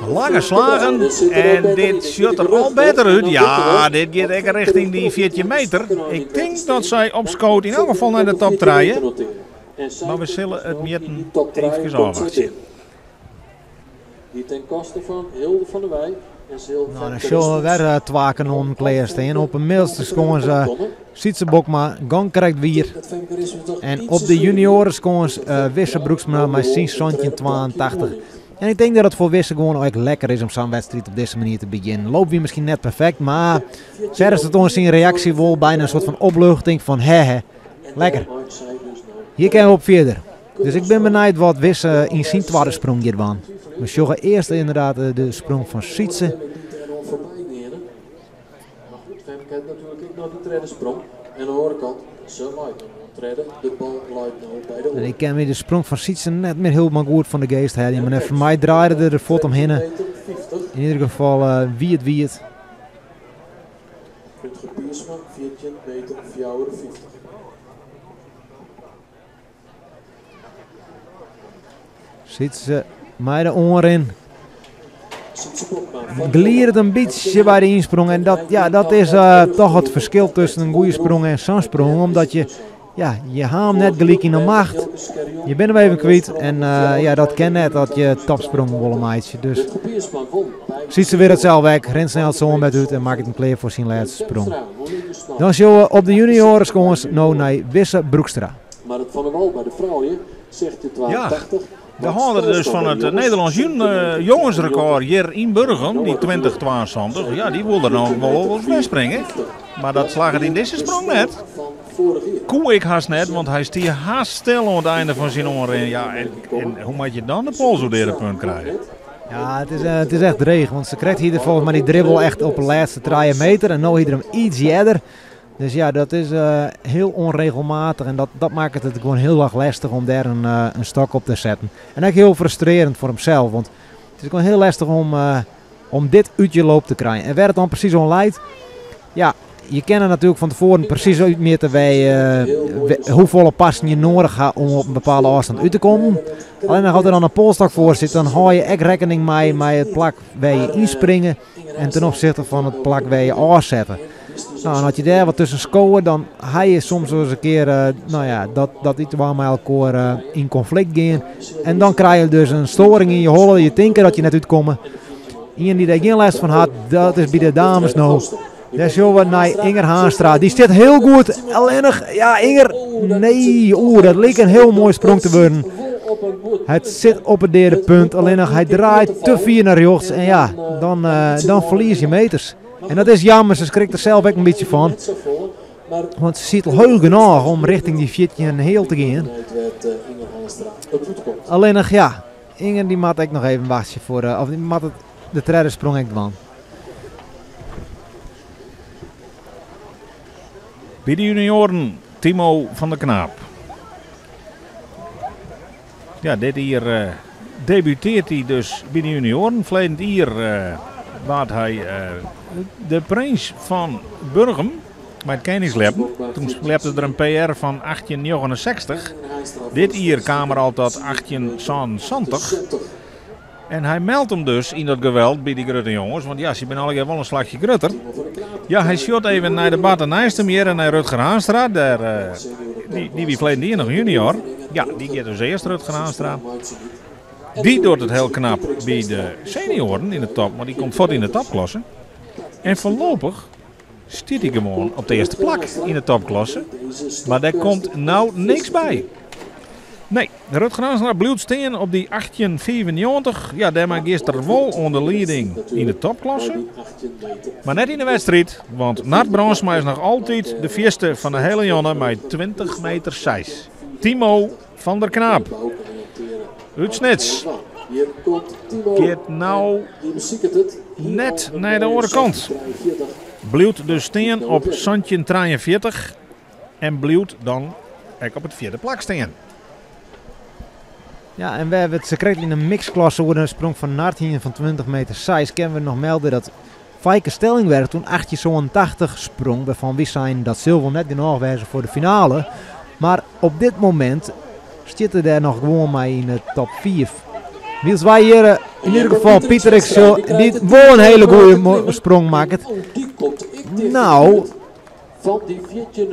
Lange slagen. En dit sjocht der al better út. Ja, dit giet ek rjochting dy 14 meter. Ik tink dat sy opskoot yn elk gefal nei de top trije. Mar we sille it mjitten eefkes ôfwachtsje. Die ten koste fan Hilde van der Wei en sil Nou, dan sjogge we wer twa kanonnen klear stean. Op 'e middelste skâns Sytse Bokma, gong krekt wier. En op de junioareskâns Wisse Broeksma mei syn 1782. En ik tink dat it foar Wisse gewoan ek lekker is om sa'n wedstriid op dizze manier te begjinnen. Loop wie miskien net perfekt, mar seachst it oan syn reaksje wol byna in soart fan opluchting fan hè hè, lekker. Hjir kinne we op fierder. Dus ik bin benijd wat Wisse yn syn twadde sprong giet dwaan. We sjogge earst ynderdaad de sprong fan Sytse. Maar goed, Femke hat natuerlik ek noch de tredde sprong. En oan de oare kant, se leit no oan tredde. De bal leit no by de En ik kin my de sprong fan Sytse net mear hielendal goed fan de geast helje. Mar foar my draaide er der fuort omhinne. Yn ieder gefal wie it wiet. Rutger Piersma, 14,02. 18 meter 54. Sytse mei de oanrin. Glidet in bytsje by de ynsprong. En dat, ja, dat is toch it ferskil tusken in goede sprong en sa'n sprong. Omdat je, ja, je ha him net gelyk yn de macht. Je binne him even kwyt. En ja, dat kin net as je topsprong wolle meitsje. Dus Sytse wit it sels ek. Rint snel it sânbêd út en makket him klear foar syn lêste sprong. Dan sjogge we op de junioareskâns no nei Wisse Broekstra. Mar it Van der Wal by de froulju, Ja, de hâlder dus fan it Nederlânsk jongensrekôr hjir yn Burgum, dy 2072, ja, dy wol der no wol wer springe. Mar dat slagget yn dizze sprong net. Koe ek hast net, want hy stie hast stil oan it einde fan syn oanrin. Ja, en hoe moat je dan de pols oer de punt krije? Ja, it is echt dreech, want sakrekt hie er folgens my dy dribbel echt op de lêste 3 meter en no hie er him iets earder. Dus ja, dat is hiel ûnregelmatich en dat makket it gewoan hiel erch lestich om dêr in stok op te setten. En ek hiel frustrearjend foar himsels, want it is gewoan hiel lestich om dit út je loop te krijen. En wêr't it dan presys oan leit, ja, je kinne natuerlik fan tefoaren presys útmjitte hoefolle passen je nedich ha om op in bepaalde ôfstân út te kommen. Allinnich as der dan in polstok foar sit, dan hâld je ek rekkening mei it plak wêr't je ynspringe en ten opsichte fan it plak wêr't je ôfsette. Nou, en as je dêr wat tusken skowe, dan ha je soms ris in kear nou ja, dat dy twa mei elkoar yn konflikt gean. En dan krije je dus in stoaring yn je holle, je tinke dat je net útkomme. Ien dy't dêr gjin lêst fan hat, dat is by de dames no. Dêr sjogge we nei Inger Haanstra. Dy stiet hiel goed. Allinnich, ja, Inger, nee, oeh, dat like in hiel moai sprong te wurden. It sit op it deade punt, allinnich hy draait te fier nei rjochts en ja, dan ferlies je meters. En dat is jammer, se skrikt der sels ek in bytsje fan. Want se siet al heech genôch om rjochting dy 14 heal te gean. Allinnich, ja, Inger dy moat ek noch even wachtsje foar, of dy moat it, de tredde sprong ek dwaan. By de junioaren Timo van der Knaap. Ja, dit jier debuteart hy dus by de junioaren. Ferleden jier waard hy de prins fan Burgum mei it keningsljeppen. Toen slepte er in PR fan 1869. Dit jier kaam er al tot 1877. En hy meldt him dus yn dat geweld by dy grutte jonges, want ja, sy binne allegear wol in slachje grutter. Ja, hy sjocht even nei de Bart neist him hjir en nei Rutger Haanstra. Dêr, dy, dy wie ferleden jier noch junior. Ja, dy giet dus earst, Rutger Haanstra. Dy docht it hiel knap by de senioaren yn de top, mar dy komt fuort yn de topklasse. En foarlopich stiet hy gewoan op it earste plak yn de topklasse. Mar dêr komt no niks by. Nee, Rutger Haanstra bliuwt stean op dy 1895. Ja, dêrmei giest er wol oan de lieding yn de topklasse. Mar net yn de wedstriid, want Nard Brandsma is noch altyd de fierste fan de hele jonne mei 20 meter 6. Timo van der Knaap út Snits giet no net nei de oare kant. Bliuwt dus stean op 1743 en bliuwt dan ek op it fjirde plak stean. Ja, en we hawwe it sakrekt yn de mixklasse oer de sprong fan Nard hiene fan 20 meter 6. Kinne we noch melde dat Feike Stellingwerf toen 1887 sprong, wêrfan wy seinen dat sil wol net genôch wêze foar de finale. Mar op dit momint stiet er dêr noch gewoan mei yn de top 5. Wylst wy hjir yn ieder gefal Pieter ik dy't wol in hiele goede sprong makket. Nou,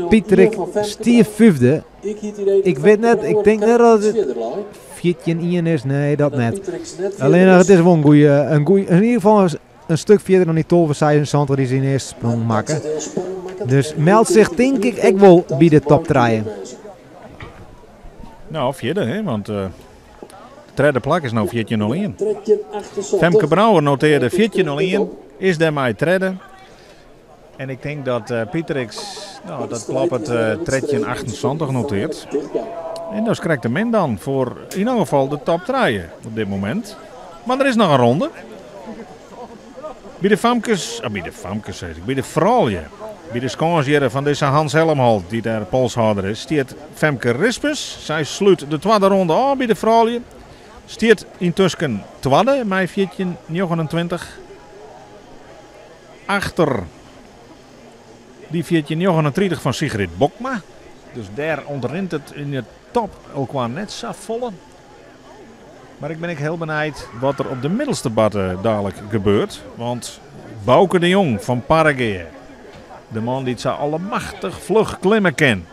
Pieterik stie fyfde. Ik wit net, ik tink net dat it 14-1 is. Nee, dat net. Allinnich it is wol in goede, in goede, yn ieder gefal in stuk fierder dan dy 12,76 dy't syn earste sprong makke. Dus meldt sich tink ik ek wol by de top trije. Nou, fierder, hè, want de tredde plak is no 14.01. Femke Brouwer notearde 14.01, is dêrmei tredde. En ik tink dat Pieter X, nou, dat kloppet, 13.78 noteart. En dat is krekt te min dan foar yn elk gefal de top trije op dit momint. Mar der is noch in ronde. By de famkes, oh, by de famkes sis ik, by de froulju, by de skânsjierren fan dizze Hans Helmholt, dy't dêr polshâlder is, stiet Femke Rispens. Sy slút de twadde ronde ôf by de froulju. Stiet yntusken twadde mei 14.29. Achter Die 14,39 fan Sigrid Bokma. Dus dêr ûntrint it yn de top elkoar net sa folle. Mar ik bin ek hiel benijd wat der op de middelste barte dalik gebeurt. Want Bauke de Jong fan Parregea, de man dy't sa allemachtich fluch klimme kin.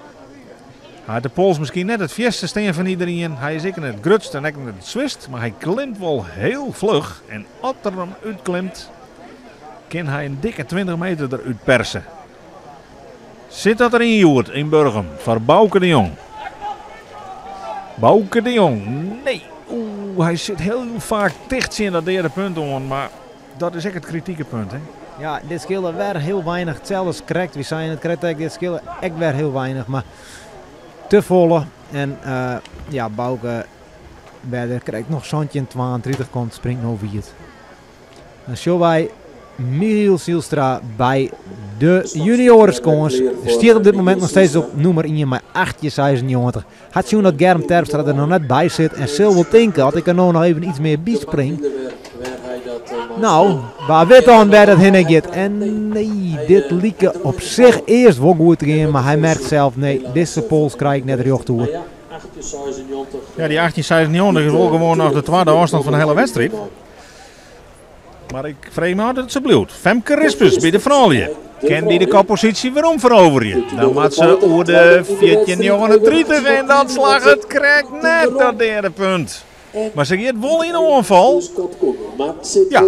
Hy hat de pols miskien net it fierste stean fan iderien. Hy is ek net it grutste en ek net it swierst, mar hy klimt wol hiel fluch. En as er him útklimt, kin hy in dikke 20 meter der út perse. Sit dat der yn hjoed yn Burgum foar Bauke de Jong? Bauke de Jong, nee. Oeh, hy sit hiel faak ticht tsjin dat deade punt oan, mar dat is ek it kritike punt, hè? Ja, dit skeelde wer hiel weinich. Itselde as krekt, wy seinen it krekt ek, dit skeelde ek wer hiel weinich, mar te folle. En uh, ja, Bauke, wêr der krekt noch 17,32 komt, springt no wiet. Dan sjogge wy Michiel Zijlstra by de junioareskâns. Stiet op dit momint noch steeds op nûmer 1 mei 18,96. Hat sjoen dat Germ Terpstra der noch net by sit en sil wol tinke, as ik der no noch even iets mear by spring. No, wa wit dan wêr dat hinne giet. En nee, dit like op sich earst wol goed te gean, mar hy merkt sels, nee, dizze pols krij ik net rjocht oer. Ja, dy 18,96 is wol gewoan noch de twadde ôfstân fan de hiele wedstriid. Mar ik freegje my ôf dat it sa bliuwt. Femke Rispens by de froulju. Kin dy de kopposysje werom feroverje? Dan moat se oer de 14,39 en dat slagget krekt net, dat deade punt. Mar se giet wol yn de oanfal. Ja,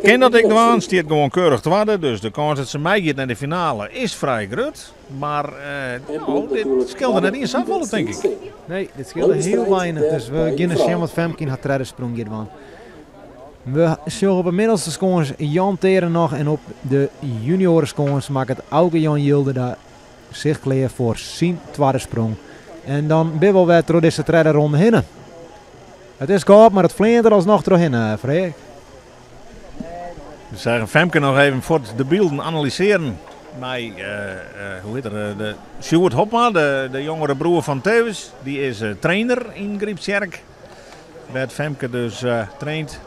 kin dat ek dwaan. Stiet gewoan keurich twadde, dus de kâns dat se meigiet nei de finale is frij grut. Mar no, dit skeelde net iens safolle, tink ik. Nee, dit skeelde hiel weinich. Dus we geane sjen wat Femke yn har tredde sprong giet dwaan. We sjogge op de middelste skâns Jan Teeren noch en op de junioareskâns makket Auke Jan Jilderda sich klear foar syn twadde sprong. En dan binne we alwer troch dizze tredde ronde hinne. It is kâld, mar it fleant der alsnoch trochhinne, Freark. We seagen Femke noch even fuort de bylden analysearjen mei, hoe hjit er, de Sjoerd Hopma, de jongere broer fan Thewis. Dy is trainer yn Gryptsjerk, wêr't Femke dus traint.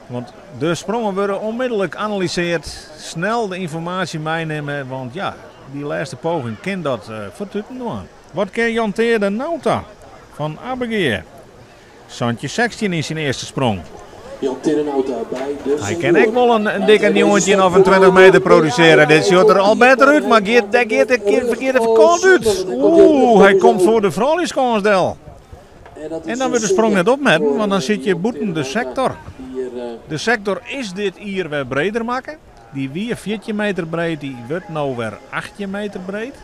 Want de sprongen wurde onmiddellik analyseard. Snel de ynformaasje meinimme, want ja, dy lêste poging kin dat fertuten dwaan. Wat kin Jan Teerde Nauta fan Abbegea? 17-16 yn syn earste sprong. Hy kin ek wol in dikke 19 of in 20 meter produsearje. Dit sjocht der al better út, mar giet, dêr giet de ferkearde kant út. Oeh, hy komt foar de frouljuskâns del. En dan wurdt de sprong net opmetten, want dan sit je bûten de sektor. De sektor is dit jier wer breder makke. Dy wie 14 meter breed, dy wurdt no wer 18 meter breed.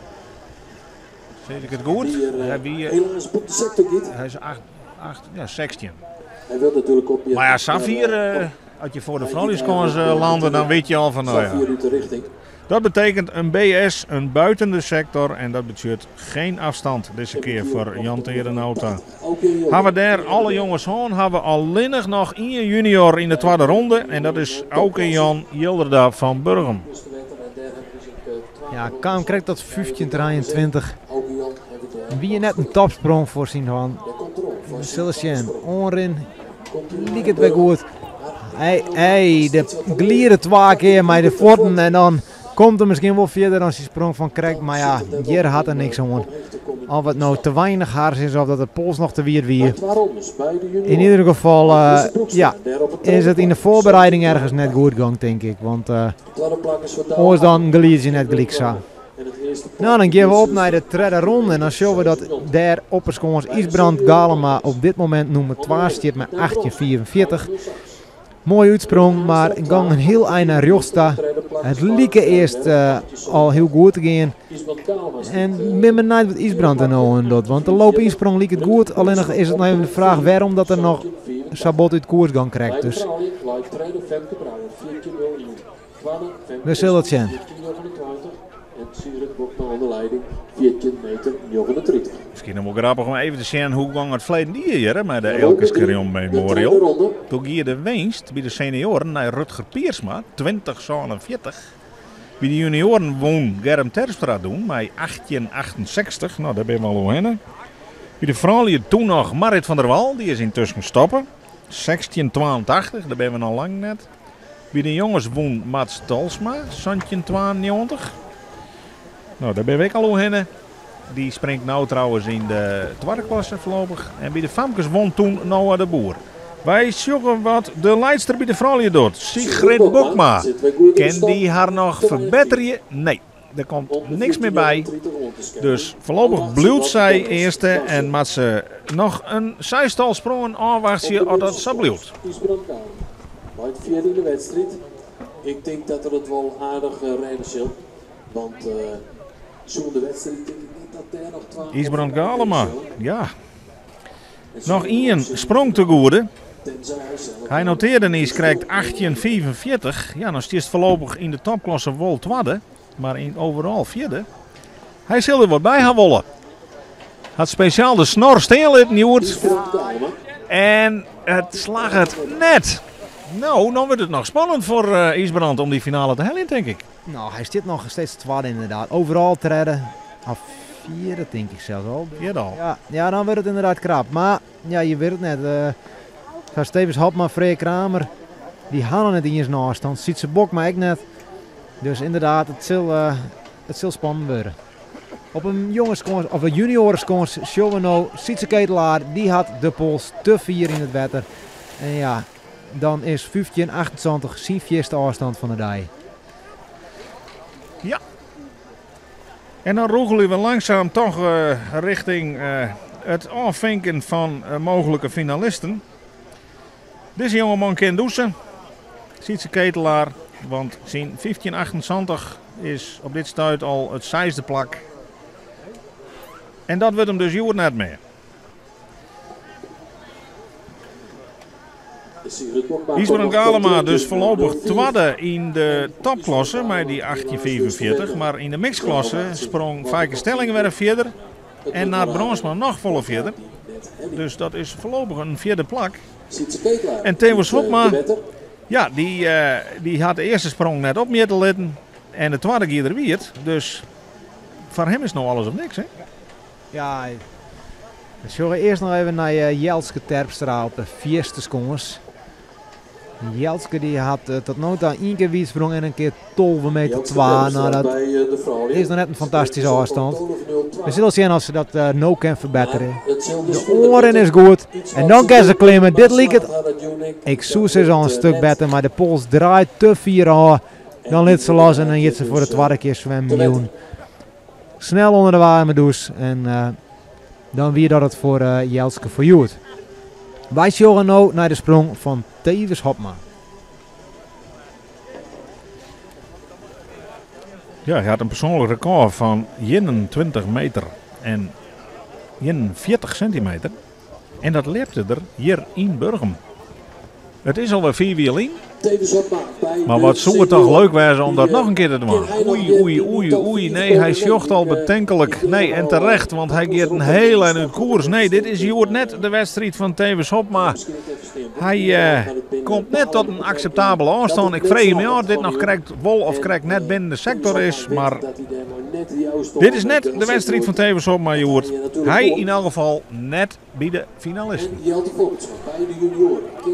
Sis ik it goed? Hy wie, helaas bûten de sektor giet. Hy is 8, 8, ja, 16. Hy wil natuerlik op Maar ja, safier, as je foar de frouljuskâns lande, dan wit je al fan, no ja. Safier út de richting. Dat betekent een BS, een buiten de sector. En dat betsjut geen afstand dizze kear foar Jan Terenauta. Hawwe dêr alle jonges hân, hawwe allinnich noch ien junior yn de twadde ronde. En dat is Auke Jan Jilderda fan Burgum. Ja, kaam krekt tot 15-23. Wie net in topsprong foar syn dwaan. We sille sjen. Oanrin liket wer goed. Hy, hy de gliide twa kear mei de fuotten en dan komt er miskien wol fierder dan syn sprong fan krekt. Mar ja, hjir hat er niks oan. Of it no te weinich hars is of dat de pols noch te wiet wie. In ieder geval ja, is it yn de voorbereiding ergens net goed gong, tink ik. Want oars dan gliidzje je net gelyk sa. No, dan gean we op nei de tredde ronde en dan sjogge we dat dêr op 'e skâns Ysbrand Galema op dit momint nûmer 2 stiet mei 18,45. Moaie útsprong, mar gong in hiel ein nei rjochts ta. It like earst al hiel goed te gean. En bin benijd wat Ysbrand der no oan docht, want de loop-ynsprong liket goed. Allinnich is it noch even de fraach wêrom dat er noch sa bot út koers gong krekt. Dus we sille it sjen. Miskien noch wol grappich om even te sjen hoe gong it ferleden jier hjir mei de Eelke Scherjon Memorial. Doe gie de winst by de senioaren nei Rutger Piersma, 2047. By de junioaren wûn Germ Terpstra doe mei 1868. No, dêr binne we al oerhinne. By de froulju toen noch Marit van der Wal, dy is yntusken stoppe. 1682, dêr binne we noch lang net. By de jonges wûn Mats Tolsma, 1792. Nou, dêr binne we ek al oerhinne. Dy springt no trouwens yn de twadde klasse foarlopich. En by de famkes won toen Noah de Boer. Wy sjogge wat de leidster by de froulju docht, Sigrid Bokma. Kin dy har noch ferbetterje? Nee, der komt niks mear by. Dus foarlopich bliuwt sy earste en moat se noch in seistal sprongen ôfwachtsje oft dat sa bliuwt. Mei it fjirde yn de wedstriid. Ik tink dat er it wol aardich rêde sil. Want sûnder de wedstriid tink ik net dat dêr noch twa. Ysbrand Galema, ja. Noch ien sprong te goede. Hy notearde niis krekt 18,45. Ja, dan stiest foarlopich yn de topklasse wol twadde, mar yn overall fjirde. Hy sil der wat by ha wolle. Hat spesjaal de snor stean litten hjoed. En it slagget net. No, dan wurdt it noch spannend foar eh, Ysbrand om dy finale te heljen, tink ik. Nou, hy stiet noch steeds twadde inderdaad. Overall tredde of fjirde, tink ik sels al. Fjirde al. Ja, ja, dan wurdt it ynderdaad krap. Mar ja, je witte it net. Uh, Stevens Hopman, Freark Kramer, dy ha noch net iens in ôfstân. Sytse Bokma ek net. Dus ynderdaad, it sil, uh, it sil spannend wurde. Op in jongeskâns, of in junioreskâns sjogge we no Sietse Ketelaar. Dy hat de pols te fier yn it wetter. En ja, dan is 15,78 syn fierste ôfstân fan de dei. Ja. En dan rûgelje we langsaam toch uh, richting uh, it ôffinken fan uh, mooglike finalisten. Dizze jongeman kin dûse. Sietse Ketelaar, want syn 15,78 is op dit stuit al it seisde plak. En dat wurdt him dus hjoed net mear. Ysbrand Galema dus foarlopich twadde yn de topklasse mei dy 18,45. Mar yn de mixklasse sprong Feike Stelling wer fierder en Nard Brandsma noch folle fierder. Dus dat is foarlopich in fjirde plak. En Thewis Hobma, ja, dy, uh, dy hat de earste sprong net opmjitte litten. En de twadde gie der wiet. Dus foar him is no alles of niks, hè? Ja, we sjogge earst noch even nei eh, Jelske Terpstra op de fierste skâns. Jelske dy hat eh, tot no ta ien kear wietsprong en in kear 12 meter 2. Nou, dat eh, is noch net in fantastyske ôfstân. We sille sjen oft se dat uh, no kin ferbetterje. De oanrin is goed en dan kin se klimme. Dit liket, ik soe sizze al in stik better, mar de pols draait te fier ôf. Dan lit se los en dan giet se foar de twadde kear swimmen jûn. Snel ûnder de waarme dûs en dan wie dat it foar Jelske foar hjoed. Wy sjogge no nei de sprong fan Thewis Hobma. Ja, hy hat in persoanlik rekôr fan 21 meter en 41 sintimeter. En dat ljepte er hjir yn Burgum. It is alwer fiif jier lyn. Mar wat soe it toch leuk wêze om dat noch in kear te dwaan. Oei, oei, oei, oei, nee, hy sjocht al betenklik. Nee, en terecht, want hy giet in hiel ein út koers. Nee, dit is hjoed net de wedstriid fan Thewis Hobma. Hy eh, komt net tot in akseptabele ôfstân. Ik freegje my ôf oft dit noch krekt wol of krekt net binnen de sektor is, mar dit is net de wedstriid fan Thewis Hobma hjoed. Hy yn elk gefal net by de finalisten.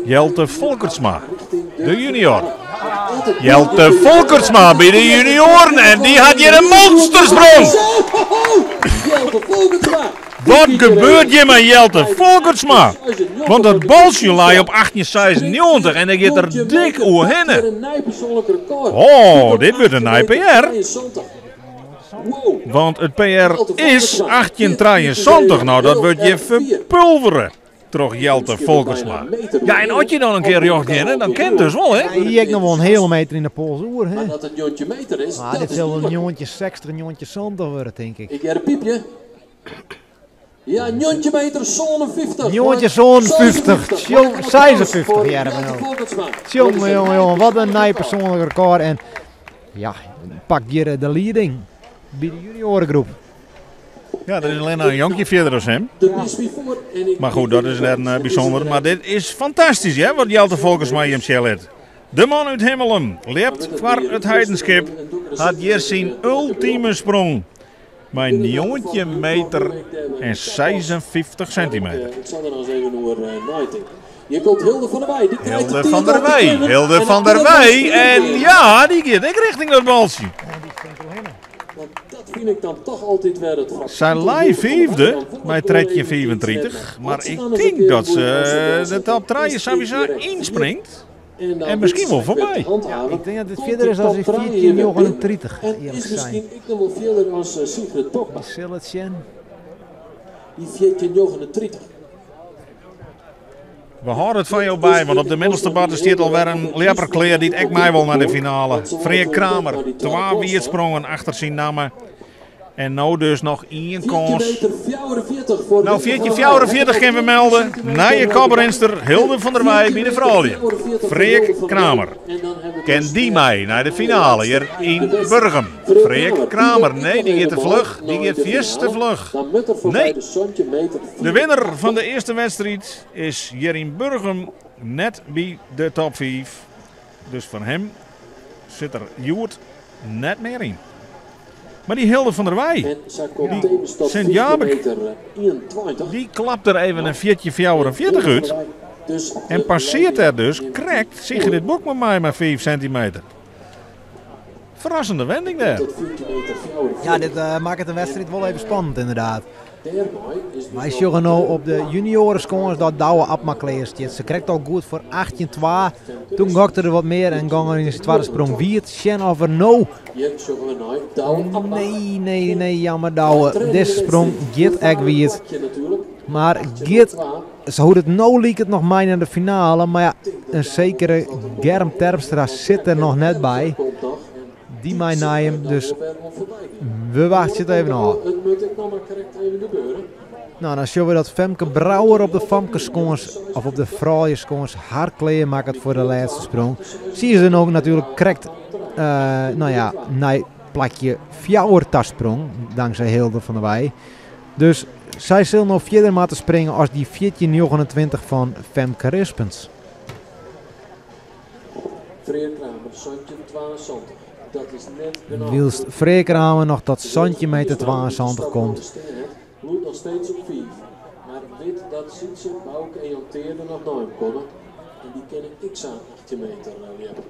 Jelte Folkertsma, de junior. Jelte Folkertsma by de junioaren en dy hat hjir in monstersprong! Wat gebeurt hjir mei Jelte Folkertsma? Want dat baltsje lei op 1896 en hy giet der dik oerhinne. Oh, dit wurdt in nij PR. Want it PR is 1873. Nou, dat wurdt hjir ferpulvere troch Jelte Folkertsma. Ja, en as je dan in kear rjocht geane, dan kin it dus wol, hè? Ja, hie ek noch wol in heale meter yn de pols oer, hè? Maar dat it njoggentjin meter is, Maar dat dit is sil wol dúdlik. 1960, 1970 wurde, tink ik. Ik hear in pypje. Ja, 19 meter 57. 1957, tjong, 56 hearre we no. Tjonge, jonge, jonge, wat in nij persoanlik rekôr. En ja, pak hjir de lieding by de junioaregroep. Ja, der is allinne in jonkje fierder as him. Mar goed, dat is net eh, bysûnder. Mar dit is fantastysk, hè, wat Jelte Folkertsma jim sjen lit. De man út Himmelum ljept foar It Heidenskip, hat hjir syn ultime sprong mei 19 meter en 56 sintimeter. Ik sal der noch ris even oer neitinke. Hjir komt Hilde van der Weij. Dy krijt Hilde van der Weij, Hilde van der Weij en ja, dy giet ek richting dat baltsje. vind ik dan toch altijd weer het Sy lei fiifde mei 13,35, mar ik tink dat se de top trije sawiesa ynspringt en miskien wol foarby. Ja, ik tink dat it fierder is as dy 14,39, En earlik is sein. misschien ek noch wol fierder as Sigrid Bokma. We sille it sjen. Die 14,39. We hâlde it foar jo by, want op de middelste barte stiet alwer in ljepper klear dy't ek mei wol nei de finale. Freark Kramer, twa wiidsprongen achter syn namme. En no dus noch ien kâns. No, 14,44 kinne we melde. Nije koprinster Hilde van der Weij by de froulju. Freark Kramer. Kin dy mei nei de finale hjir yn Burgum? Freark Kramer, nee, dy giet te fluch. Dy giet fierste fluch. Nee. De winner fan de earste wedstriid is hjir yn Burgum net by de top fiif. Dus foar him sit der hjoed net mear yn. Mar dy Hilde van der Weij, dy Sint Jabik, dy klapt der even in 14,44 út en passeart dêr dus krekt Sigrid Bokma mei mar fiif sintimeter. Ferrassende wending dêr. Ja, dit makket de wedstriid wol even spannend ynderdaad. Wy sjogge no op de junioreskâns dat Douwe Abma klear stiet. Se krekt al goed foar 18-2. Toen gokte er wat mear en gong er yn syn twadde sprong wiet. Sjen of er no... Nee, nee, nee, jammer Douwe. Dizze sprong giet ek wiet. Mar giet, sa hoe't it no liket, noch mei nei de finale. Mar ja, in sekere Germ Terpstra sit der noch net by. Dy mei nei him, dus we wachtsje it even ôf. No, dan sjogge we dat Femke Brouwer op de famkeskâns, of op de frouljusskâns, har klear makket foar de lêste sprong. Sy is der no natuerlik krekt, no ja, nei plakje fjouwer ta sprong, tanksij Hilde van der Weij. Dus sy sil no fierder moatte springe as dy 14,29 fan Femke Rispens. Freark Kramer 17,72. Dat is net genôch. Wylst Freark Kramer noch tot 17 meter 72 komt. Bliuwt noch steeds op 5. Mar wit dat Sytse, Bauke en Jan Teerde noch nei him komme. En dy kinne ek sa'n 18 meter ljeppe.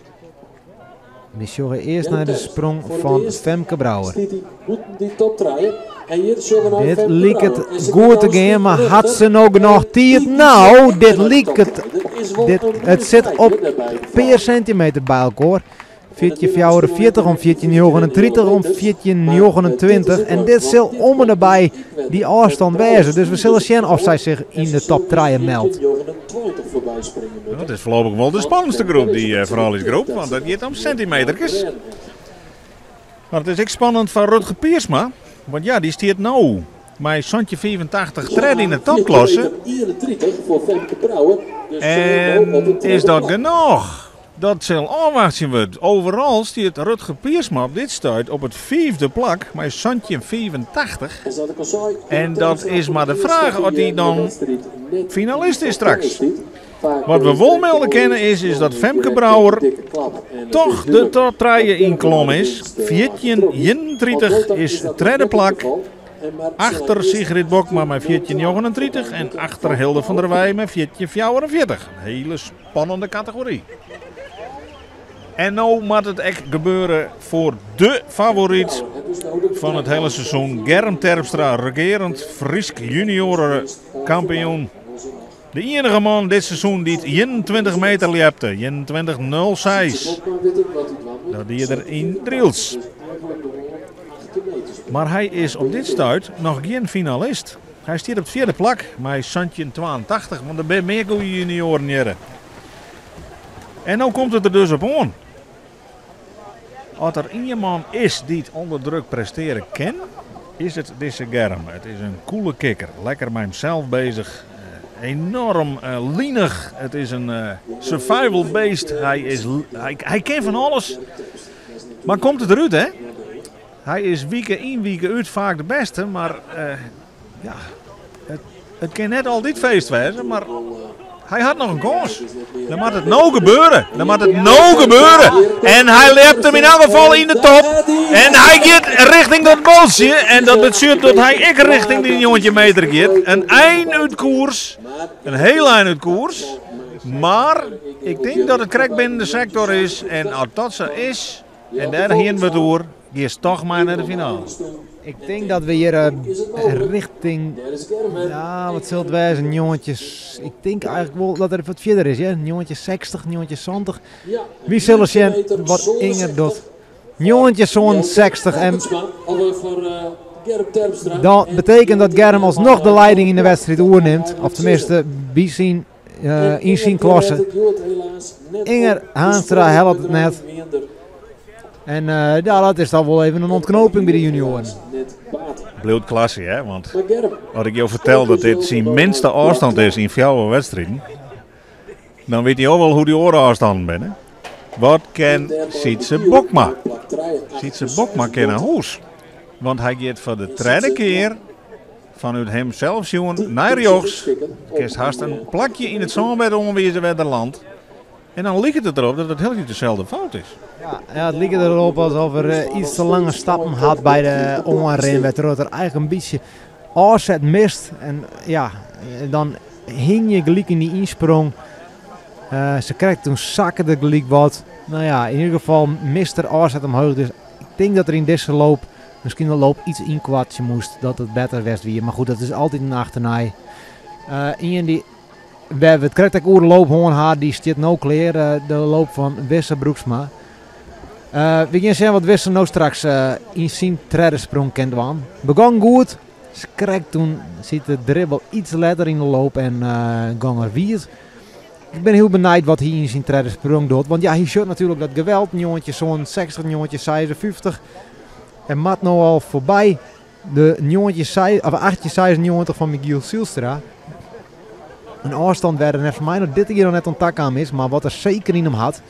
We sjogge earst nei de sprong fan Femke Brouwer. Dit liket goed te gean, mar hat se no genôch tiid? No, dit liket, dit, it sit op pear sintimeter by elkoar. 14,44 om 14,39 om 14,29 en dit sil om en by dy ôfstân wêze. Dus we sille sjen oft sy sich yn de top trije meldt. Dat is foarlopich wol de spannendste groep, dy frouljusgroep, want dat giet om sintimeterkes. Mar it is ek spannend foar Rutger Piersma, want ja, dy stiet no mei 17,85 tredde yn de topklasse. En is dat genôch? Dat sil ôfwachtsjen wurdt. Overal stiet Rutger Piersma op dit stuit op it fiifde plak mei 17,85. En dat is mar de fraach oft hy dan finalist is straks. Wat we wol melde kinne is, is dat Femke Brouwer toch de top trije ynklommen is. 14,31 is tredde plak. Achter Sigrid Bokma mei 14,39 en achter Hilde van der Weij mei 14,44. In hiele spannende kategory. En no moat it ek gebeure foar de favoryt fan it hiele seizoen, Germ Terpstra, regearend Frysk junioarekampioen. De iennige man dit seizoen dy't 21 meter ljepte, 21,06. Dat die er yn Drylts. Mar hy is op dit stuit noch gjin finalist. Hy stiet op it fjirde plak mei 17,82, want der binne mear goede junioaren hjirre. En no komt it der dus op oan. As der ien man is dy't ûnder druk presteare kin, is it dizze Germ. It is in koele kikker, lekker mei himsels bezich, enoarm linich. It is in survival beest. Hy is, hy, hy kin fan alles. Mar komt it derút, hè? Hy is wike yn, wike út faak de bêste, mar ja, it kin net altyd feest wêze, mar hy hat noch in kâns. Dan moat it no gebeure. Dan moat it no gebeure. En hy ljept him yn elk gefal yn de top. En hy giet richting dat boltsje. En dat betsjut dat hy ek richting dy 19 meter giet. In ein út koers. In hiel ein út koers. Mar ik tink dat it krekt binnen de sektor is. En as dat sa is, en dêr hienen we it oer, giest toch mei nei de finale. Ik tink dat we hjir richting, ja wat sil it wêze, njoggentjin, ik tink eigentlik wol dat er wat fierder is, hear, 1960, 1970. Wy sille sjen wat Inger docht. 1967 en dat betekent dat Germ alsnog de leiding yn de wedstriid oernimt, of tenminste by syn, yn syn klasse. Inger Haanstra hellet it net. En ja, dat is dan wol even in ontknoping by de junioaren. Bliuwt klasse, hè? Want as ik jo fertel dat dit syn minste ôfstân is yn fjouwer wedstriden, dan witte jo wol hoe't dy oare ôfstannen binne. Wat kin Sytse Bokma? Sytse Bokma kin nei hûs. Want hy giet foar de tredde kear fanút himsels sjoen nei rjochts. Kinst hast in plakje yn it sânbêd oanwize wêr't er landt. En dan liket it derop dat it hieltyd deselde fout is. Ja, it liket derop alsof er iets te lange stappen hat by de oanrin, wêrtroch't er eigentlik in bytsje ôfset mist. En ja, dan hingje je gelyk yn dy ynsprong. Se krekt toen sakke der gelyk wat. No ja, yn ieder gefal mist er ôfset omheech. Dus ik tink dat er yn dizze loop miskien de loop iets ynkoartsje moast, dat it better west wie. Mar goed, dat is altyd in achternei. Ien dy't wêr't we it krekt ek oer de loop hân ha, dy stiet no klear, de loop fan Wisse Broeksma. We gean sjen wat Wisse no straks yn syn tredde sprong kin dwaan. Begong goed, krekt toen siet de dribbel iets letter yn de loop en gong er wiet. Ik bin hiel benijd wat hy yn syn tredde sprong docht, want ja, hy sjocht natuerlik dat geweld, 1967, 1956 en moat no al foarby de 1896 fan Michiel Zylstra. In ôfstân wêr't er neffens my noch dit jier noch net oan takaam is, mar wat er seker yn him hat.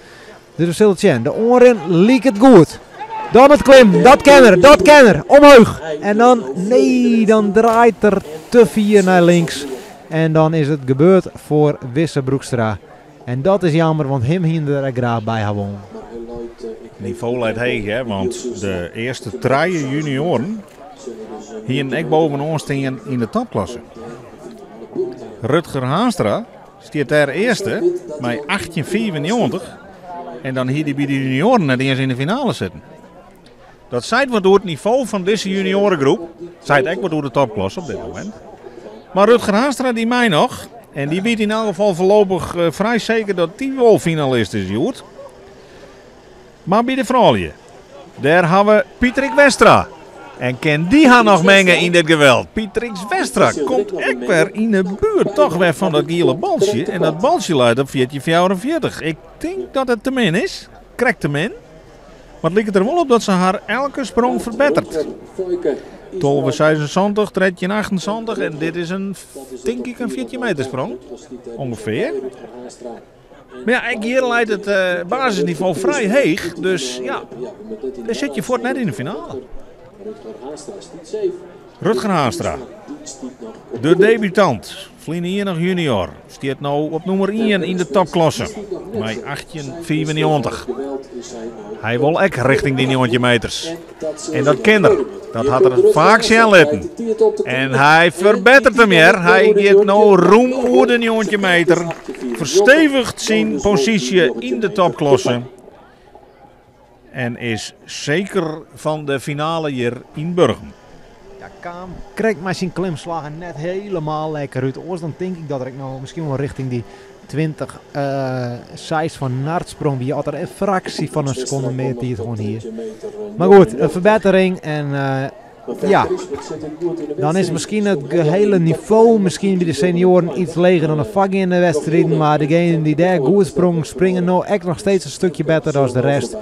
Dus we sille it sjen. De oanrin liket goed. Dan it klim, dat kin er, dat kin er. Omheech. En dan, nee, dan draait er te fier nei links. En dan is it gebeurd foar Wisse Broekstra. En dat is jammer, want him hiene der ek graach by ha wollen. Nivo leit heech, hè, want de earste trije junioaren hienen ek bovenoan stean yn de topklasse. Rutger Haanstra stiet dêr earste mei 1895 en dan hie dy by de junioaren net iens yn de finale sitten. Dat seit wat oer it nivo fan dizze junioaregroep. Seit ek wat oer de topklasse op dit momint. Mar Rutger Haanstra dy mei noch. En dy wit yn elk gefal foarlopich frij seker dat dy wol finalist is hjoed. Mar by de froulju, dêr ha we Pietrik Westra. En kin dy har noch menge yn dit geweld? Pietrik Westra komt ek wer yn de buert toch wer fan dat giele baltsje. En dat baltsje leit op 1444. Ik tink dat it te min is. Krekt te min. Mar it liket der wol op dat se har elke sprong ferbetteret. 12,76, 13,78 en dit is in, tink ik, in 14 meter sprong. Ongefear. Mar ja, ek hjir leit it basisnivo frij heech. Dus ja, dêr sit je fuort net yn de finale. Rutger Haanstra, de debutant, ferline jier noch junior, stiet no op nûmer ien yn de topklasse mei 18,95. Hy wol ek richting dy 19 meters. En dat kin er. Dat hat er faak sjen litten. En hy ferbetteret him hjir. Hy giet no rûm oer de 19 meter. Fersteviget syn posysje yn de topklasse. En is seker fan de finale hjir yn Burgum. Ja, kaam krekt mei syn klimslaggen net helemaal lekker út. Oars dan tink ik dat er ek noch miskien wol richting dy 20 seis fan Nart sprong wie. As er in fraksje fan in sekonde mear tiid hân hie. Mar goed, in ferbettering en ja, dan is miskien it gehele nivo miskien by de senioaren iets leger dan de foargeande wedstriden. Mar degenen dy't dêr goed sprongen, springe no ek noch steeds in stukje better dan de rest.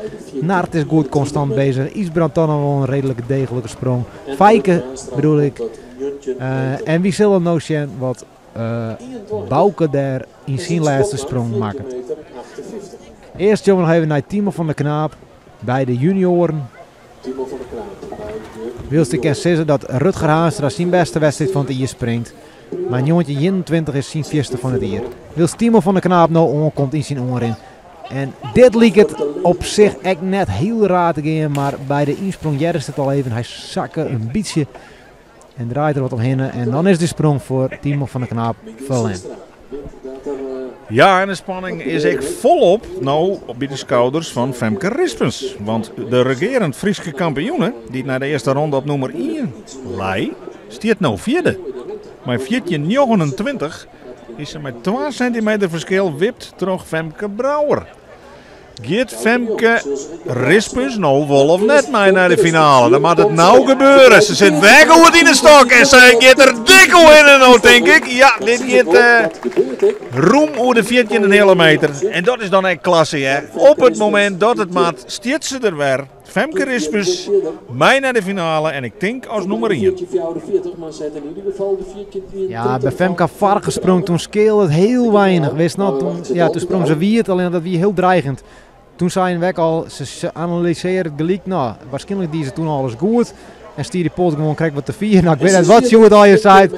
Nart is goed konstant bezich. Ysbrand dan noch wol in reedlike deeglike sprong. Feike bedoel ik. En wy sille no sjen wat Bauke dêr yn syn lêste sprong makket. Earst sjogge we noch even nei Timo van der Knaap by de junioaren. Wylst ik kin sizze dat Rutger Haanstra syn bêste wedstriid fan it jier springt. Mei 1921 is syn fierste fan it jier. Wylst Timo van der Knaap no oankomt yn syn oanrin. En dit liket op sich ek net hiel raar te gean, mar by de ynsprong heardest it al even. Hy sakke in bytsje en draait der wat omhinne. En dan is de sprong foar Timo van der Knaap ferlern. Ja, en de spanning is ek folop no by de skouders fan Femke Rispens. Want de regearend Fryske kampioene, dy't nei de earste ronde op nûmer ien lei, stiet no fjirde. Mei 14,29 is se mei twa sintimeter ferskil wipt troch Femke Brouwer. Giet Femke Rispens no wol of net mei nei de finale? Dan moat it no gebeure. Se sit wer goed yn de stok en sy giet der dik oerhinne no, tink ik. Ja, dit giet rûm oer de 14,5 meter. En dat is dan ek klasse, hè. Op it momint dat it moat, stiet se der wer. Femke Rispens mei nei de finale en ik tink as nûmer ien. Ja, by Femke foarige sprong toen skeelde it hiel weinich. Wist noch, toen, ja, toen sprong se wiet, allinnich dat wie hiel dreigend. Toen seinen we ek al, se analysearre it gelyk, no, waarskynlik die se toen alles goed. En stie dy poat gewoan krekt wat te fier. No, ik wit net wat Sjoerd allegear seit,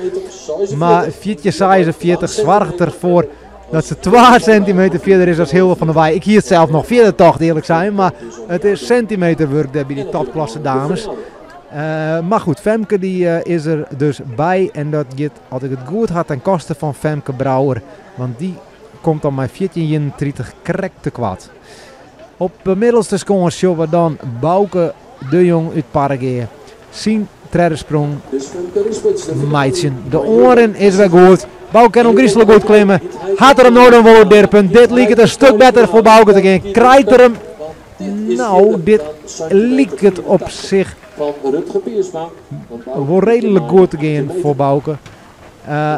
mar 14,46 soarget derfoar dat se 2 sintimeter fierder is as Hilde van der Weij. Ik hie it sels noch fierder tocht, earlik sein, mar it is sintimeterwurk dêr by dy topklasse dames. Mar goed, Femke dy is der dus by en dat giet, as ik it goed ha, ten koste fan Femke Brouwer, want dy komt dan mei 14,31 krekt te koart. Op de middelste skâns sjogge we dan Bauke de Jong út Parregea syn tredde sprong meitsjen. De oanrin is wer goed. Bauke kin ôfgryslik goed klimme. Hat er him no dan wol oer dirpen? Dit liket in stik better foar Bauke te gean. Krijt er him? No, dit liket op sich wol reedlik goed te gean foar Bauke.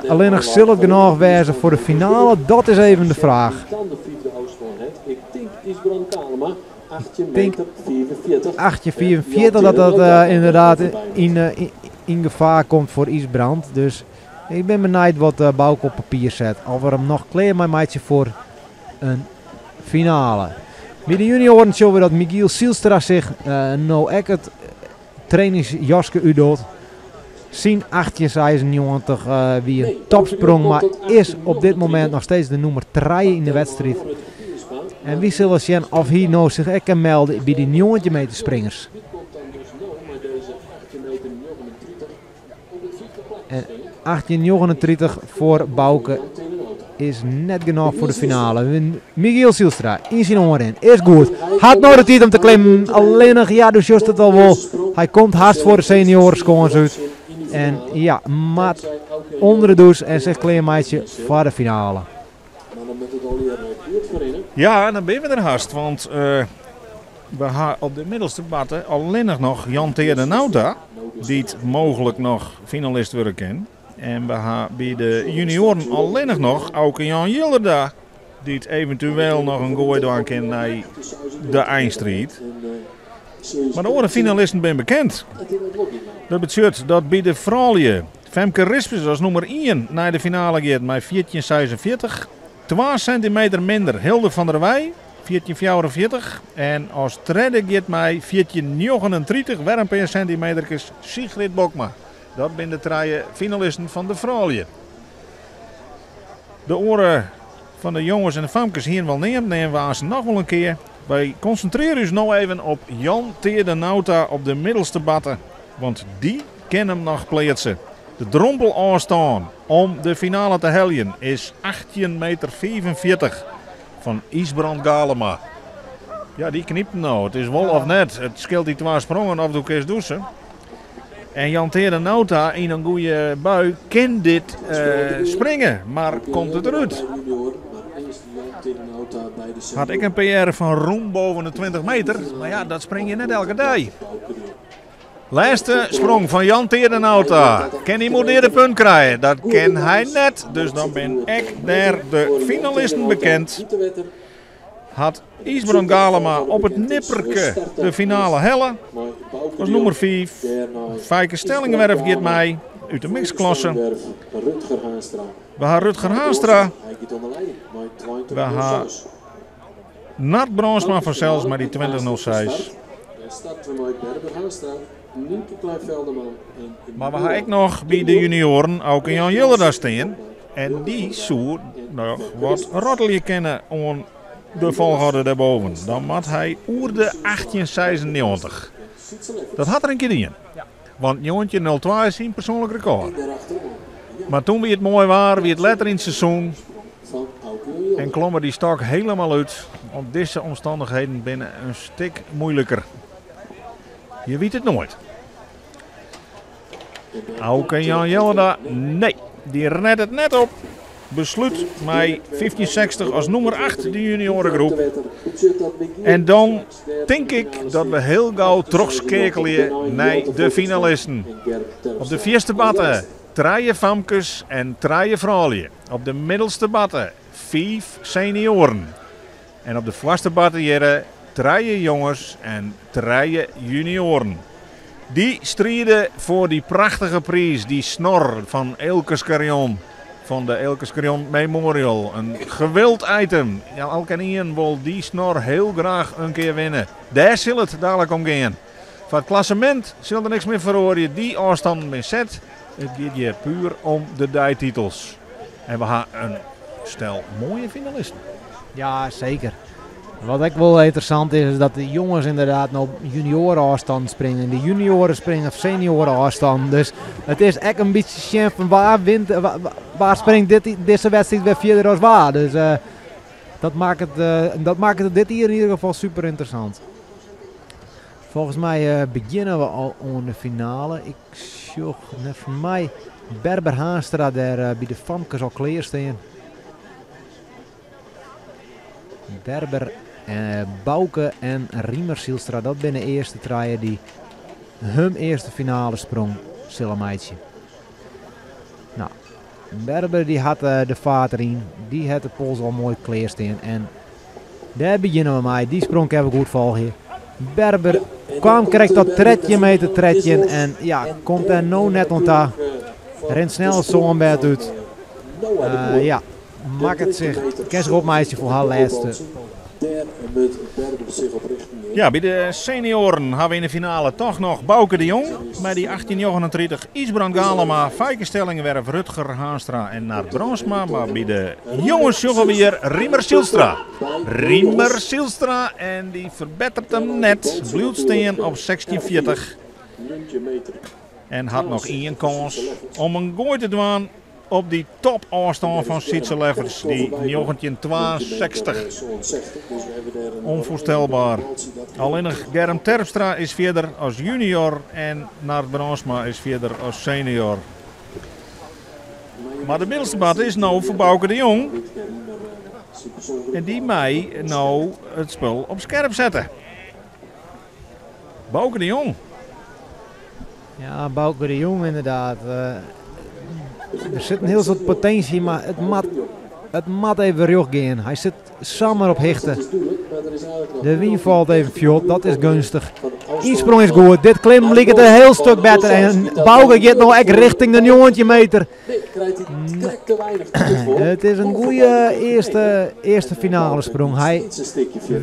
Allinnich sil it genôch wêze foar de finale? Dat is even de fraach. Ik tink 18,45 dat dat ynderdaad yn gefaar komt foar Ysbrand. Dus ik bin benijd wat Bauke op papier set. Of er him noch klear mei meitsje foar in finale. By de junioaren sjogge we dat Michiel Zijlstra sich no ek it trainingsjaske útdocht. Syn 18,96 wie in topsprong, mar is op dit momint noch steeds de nûmer trije yn de wedstriid. En wy sille sjen oft hy no sich ek kin melde by dy 19 meter springers. En 18,39 foar Bauke is net genôch foar de finale. Michiel Zijlstra yn syn oanrin is goed. Hat no de tiid om te klimmen. Allinnich, ja, do sjochst it al wol. Hy komt hast foar de senioareskâns út. En ja, moat ûnder de dûs en sich klearmeitsje foar de finale. Ja, dan binne we der hast, want we ha op de middelste batte allinnich noch Jan Teade Nauta, dy't mooglik noch finalist wurde kin. En we ha by de junioaren allinnich noch Auke Jan Jilderda, dy't eventueel noch in goai dwaan kin nei de einstriid. Mar de oare finalisten binne bekend. Dat betsjut dat by de froulju Femke Rispens as nûmer ien nei de finale giet mei 14,46. Twa sintimeter minder Hilde van der Weij, 14,44. En as tredde giet mei 14,39, wer in pear sintimeterkes, Sigrid Bokma. Dat binne de trije finalisten fan de froulju. De oare fan de jonges en de famkes hiene we al neamd, neame we aanst noch wol in kear. Wy konsintrearje ús no even op Jan Teade Nauta op de middelste batte, want dy kin him noch pleatse. De drompelôfstân om de finale te heljen is 18 meter 45 fan Ysbrand Galema. Ja, dy knypt no. It is wol of net. It skeelt dy twa sprongen of do kinst dûse. En Jan Teade Nauta yn in goede bui kin dit springe, mar komt it derút? Hat ek in PR fan rûm boven de 20 meter, mar ja, dat spring je net elke dei. Lêste sprong fan Jan Teade Nauta. Kin hy moat de punt krije? Dat kin hy net, dus dan bin ek dêr de finalisten bekend. Hat Ysbrand Galema op it nipperke de finale helle as nûmer 5. Feike Stellingwerf giet mei út de mixklasse. We ha Rutger Haanstra. We ha Nard Brandsma fansels mei dy 20.06. Mar we ha ek noch by de junioaren Auke Jan Jilderda stean. En dy soe noch wat rattelje kinne oan de folchoarder dêrboven. Dan moat hy oer de 1896. Dat hat er in kear dien. Want 1902 is syn persoanlik rekôr. Mar toen wie it moai waar, wie it letter yn it seizoen. En klomme die stok helemaal uit. Want deze omstandigheden binnen een stuk moeilijker. Je weet het nooit. Auke Jan Jelleda, nee, die redt het net op. Besluit mei 1560 als nummer 8 de juniorengroep. En dan denk ik dat we heel gauw terugskekelen naar de finalisten. Op de vierste batte, trije famkes en trije vrouwen. Op de middelste batte, 5 senioren. En op de voorste batte jere trije jongens en trije junioren. Die strijden voor die prachtige prijs, die snor van Eelke Scarrion. Van de Eelke Scarrion Memorial. Een gewild item. Ja, elke een wil die snor heel graag een keer winnen. Daar zal het dadelijk om gaan. Voor het klassement zal er niks meer verhoren. Die afstand met zet. Het gaat je puur om de dijtitels. En we gaan een stel mooie finalisten. Ja, zeker. Wat ook wel interessant is, is dat de jongens inderdaad nog juniorenafstand springen. De junioren springen op seniorenafstand. Dus het is echt een beetje zien van waar, wint, waar springt deze wedstrijd weer verder als waar. Dus dat maakt het dit hier in ieder geval super interessant. Volgens mij beginnen we al aan de finale. Ik zocht net voor mij Berber Haanstra daar bij de famkes al kleerstaan. Berber, Bouke en Riemer Zielstra, dat zijn de eerste traaien die hun eerste finale sprong zullen meidje. Berber die had de vaart erin, die had de pols al mooi kleerstaan en daar beginnen we mee. Die sprong hebben we goed volgen. Berber kwam, kreeg dat tredje meter tredje en komt er nou net ont daar. Rent snel zo'n bed uit. Ja, maakt het zich. Kerst meisje voor haar laatste. Ja, bij de senioren hebben we in de finale toch nog Bouke de Jong. Bij die 1839 Isbrand Galema, Feike Stellingwerf, Rutger Haanstra en Nart Bronsma. Maar bij de jongens jongen we hier Riemer Zielstra. Riemer Zielstra en die verbetert hem net. Blijft op 1640. En had nog één kans om een gooi te doen op die topafstand van Sietse Lefferts, die 1962. Onvoorstelbaar. Alleen nog Germ Terpstra is verder als junior en Nart Bronsma is verder als senior. Maar de middelste bad is nou voor Bouke de Jong. En die mij nou het spul op scherp zetten. Bouke de Jong. Ja, Bouke de Jong inderdaad. Er zit een heel soort potentie, maar het mat even terug gaan. Hij zit samen op hichten. De wien valt even vlot, dat is gunstig. Insprong is goed, dit klim ligt het een heel stuk beter. En Bouke gaat nog echt richting de 9 meter. Het is een goede eerste finale sprong. Hij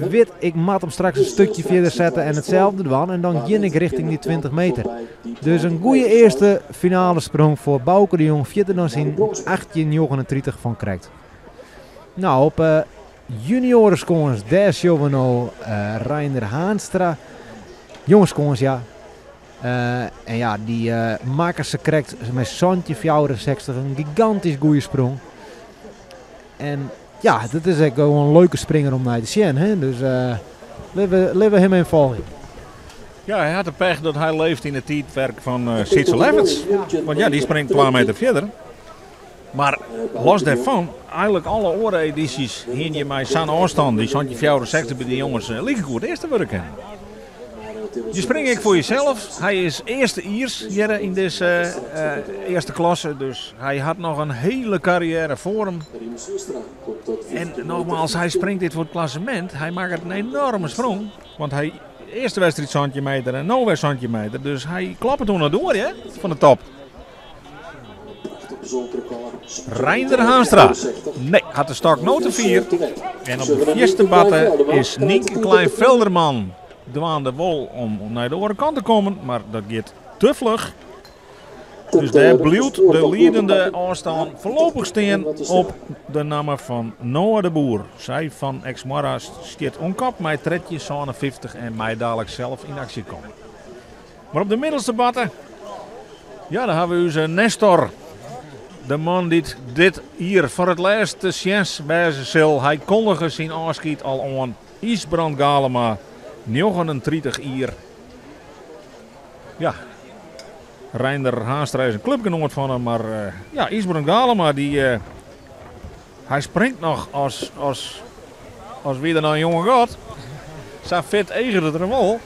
weet, ik moet hem straks een stukje verder zetten en hetzelfde doen. En dan ging ik richting die 20 meter. Dus een goede eerste finale sprong voor Bouke de Jong. Verder dan zijn 18,39 van krijgt. Op juniorenskons, daar zien we nou Reiner Haanstra. Jongenskons, ja. En ja, die maken ze correct met Santje 64, een gigantisch goede sprong. En ja, dat is echt gewoon een leuke springer om naar te zien. Hè? Dus laten we hem even volgen. Ja, hij had de pech dat hij leeft in het tijdperk van Sietse Lefferts. Want ja, die springt een paar meter verder. Maar los daarvan, eigenlijk alle oren-edities hier je mij zo'n afstand, die Santje 64 bij de jongens liggen goed eerste werken. Je spring ik voor jezelf. Hij is eerste Iers hier in deze eerste klasse. Dus hij had nog een hele carrière voor hem. En nogmaals, hij springt dit voor het klassement. Hij maakt een enorme sprong. Want hij eerste wedstrijd Santje meter en nou weer Santje meter. Dus hij klapt het toen nog door, hè, van de top. Reinder Haanstra. Nee, had de stok noten 4. En op de eerste batte is Nienke Klein-Velderman dwaan de wol om naar de andere kant te komen, maar dat gaat te vlug. Dus daar blijft de leidende afstand voorlopig staan op de naam van Noah de Boer. Zij van Exmorra stiert onkap, mij tredje 57 en mij dadelijk zelf in actie komen. Maar op de middelste batte, ja, daar hebben we onze Nestor. De man dy't dit jier foar it lêst te sjen wêze sil, hy kondige syn ôfskied al oan. Ysbrand Galema, 39 jier. Ja, Reinder Haanstra is in klupgenoat fan him, mar ja, Ysbrand Galema dy, hy springt noch as, as, as wie er noch in jonge god. Sa fit eaget it er wol.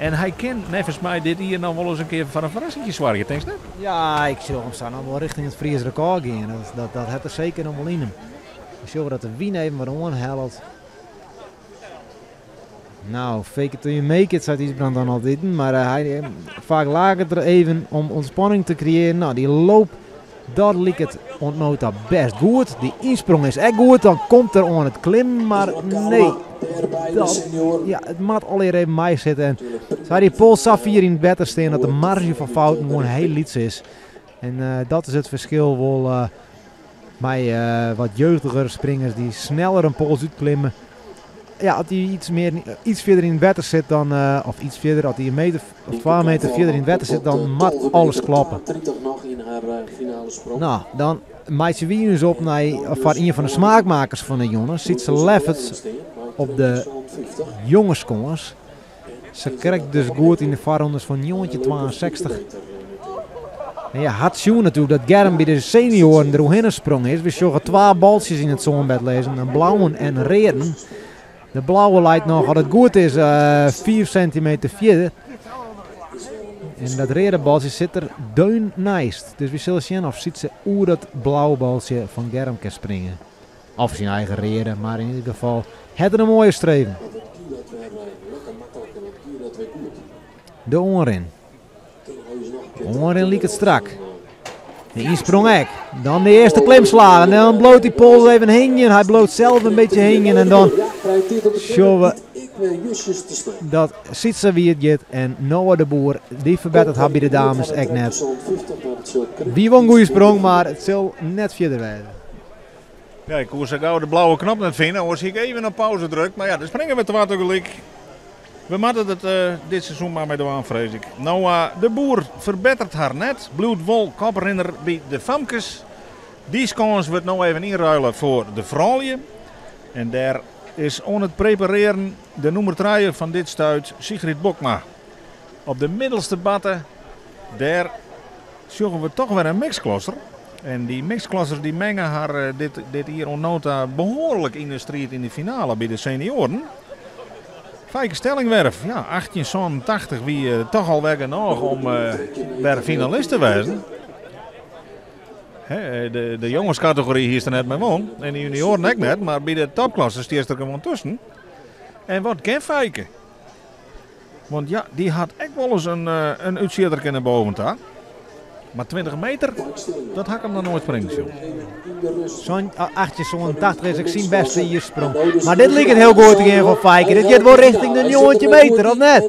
En hy kin neffens my dit jier noch wol ris in kear foar in ferrassinkje soargje, tinkst net? Ja, ik sjoch him sa noch wol richting it Fries rekôr gean. Dat, dat, dat hat er seker noch wol yn him. We sjogge dat de wyn even wat oanhellet. Nou, fake it till you make it, seit Ysbrand dan altiten. Mar uh, hy, faak laget er even om ontspanning te kreëaren. Nou, dy loop, dat liket oant no ta best goed. Dy ynsprong is ek goed. Dan komt er oan it klimmen, mar nee. Dat, ja, it moat allegear even meisitte. En sa dy pols sa fier yn it wetter stean dat de marge fan fouten gewoan hiel lyts is. En uh, dat is it ferskil wol uh, mei uh, wat jeugdiger springers dy't sneller in pols útklimme. Ja, as hy iets, mear, iets fierder yn it wetter sit dan, uh, of iets fierder, as hy in meter of 2 meter fierder yn it wetter sit, dan moat alles kloppe. Nou, dan meitsje wy ús op nei, foar ien fan de smaakmakers fan de jûn, Sietse Lefferts op de jongeskâns. Se krekt dus goed yn de foarrondes fan 1962. En ja, hat sjoen natuerlik dat Germ by de senioaren der oerhinne sprong is. We sjogge twa baltsjes yn it sânbed lizzen, in blauwen en in readen. De blauwe leit noch, as it goed is, 5 sentimeter fierder. En dat reade baltsje sit der deun neist. Dus we sille sjen oft Sietse oer dat blauwe baltsje fan Germ kin springe. Of syn eigen reade, mar yn ieder gefal hat er in moaie streven. De oanrin. Oanrin liket strak. De ynsprong ek. Dan de earste klimslach. En dan bliuwt dy pols even hingjen. Hy bliuwt sels in bytsje hingjen. En dan sjogge we dat Sietse wiet giet. En Noah de Boer, dy ferbetteret har by de dames ek net. Wie wol in goede sprong, mar it sil net fierder wêze. Ja, ik koe sa gau de blauwe knop net fine, oars hie ik even op pauze drukt. Mar ja, der springe wer twa tegelyk. We moatte it uh, dit seizoen mar mei dwaan, frees ik. Noah de Boer ferbetteret har net, bliuwt wol koprinner by de famkes. Dy skâns wurdt no even ynruile foar de froulju. En dêr is oan it preparearjen de nûmer trije fan dit stuit, Sigrid Bokma. Op de middelste batte, dêr sjogge we toch wer in mixklasser. En dy mixklassers dy menge har eh, dit, dit jier oant no ta behoarlik yn de striid yn de finale by de senioaren. Feike Stellingwerf, ja, 1887 wie eh, toch al wer genôch om uh, wer finalist te wêzen. De, de jongenskategory hie se net mear wûn. En de junioaren ek net, mar by de topklasse stiest der gewoan tusken. En wat kin Feike? Want ja, dy hat ek wolris in, eh, in útsjitterke nei boven ta. Mar 20 meter, dat ha ik him noch noait springen sjoen. Zo'n 1887 is ek syn bêste jiersprong. Mar dit liket hiel goed te gean foar Feike. Dit giet wol rjochting de 19 meter, of net?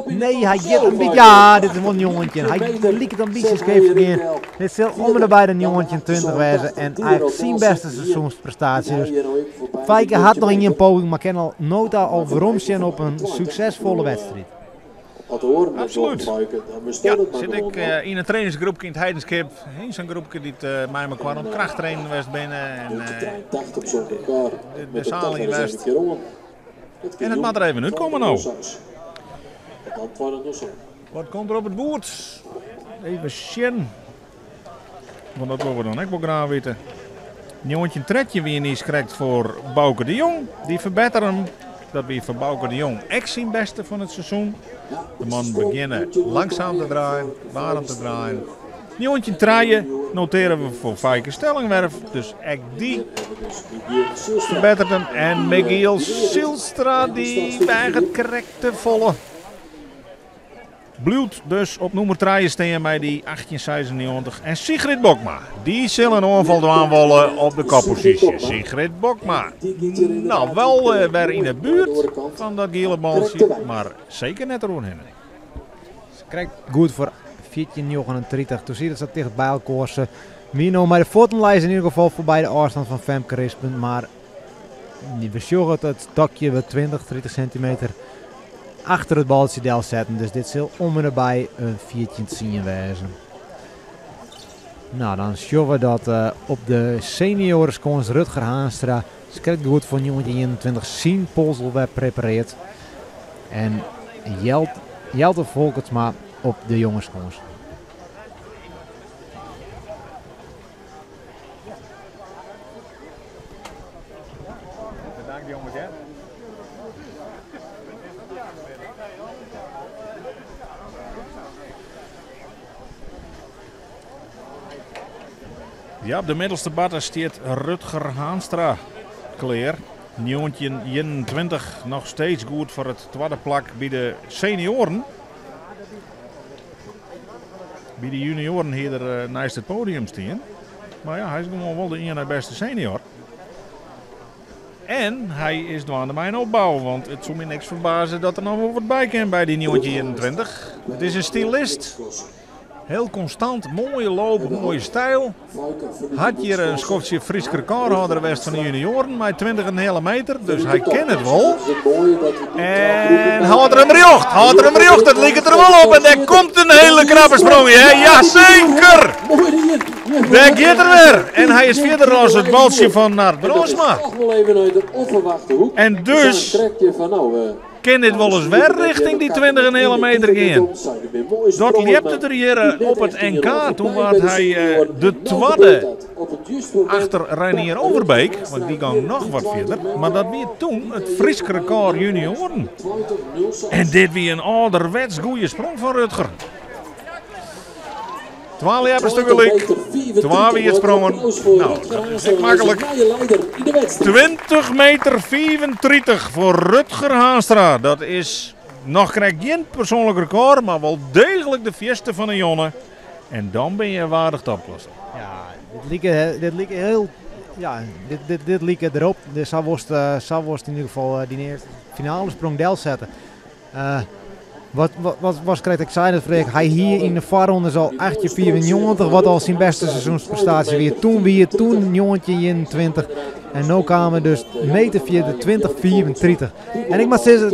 Nee, hy giet in bytsje. Ja, dit is wol 19. Hy liket in bytsje skeef te gean. Dit sil om en by de 1920 wêze. En hy syn bêste seizoensprestaasje. Dus Feike hat noch ien poging, mar kin al no ta al weromsjen op in suksesfolle wedstriid. Absolút. Ja, sit ik eh, yn in trainingsgroepke yn it Heidenskip. Sa'n groepke dy't eh, mei mekoar oan it krachttrainen west binne. En, eh, de, de zaal yn west. En it moat der even útkomme no. Wat komt der op it boerd? Even sjen. Want dat wolle we dan ek wol graach witte. 1913 wie niis krekt foar Bauke de Jong. Dy ferbettere him. Dat wie foar Bauke de Jong ek syn bêste fan it seizoen. De mannen begjinne langsaam te draaien, waarm te draaien. 1903 notearre we foar Feike Stellingwerf, dus ek dy ferbetteret him. En Michiel Zylstra dy weaget krekt te folle. Bliuwt dus op nûmer trije stean mei dy 1896. En Sigrid Bokma, dy sil in oanfal dwaan wolle op de kopposysje. Sigrid Bokma, nou wel eh, wer yn 'e buert fan dat giele baltsje, mar seker net deroerhinne. Se krekt goed foar 1439. Toen siet it sa ticht by elkoar. Se wie no mei de fuotten lei se yn ieder gefal foarby de ôfstân fan Femke Rispen. Mar we sjogge it, it stokje wurdt 20, 30 sintimeter achter it baltsje delsetten. Dus dit sil om en by in 14-10 wêze. Nou, dan sjogge we dat op de seniorenskâns Rutger Haanstra krekt goed foar 1921 syn pols wer preparearret. En Jelte Folkertsma op de jongeskâns. Bedankt jongens, hè. Ja, op de middelste batte stiet Rutger Haanstra klear. 1921 noch steeds goed foar it twadde plak by de senioaren. By de junioaren hie er neist it podium stien. Mar ja, hy is gewoan wol de ien nei bêste senior. En hy is dwaande mei in opbou, want it soe my niks ferbaze dat der noch wol wat by kin by dy 1921. It is in stylist. Heel konstant, moaie loop, moaie styl. Hat hjir in skoftsje Frysk rekôrhâlder west fan de junioaren mei 20,5 meter, dus hy kin it wol. En hâldt er him rjocht, hâldt er him rjocht, it liket der wol op en dêr komt in hiele knappe sprong, hè? Jaseker! Dêr giet er wer en hy is fierder as it baltsje fan Nard Brandsma. En dus kin dit wolris wer richting dy 20,5 meter gean. Dat ljepte er hjir op it NK. Toen waard hy de twadde achter Reinier Overbeek, want dy gong noch wat fierder. Mar dat wie toen it Frysk rekôr junioaren. En dit wie in âlderwets goede sprong fan Rutger. Twa ljeppers tegelyk, twa wiet sprongen. Nou, dat is ek maklik. 20 meter 35 foar Rutger Haanstra. Dat is noch krekt gjin persoanlik rekôr, mar wol deeglik de fierste fan de jonne. En dan binne je waardich topklasse. Ja, dit like, dit like hiel, ja, dit, dit, dit like derop. Dus sa wolst yn ieder gefal dyn earste finale sprong delsette. Wat, wat, wat krekt ik sei, dat Freek, hy hie yn de foarrondes al 18,95, wat al syn bêste seizoensprestaasje wie. Toen wie it toen 1921 en no kaam er dus meter fierder, 20,35. En ik moat sizze,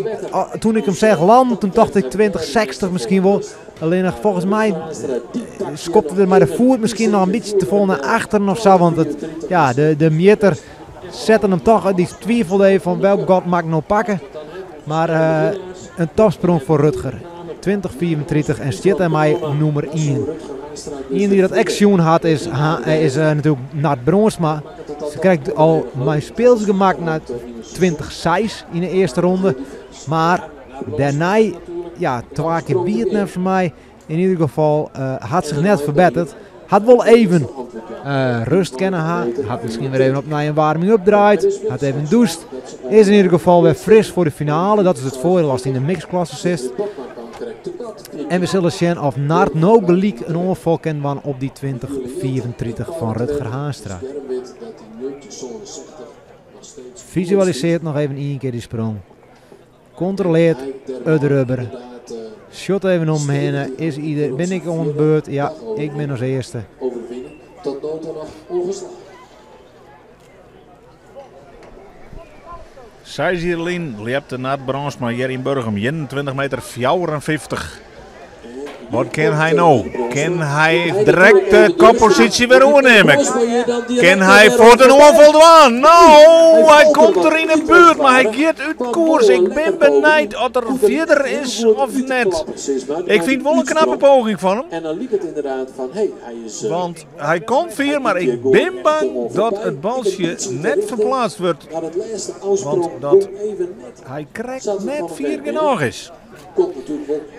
toen ik him seach lânen, toen tocht ik 20,60 miskien wol. Allinnich folgens my skopte er mei de foet miskien noch in bytsje te folle nei achteren of sa, want it, ja, de mjitter sette him toch, dy twivelde even fan welk gat moat ik no pakke. Mar in topsprong foar Rutger. 20,35 en stiet dêrmei nûmer ien. Ien dy't dat ek sjoen hat is, is natuerlik Nard Brandsma. Se krijt al mei speelsgemak nei 20,6 yn de earste ronde. Mar dêrnei, ja, twa kear wie it net foar my. Yn ieder gefal hat sich net ferbetterd. Hat wol even rêst kinnen ha. Hat miskien wer even opnij in warming-up draaid. Hat even dûst. Is yn ieder gefal wer fris foar de finale. Dat is it foardiel ast yn de mixklasse sitst. En we sille sjen oft Nard no gelyk in oanfal kin dwaan op dy 20,35 fan Rutger Haanstra. Fisualisearret noch even ien kear dy sprong. Kontrolearret it rubber. Sjocht even om him hinne. Is ieder, bin ik oan de beurt? Ja, ik bin as earste. Tot no toe noch ûngeslagen. Seis jier lyn ljepte Nard Brandsma hjir yn Burgum 21 meter 54. Wat kin hy no? Kin hy direkt de kopposysje wer oernimme? Kin hy fuort in oanfal dwaan? No, hy komt der yn 'e buert, mar hy giet út koers. Ik bin benijd oft er fierder is of net. Ik fyn it wol in knappe poging fan him. Want hy komt fier, mar ik bin bang dat it baltsje net ferplaatst wurdt. Want dat hy krekt net fier genôch is.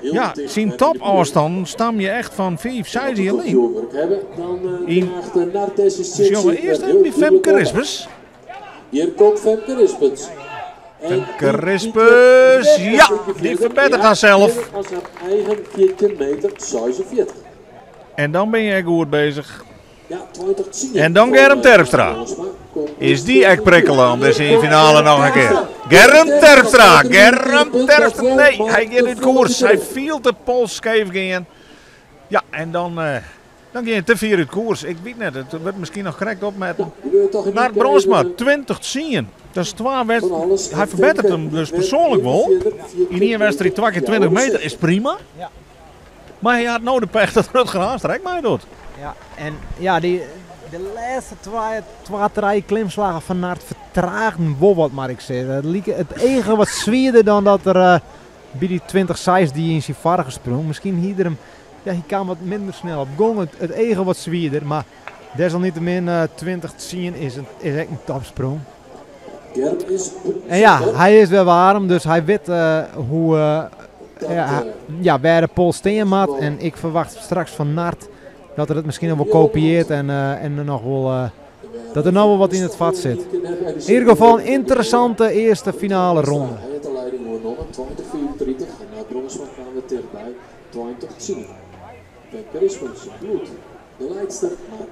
Ja, syn topôfstannen stamje echt fan fiif, seis jier lyn. Yn, we sjogge earst even by Femke Rispens. Hier komt Femke Rispens. Femke Rispens, ja, dy ferbetteret harsels. As har eigen 14 meter 46. En dan binne je ek goed bezich. Ja, 20 10. En dan Germ Terpstra. Is dy ek prikkele om dizze yn finale noch in kear? Germ Terpstra, Germ Terpstra, nee, hy giet út koers. Hy fielt de pols skeef gean. Ja, en dan, dan gean je te fier út koers. Ik wit net, it wurdt miskien noch krekt opmetten. Nard Brandsma, 20-10. Dat is twa wedstriden. Hy ferbetteret him dus persoanlik wol. Yn ien wedstriid twa kear 20 meter is prima. Mar hy hat no de pech dat Rutger Haanstra ek meidocht. Ja, en ja, dy, de lêste twa, twa, trije klimslaggen fan Nard fertragen wol wat, mar ik sizze. It like, it eage wat swierder dan dat er by dy 20-6 die yn syn foarige sprong. Miskien hie er him, ja, hy kaam wat minder snel op gong. It eage wat swierder, mar desalniettemin 20-10 is ek in topsprong. Germ is En ja, hy is wer waarm, dus hy wit hoe, ja, ja, wêr de pols stean moat. En ik ferwacht straks fan Nard dat er it miskien noch wol kopiearret en er noch wol, dat der noch wol wat yn it fet sit. Yn ieder gefal in ynteressante earste finale ronde. Hy hat de lieding oernommen, 20-34. En Nard Brongersma kwam wer tichtby, 20-10. Femke Rispens bliuwt de liedster, mar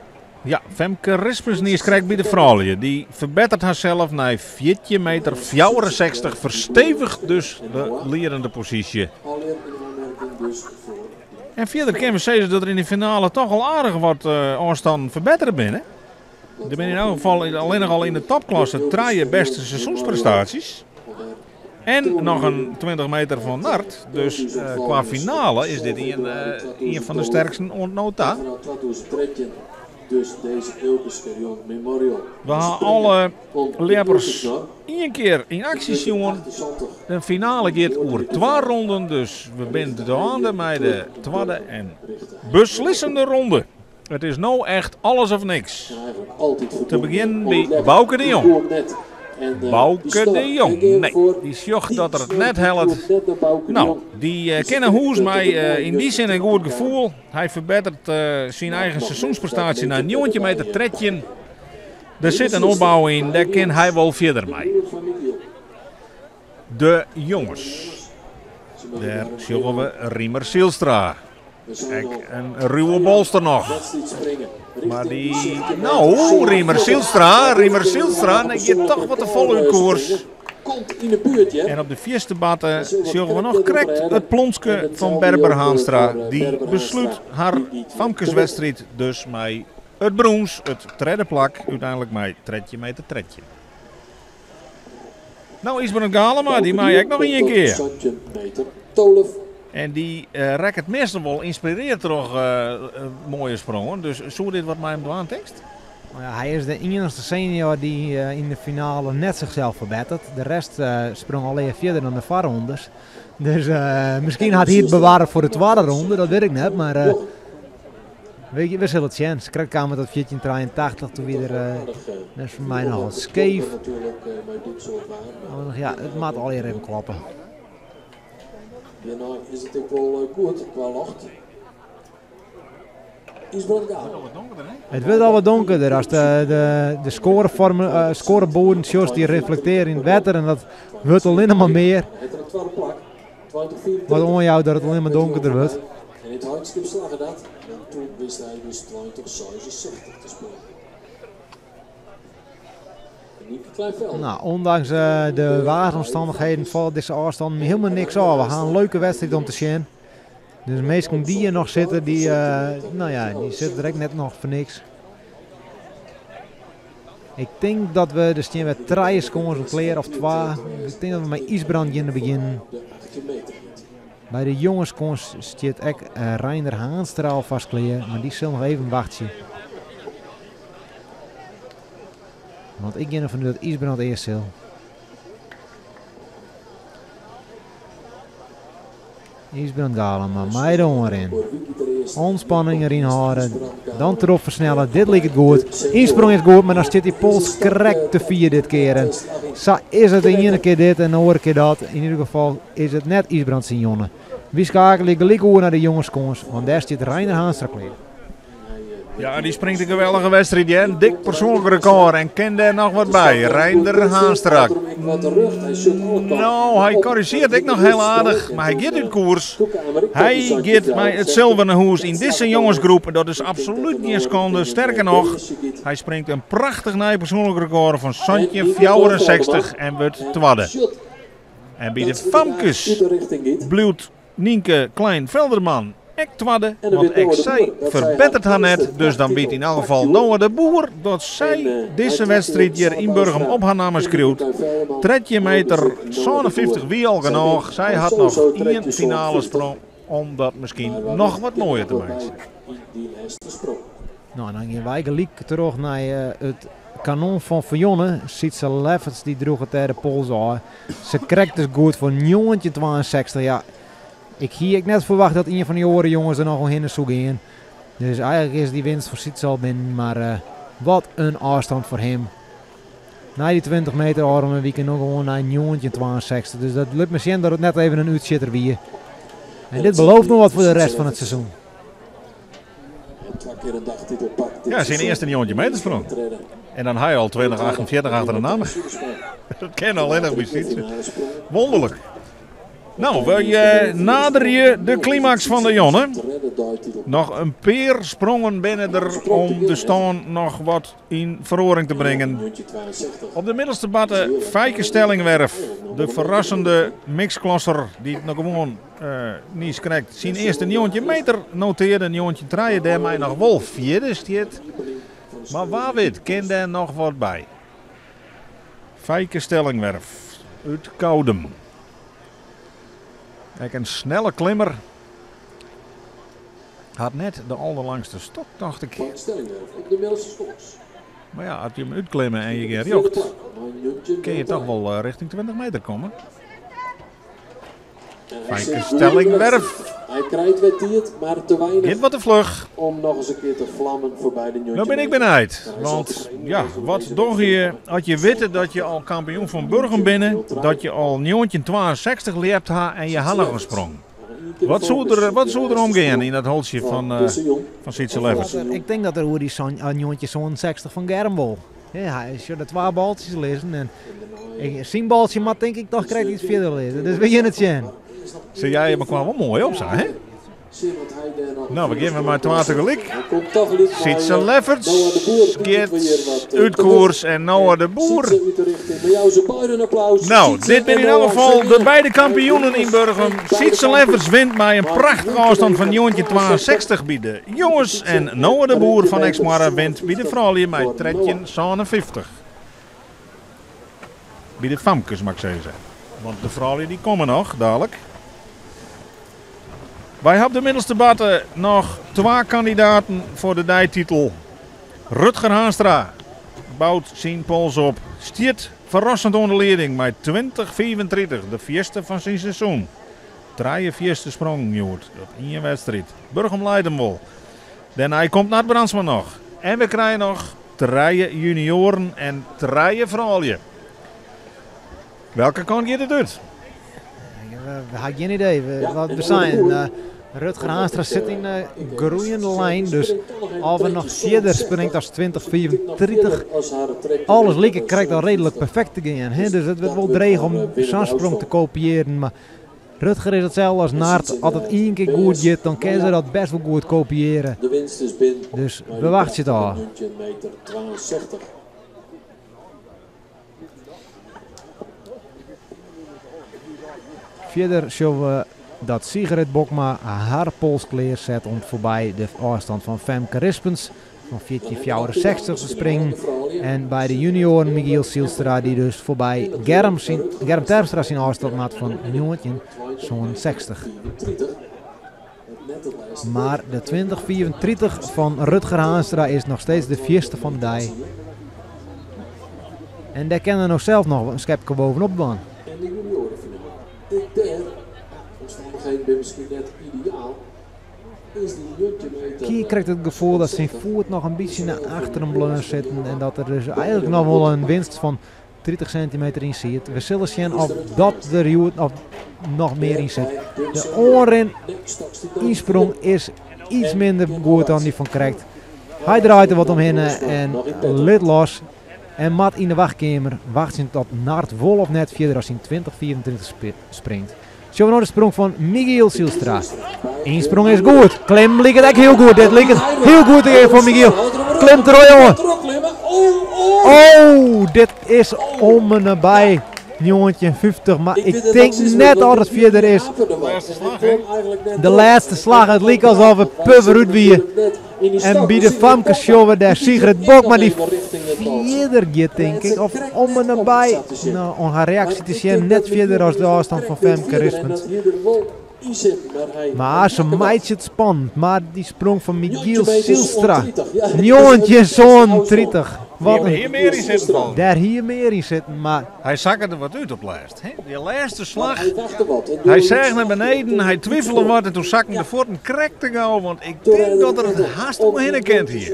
Ja, Femke Rispens is krekt by de froulju. Dy ferbetteret harsels nei 14 meter 64. Fersteviget dus de liedende posysje. Alweer in oanmerking dus foar En fierder kinne we sizze dat der yn de finale dochs al aardich wat ôfstannen ferbettere binne. Der binne yn elk gefal allinnich al yn de topklasse trije bêste seizoensprestaasjes. En noch in 20 meter fan Nard. Dus kwa finale is dit ien fan de sterksten oant no ta. Vanaf 2013 dus dizze Eelke Scherjon Memorial. We hawwe alle ljeppers ien kear yn aksje sjoen. De finale giet oer twa ronden, dus we binne dwaande mei de twadde en beslissende ronde. It is no echt alles of niks. En eigenlijk altyd Te begjinnen by Bauke de Jong. Bauke de Jong, nee, dy sjocht dat er it net hellet. No, dy kin nei hûs mei yn dy sin in goed gefoel. Hy ferbetteret syn eigen seizoensprestaasje nei 19 meter 13. Der sit in opbou yn, dêr kin hy wol fierder mei. De jonges. Dêr sjogge we Riemer Zylstra. Ek in ruwe bolster noch. Mar dy... No, Riemer Zylstra, Riemer Zylstra, nee, giet dochs wat te fol út koers. Komt yn de buert, ja. En op de fierste batte sjogge we noch krekt it plonske fan Berber Haanstra. Dy beslút har famkeswedstriid dus mei it brûns, it tredde plak, úteinlik mei 13 meter 13. No, Ysbrand Galema, dy mei ek noch ien kear. 17 meter 12. En dy rekket meastal wol ynspirearre troch moaie sprongen. Dus soe dit wat mei him dwaan, tinkst? No ja, hy is de iennichste senior dy't yn de finale net sichsels ferbetteret. De rest sprong allegear fierder dan de foarrondes. Dus miskien hat hy it bewarre foar de twadde ronde, dat wit ik net. Mar wit je, we sille it sjen. Krekt kaam it op 1483, doe wie er net foar my nochal skeef. Maar ja, it moat allegear even kloppe. Dêrnei is it ek wol goed kwa loft. Ysbrand Galema. It wurdt al wat donkerder as de skoarebuorden sjochst, dy reflektearje yn it wetter en dat wurdt allinnich mar mear. Hy hat it twadde plak. 2024. Wat oanjout dat it allinnich mar donkerder wurdt. En yn it Heidskip slagge dat. En doe wist hy dus 2066 te springen. En Nienke Kleinveld. No, ûndanks de waarsomstannichheden falt dizze ôfstân hielendal niks ôf. We hawwe in leuke wedstriid om te sjen. Dus de minsken dy't hjir noch sitte, dy, no ja, dy sitte der ek net noch foar niks. Ik tink dat we der stean wer trije skânsen klear of twa. Ik tink dat we mei Ysbrand gean begjinnen. De 18 meter giet. By de jongeskâns stiet ek Reinder Haanstra alfêst klear, mar dy sil noch even wachtsje. Want ik gean derfan út dat Ysbrand earst sil. Ysbrand Galema mei de oanrin. Ûntspanning deryn hâlde, dan troch fersnelle. Dit liket goed. Ynsprong is goed, mar dan stiet dy pols krekt te fier dit kear. En sa is it de iene kear dit en de oare kear dat. Yn ieder gefal is it net Ysbrand syn jûn. Wy skeakelje gelyk oer nei de jongeskâns, want dêr stiet Reinder Haanstra klear. Ja, dy springt in geweldige wedstriid, ja. In dik persoanlik rekôr en kin dêr noch wat by. Reinder Haanstra. No, hy korrizjearret ek noch hiel aardich, mar hy giet út koers. Hy giet mei it sulver nei hûs yn dizze jongesgroep. Dat is absolút gjin skande. Sterker noch, hy springt in prachtich nij persoanlik rekôr fan 17,64 en wurdt twadde. En by de famkes bliuwt Nienke Klein-Velderman ek twadde, want ek sy ferbetteret har net. Dus dan wit yn elk gefal Noah de Boer dat sy dizze wedstriid hjir yn Burgum op har namme skriuwt. 13 meter 57 wie al genôch. Sy hat noch ien finale sprong. Om dat miskien noch wat moaier te meitsjen. No, dan gean wy gelyk troch nei it kanon fan Ferjonne. Sietse Lefferts dy droech it dêr de pols ôf. Se krekt dus goed foar 1962. Ja, ik hie ek net ferwacht dat ien fan dy oare jonges der noch oerhinne soe gean. Dus eigentlik is dy winst foar Sietse al binnen. Mar wat in ôfstân foar him. Nei dy 20 meter ôfrûne wike noch gewoan nei 1962. Dus dat lit my sjen dat it net even in útsjitter wie. En dit belooft noch wat foar de rest fan it seizoen. Ja, syn earste 19 meter sprong. En dan ha je al 2048 achter de namme. Dat kin allinnich by Sietse. Wonderlik. No, wy naderje de klimaks fan de jonne. Noch in pear sprongen binne der om de stân noch wat yn feroaring te bringen. Op de middelste barte Feike Stellingwerf, de ferrassende mixklasser dy't noch gewoan niis krekt syn earste 19 meter notearde, 1903, dêrmei noch wol fjirde stiet. Mar wa wit kin dêr noch wat by. Feike Stellingwerf út Koudum. Ek in snelle klimmer. Hat net de alderlangste stok, tocht ik. Mar ja, as je him útklimme en je gean rjocht, kin je toch wol richting 20 meter komme. Feike Stellingwerf. Hy krijt wer tiid, mar te weinich Giet wat te fluch. om noch ris in kear te flammen foarby de No bin ik benijd, want ja, wat dogge je as je witte dat je al kampioen fan Burgum binne, dat je al 1962 ljept ha en je ha noch in sprong. Wat soe der, wat soe der omgean yn dat holtsje fan, fan Sietse Lefferts? Ik tink dat er oer dy 1967 fan Germ wol. Ja, hy sjocht der twa baltsjes lizzen en syn baltsje moat tink ik toch krekt iets fierder lizze. Dus we gean it sjen. Se jeie mekoar wol moai op sa, hè? No, we gean mei twa tegelyk. Sietse Lefferts giet út koers en Noah de Boer. No, dit binne yn elk gefal de beide kampioenen yn Burgum. Sietse Lefferts wint mei in prachtige ôfstân fan 1962 by de jonges en Noah de Boer fan Eksmoarre wint by de froulju mei 1357. By de famkes, moat ik sizze. Want de froulju dy komme noch dalik. Wy ha op de middelste barte noch twa kandidaten foar de deititel. Rutger Haanstra bout syn pols op, stiet ferrassend oan de lieding mei 20-35, de fierste fan syn seizoen. Trije fierste sprongen hjoed op ien wedstriid. Burgum leit him wol. Dêrnei komt Nard Brandsma noch. En we krije noch trije junioaren en trije froulju. Welke kant giet it út? We ha gjin idee wat we seinen. Rutger Haanstra sit yn de groeiende lijn, dus of er noch fierder springt as 2035, alles liket krekt al redelijk perfekt te gean. Hè? Dus it wurdt wol dreech om sa'n sprong te kopiearjen. Mar Rutger is itselde as Nard, as it ien kear goed giet, dan kinne se dat best wol goed kopiearje. Dus we wachtsje it ôf. Fierder sjogge we dat Sigrid Bokma har pols klear set om foarby de ôfstân fan Femke Rispens fan 1464 te springen. En by de junioaren Michiel Zylstra dy't dus foarby Germ, syn, Germ Terpstra syn ôfstân moat fan 1967. Mar de 2035 fan Rutger Haanstra is noch steeds de fierste fan de dei. En dêr kin er no sels noch in skepke bovenop dwaan. En de juniorenfinale. Ek dêr, omstannichheden binne miskien net ideaal, is dy 19 meter. Kie krijgt it gefoel dat syn foet noch in bytsje nei achteren bleaun sitten en dat der dus eigentlik noch wol in winst fan 30 sintimeter yn siet. We sille sjen of dat der hjoed noch, noch mear yn sit. De oanrin ynsprong is iets minder goed dan dy fan krekt. Hy draait der wat omhinne en lit los. En moat yn de wachtkeamer wachtsjen tot Nard wol of net fierder as syn 20-25 springt. Sjogge we no de sprong fan Michiel Zylstra. Ynsprong is goed. Klim liket ek hiel goed. Dit liket hiel goed te gean foar Michiel. Klimt der jonge. Oh, dit is om en nabij 1950. Mar ik tink net dat it fierder is. De lêste slach. It like alsof it puffer út wie. En by de famkes sjogge we dêr Sigrid Bokma dy't fierder giet, tink ik. Of om en nabij. No, oan har reaksje te sjen net fierder as de ôfstân fan Femke Rispens. Mar se meitsje it spannend. Mar dy sprong fan Michiel Zijlstra, 1937, wat in. Hier mear yn sitten dan. Dêr hie mear yn sitten, mar. Hy sakke der wat út op lêst. Dy lêste slach. Hy seach nei beneden, hy twifele wat en toen sakken de fuotten krekt te gau, want ik tink dat er it hast oerhinne kind hie.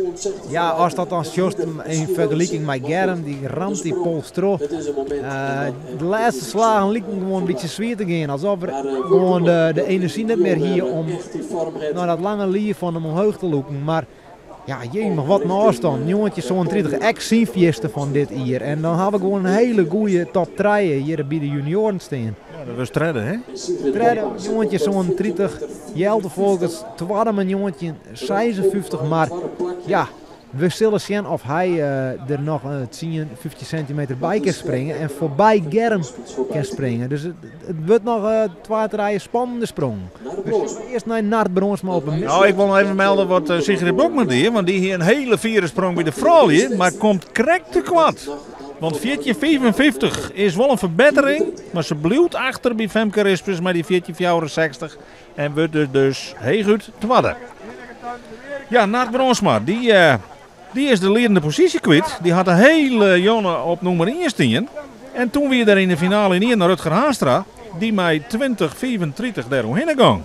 Ja, ast dat dan sjochst yn fergeliking mei Germ, dy ramt dy pols troch. De lêste slagen liken gewoan in bytsje swier te gean, alsof er gewoan de enerzjy net mear hie om nei dat lange liif fan him omheech te lûken. Mar ja, jemich, wat in ôfstân. 1937, ek syn fierste fan dit jier. En dan ha we gewoan in hele goede top trije hjir by de junioaren stean. Ja, dat was tredde, hè? Tredde, 1937, Jelte Folkerts, twadde mei 1956. Mar ja, we sille sjen of hy der noch 10, 15 sintimeter by kin springe en foarby Germ kin springe. Dus it wurdt noch twa, trije spannende sprongen. We sjogge earst nei Nard Bronsma op 'e Nou, ik wol noch even melde wat Sigrid Bokma die, want dy hie in hele fiere sprong by de froulju, mar komt krekt te koart. Want 14,55 is wol in ferbettering, mar se bliuwt achter by Femke Rispens mei dy 14,64 en wurdt dus, dus heechút twadde. Ja, Nard Bronsma, dy, dy is de liedende posysje kwyt. Dy hat de hele jonne op nûmer 1 stien. En toen wie der yn de finale ynienen Rutger Haanstra, dy mei 20,35 der oerhinne gong.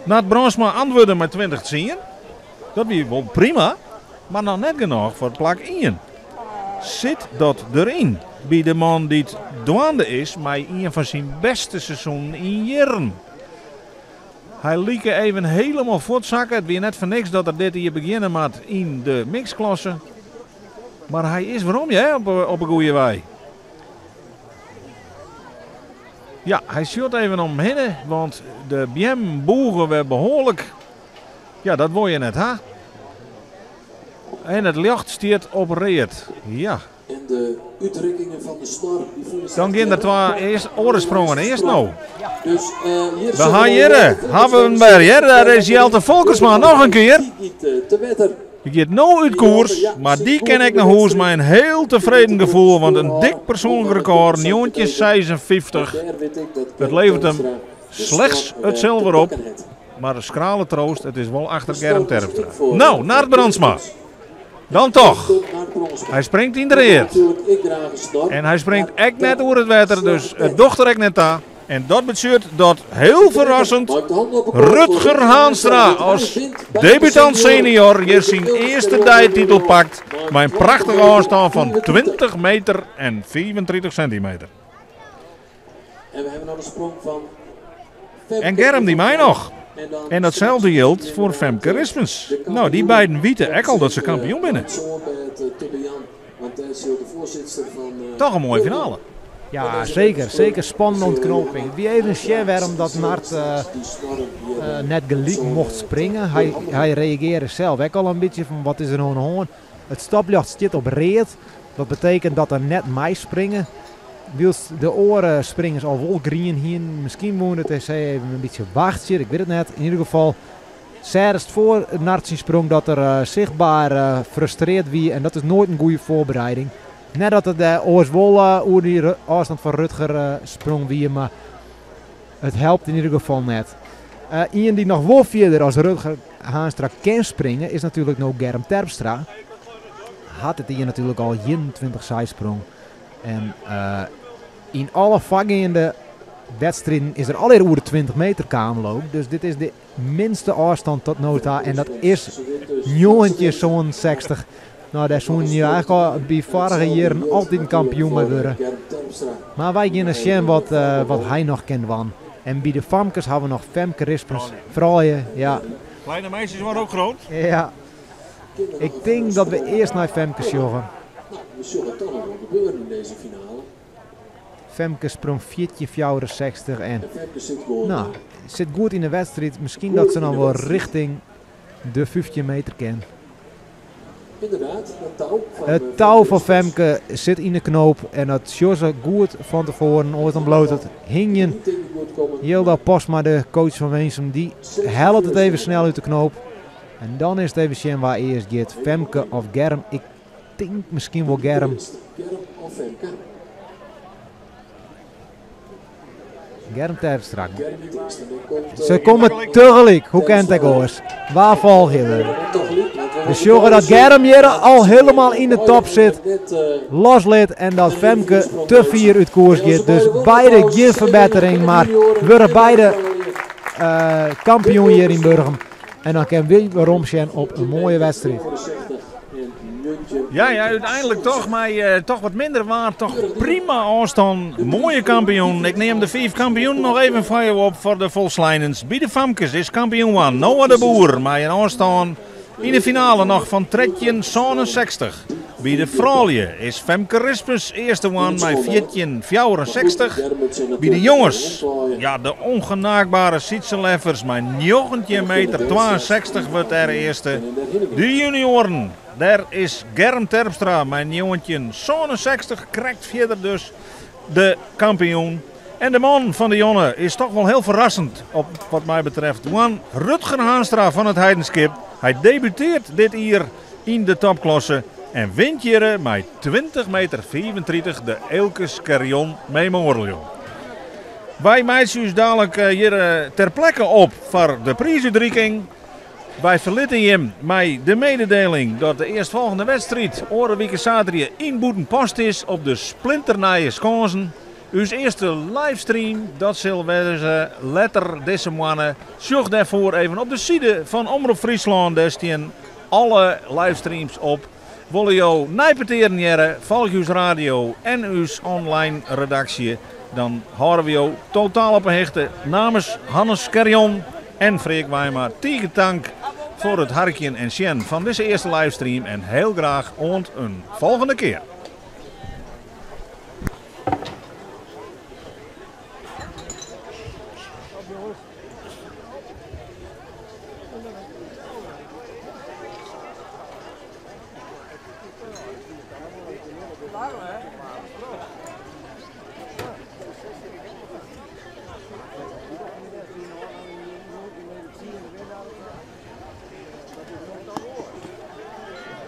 Nard Bronsma antwurde mei 20,10. Dat wie wol prima, mar noch net genôch foar plak 1. Sit dat deryn by de man dy't dwaande is mei ien fan syn bêste seizoenen yn jierren? Hy like even helemaal fuortsakke. It wie net foar niks dat er dit jier begjinne moat yn de mixklasse. Mar hy is werom ja, op 'e goede wei. Ja, hy sjocht even om him hinne, want de beammen bûge wer behoarlik. Ja, dat wol je net, ha? En it ljocht stiet op read. Ja. En de útrikkingen fan de snor, dy fûnen Dan gean der twa earst, oare sprongen earst no. Dus hjir We ha hjirre, ha we him wer. Hear, dêr is Jelte Folkertsma noch in kear. Te wetter. Dy giet no út koers, mar dy kin ek nei hûs mei in heel tefreden gefoel, want in dik persoanlik rekôr, 1956. It leveret him slechts it silver op, mar skrale troost, it is wol achter Germ Terpstra. No, Nard Brandsma. Dan toch. Hy springt yn de read. En hy springt ek net oer it wetter, dus it docht der ek net ta. En dat betsjut dat, heel ferrassend, Rutger Haanstra as debutant senior hjir syn earste deititel pakt mei in prachtige ôfstân fan 20 meter en 35 sintimeter. En Germ dy mei noch. En datselde jildt foar Femke Rispens. No, dy beiden witte ek al dat se kampioen binne. Toch in moaie finale. Ja, seker. Seker spannende ûntknoping. It wie even sjen wêrom dat Nard net gelyk mocht springe. Hy, hy reagearre sels ek al in bytsje fan wat is der no oan de hân. It stopljocht stiet op read. Dat betekent dat er net mei springe. Wylst de oare springers al wol grien hienen. Miskien woe de TC even in bytsje wachtsje, ik wit it net. Yn ieder gefal seachst foar Nard syn sprong dat er sichtber frustreard wie. En dat is noait in goede foarbereiding. Net dat er dêr oars wol oer dy ôfstân fan Rutger sprong wie, mar it helpt yn ieder gefal net. Ien dy't noch wol fierder as Rutger Haanstra kin springe is natuerlik no Germ Terpstra. Hat it jier natuerlik al 21 seis sprong. En yn alle foargeande wedstriden is er allegear oer de 20 meter kaam loop. Dus dit is de minste ôfstân tot no ta en dat is 1967. Nou, dêr soenen je eigentlik al by foarige jierren altyd in kampioen mei wurde. Mar wy geane sjen wat, wat hy noch kin dwaan. En by de famkes ha we noch Femke Rispens. Froulju, ja. Kleine meisjes worden ook groot. Ja. Ik tink dat we earst nei Femke sjogge. Nou, we sjogge it toch noch wol gebeuren yn dizze finale. Femke sprong 14,64 en En Femke sit gewoan nou, sit goed yn de wedstriid. Miskien dat se dan wol richting de 15 meter kin. Inderdaad, dat tou fan It tou fan Femke sit yn de knoop en dat sjogge se goed fan tefoaren. Oars dan bliuwt it hingjen. Jildau Postma, de coach fan Winsum, dy hellet it even snel út de knoop. En dan is it even sjen wa earst giet, Femke of Germ. Ik tink miskien wol Germ. Germ of Femke. Germ Terpstra. Se komme tegelyk, hoe kin it ek oars? Wa folgje we? We sjogge dat Germ hjir al helemaal yn de top sit, loslit en dat Femke te fier út koers giet. Dus beide gjin ferbettering, mar wurde beide kampioen hjir yn Burgum. En dan kin wy werom sjen op in moaie wedstriid. Ja, ja, úteinlik toch mei eh, toch wat minder waar, toch prima ôfstân. Moaie kampioen. Ik neam de fiif kampioenen noch even foar jo op foar de folsleinens. By de famkes is kampioen one Noah de Boer mei in ôfstân yn de finale noch fan 13,67. By de froulju is Femke Rispens earste one mei 14,64. By de jonges, ja, de ongenaakbare Sietse Leffers mei 19 meter 62 wurdt dêr earste. De junioaren, dêr is Germ Terpstra mei 19,67 krekt fierder dus de kampioen. En de man fan de jûn is toch wol hiel ferrassend op wat my betreft. One Rutger Haanstra fan It Heidenskip. Hy debutearret dit jier yn de topklasse en wint hjir mei 20 meter 35 de Eelkes Carrion Memorial. Wy meitsje ús dalik hjir ter plekke op foar de priisútriking. Wy ferlitte jim mei de mededeling dat de earstfolgjende wedstriid oare wike saterdei yn Bûtenpost is op de splinternije Skânsen. Us earste livestream, dat sil wêze letter dizze moanne. Sjoch dêrfoar even op de side fan Omrop Fryslân, dêr stean alle livestreams op. Wolle jo neipetearen hearre, folgje ús radio en ús online redaksje. Dan hâlde we jo totaal op 'e hichte. Namens Hannes Skerjon en Freek Wijma, tige tank foar it harkjen en sjen fan dizze earste livestream en hiel graach oant in folgjende kear.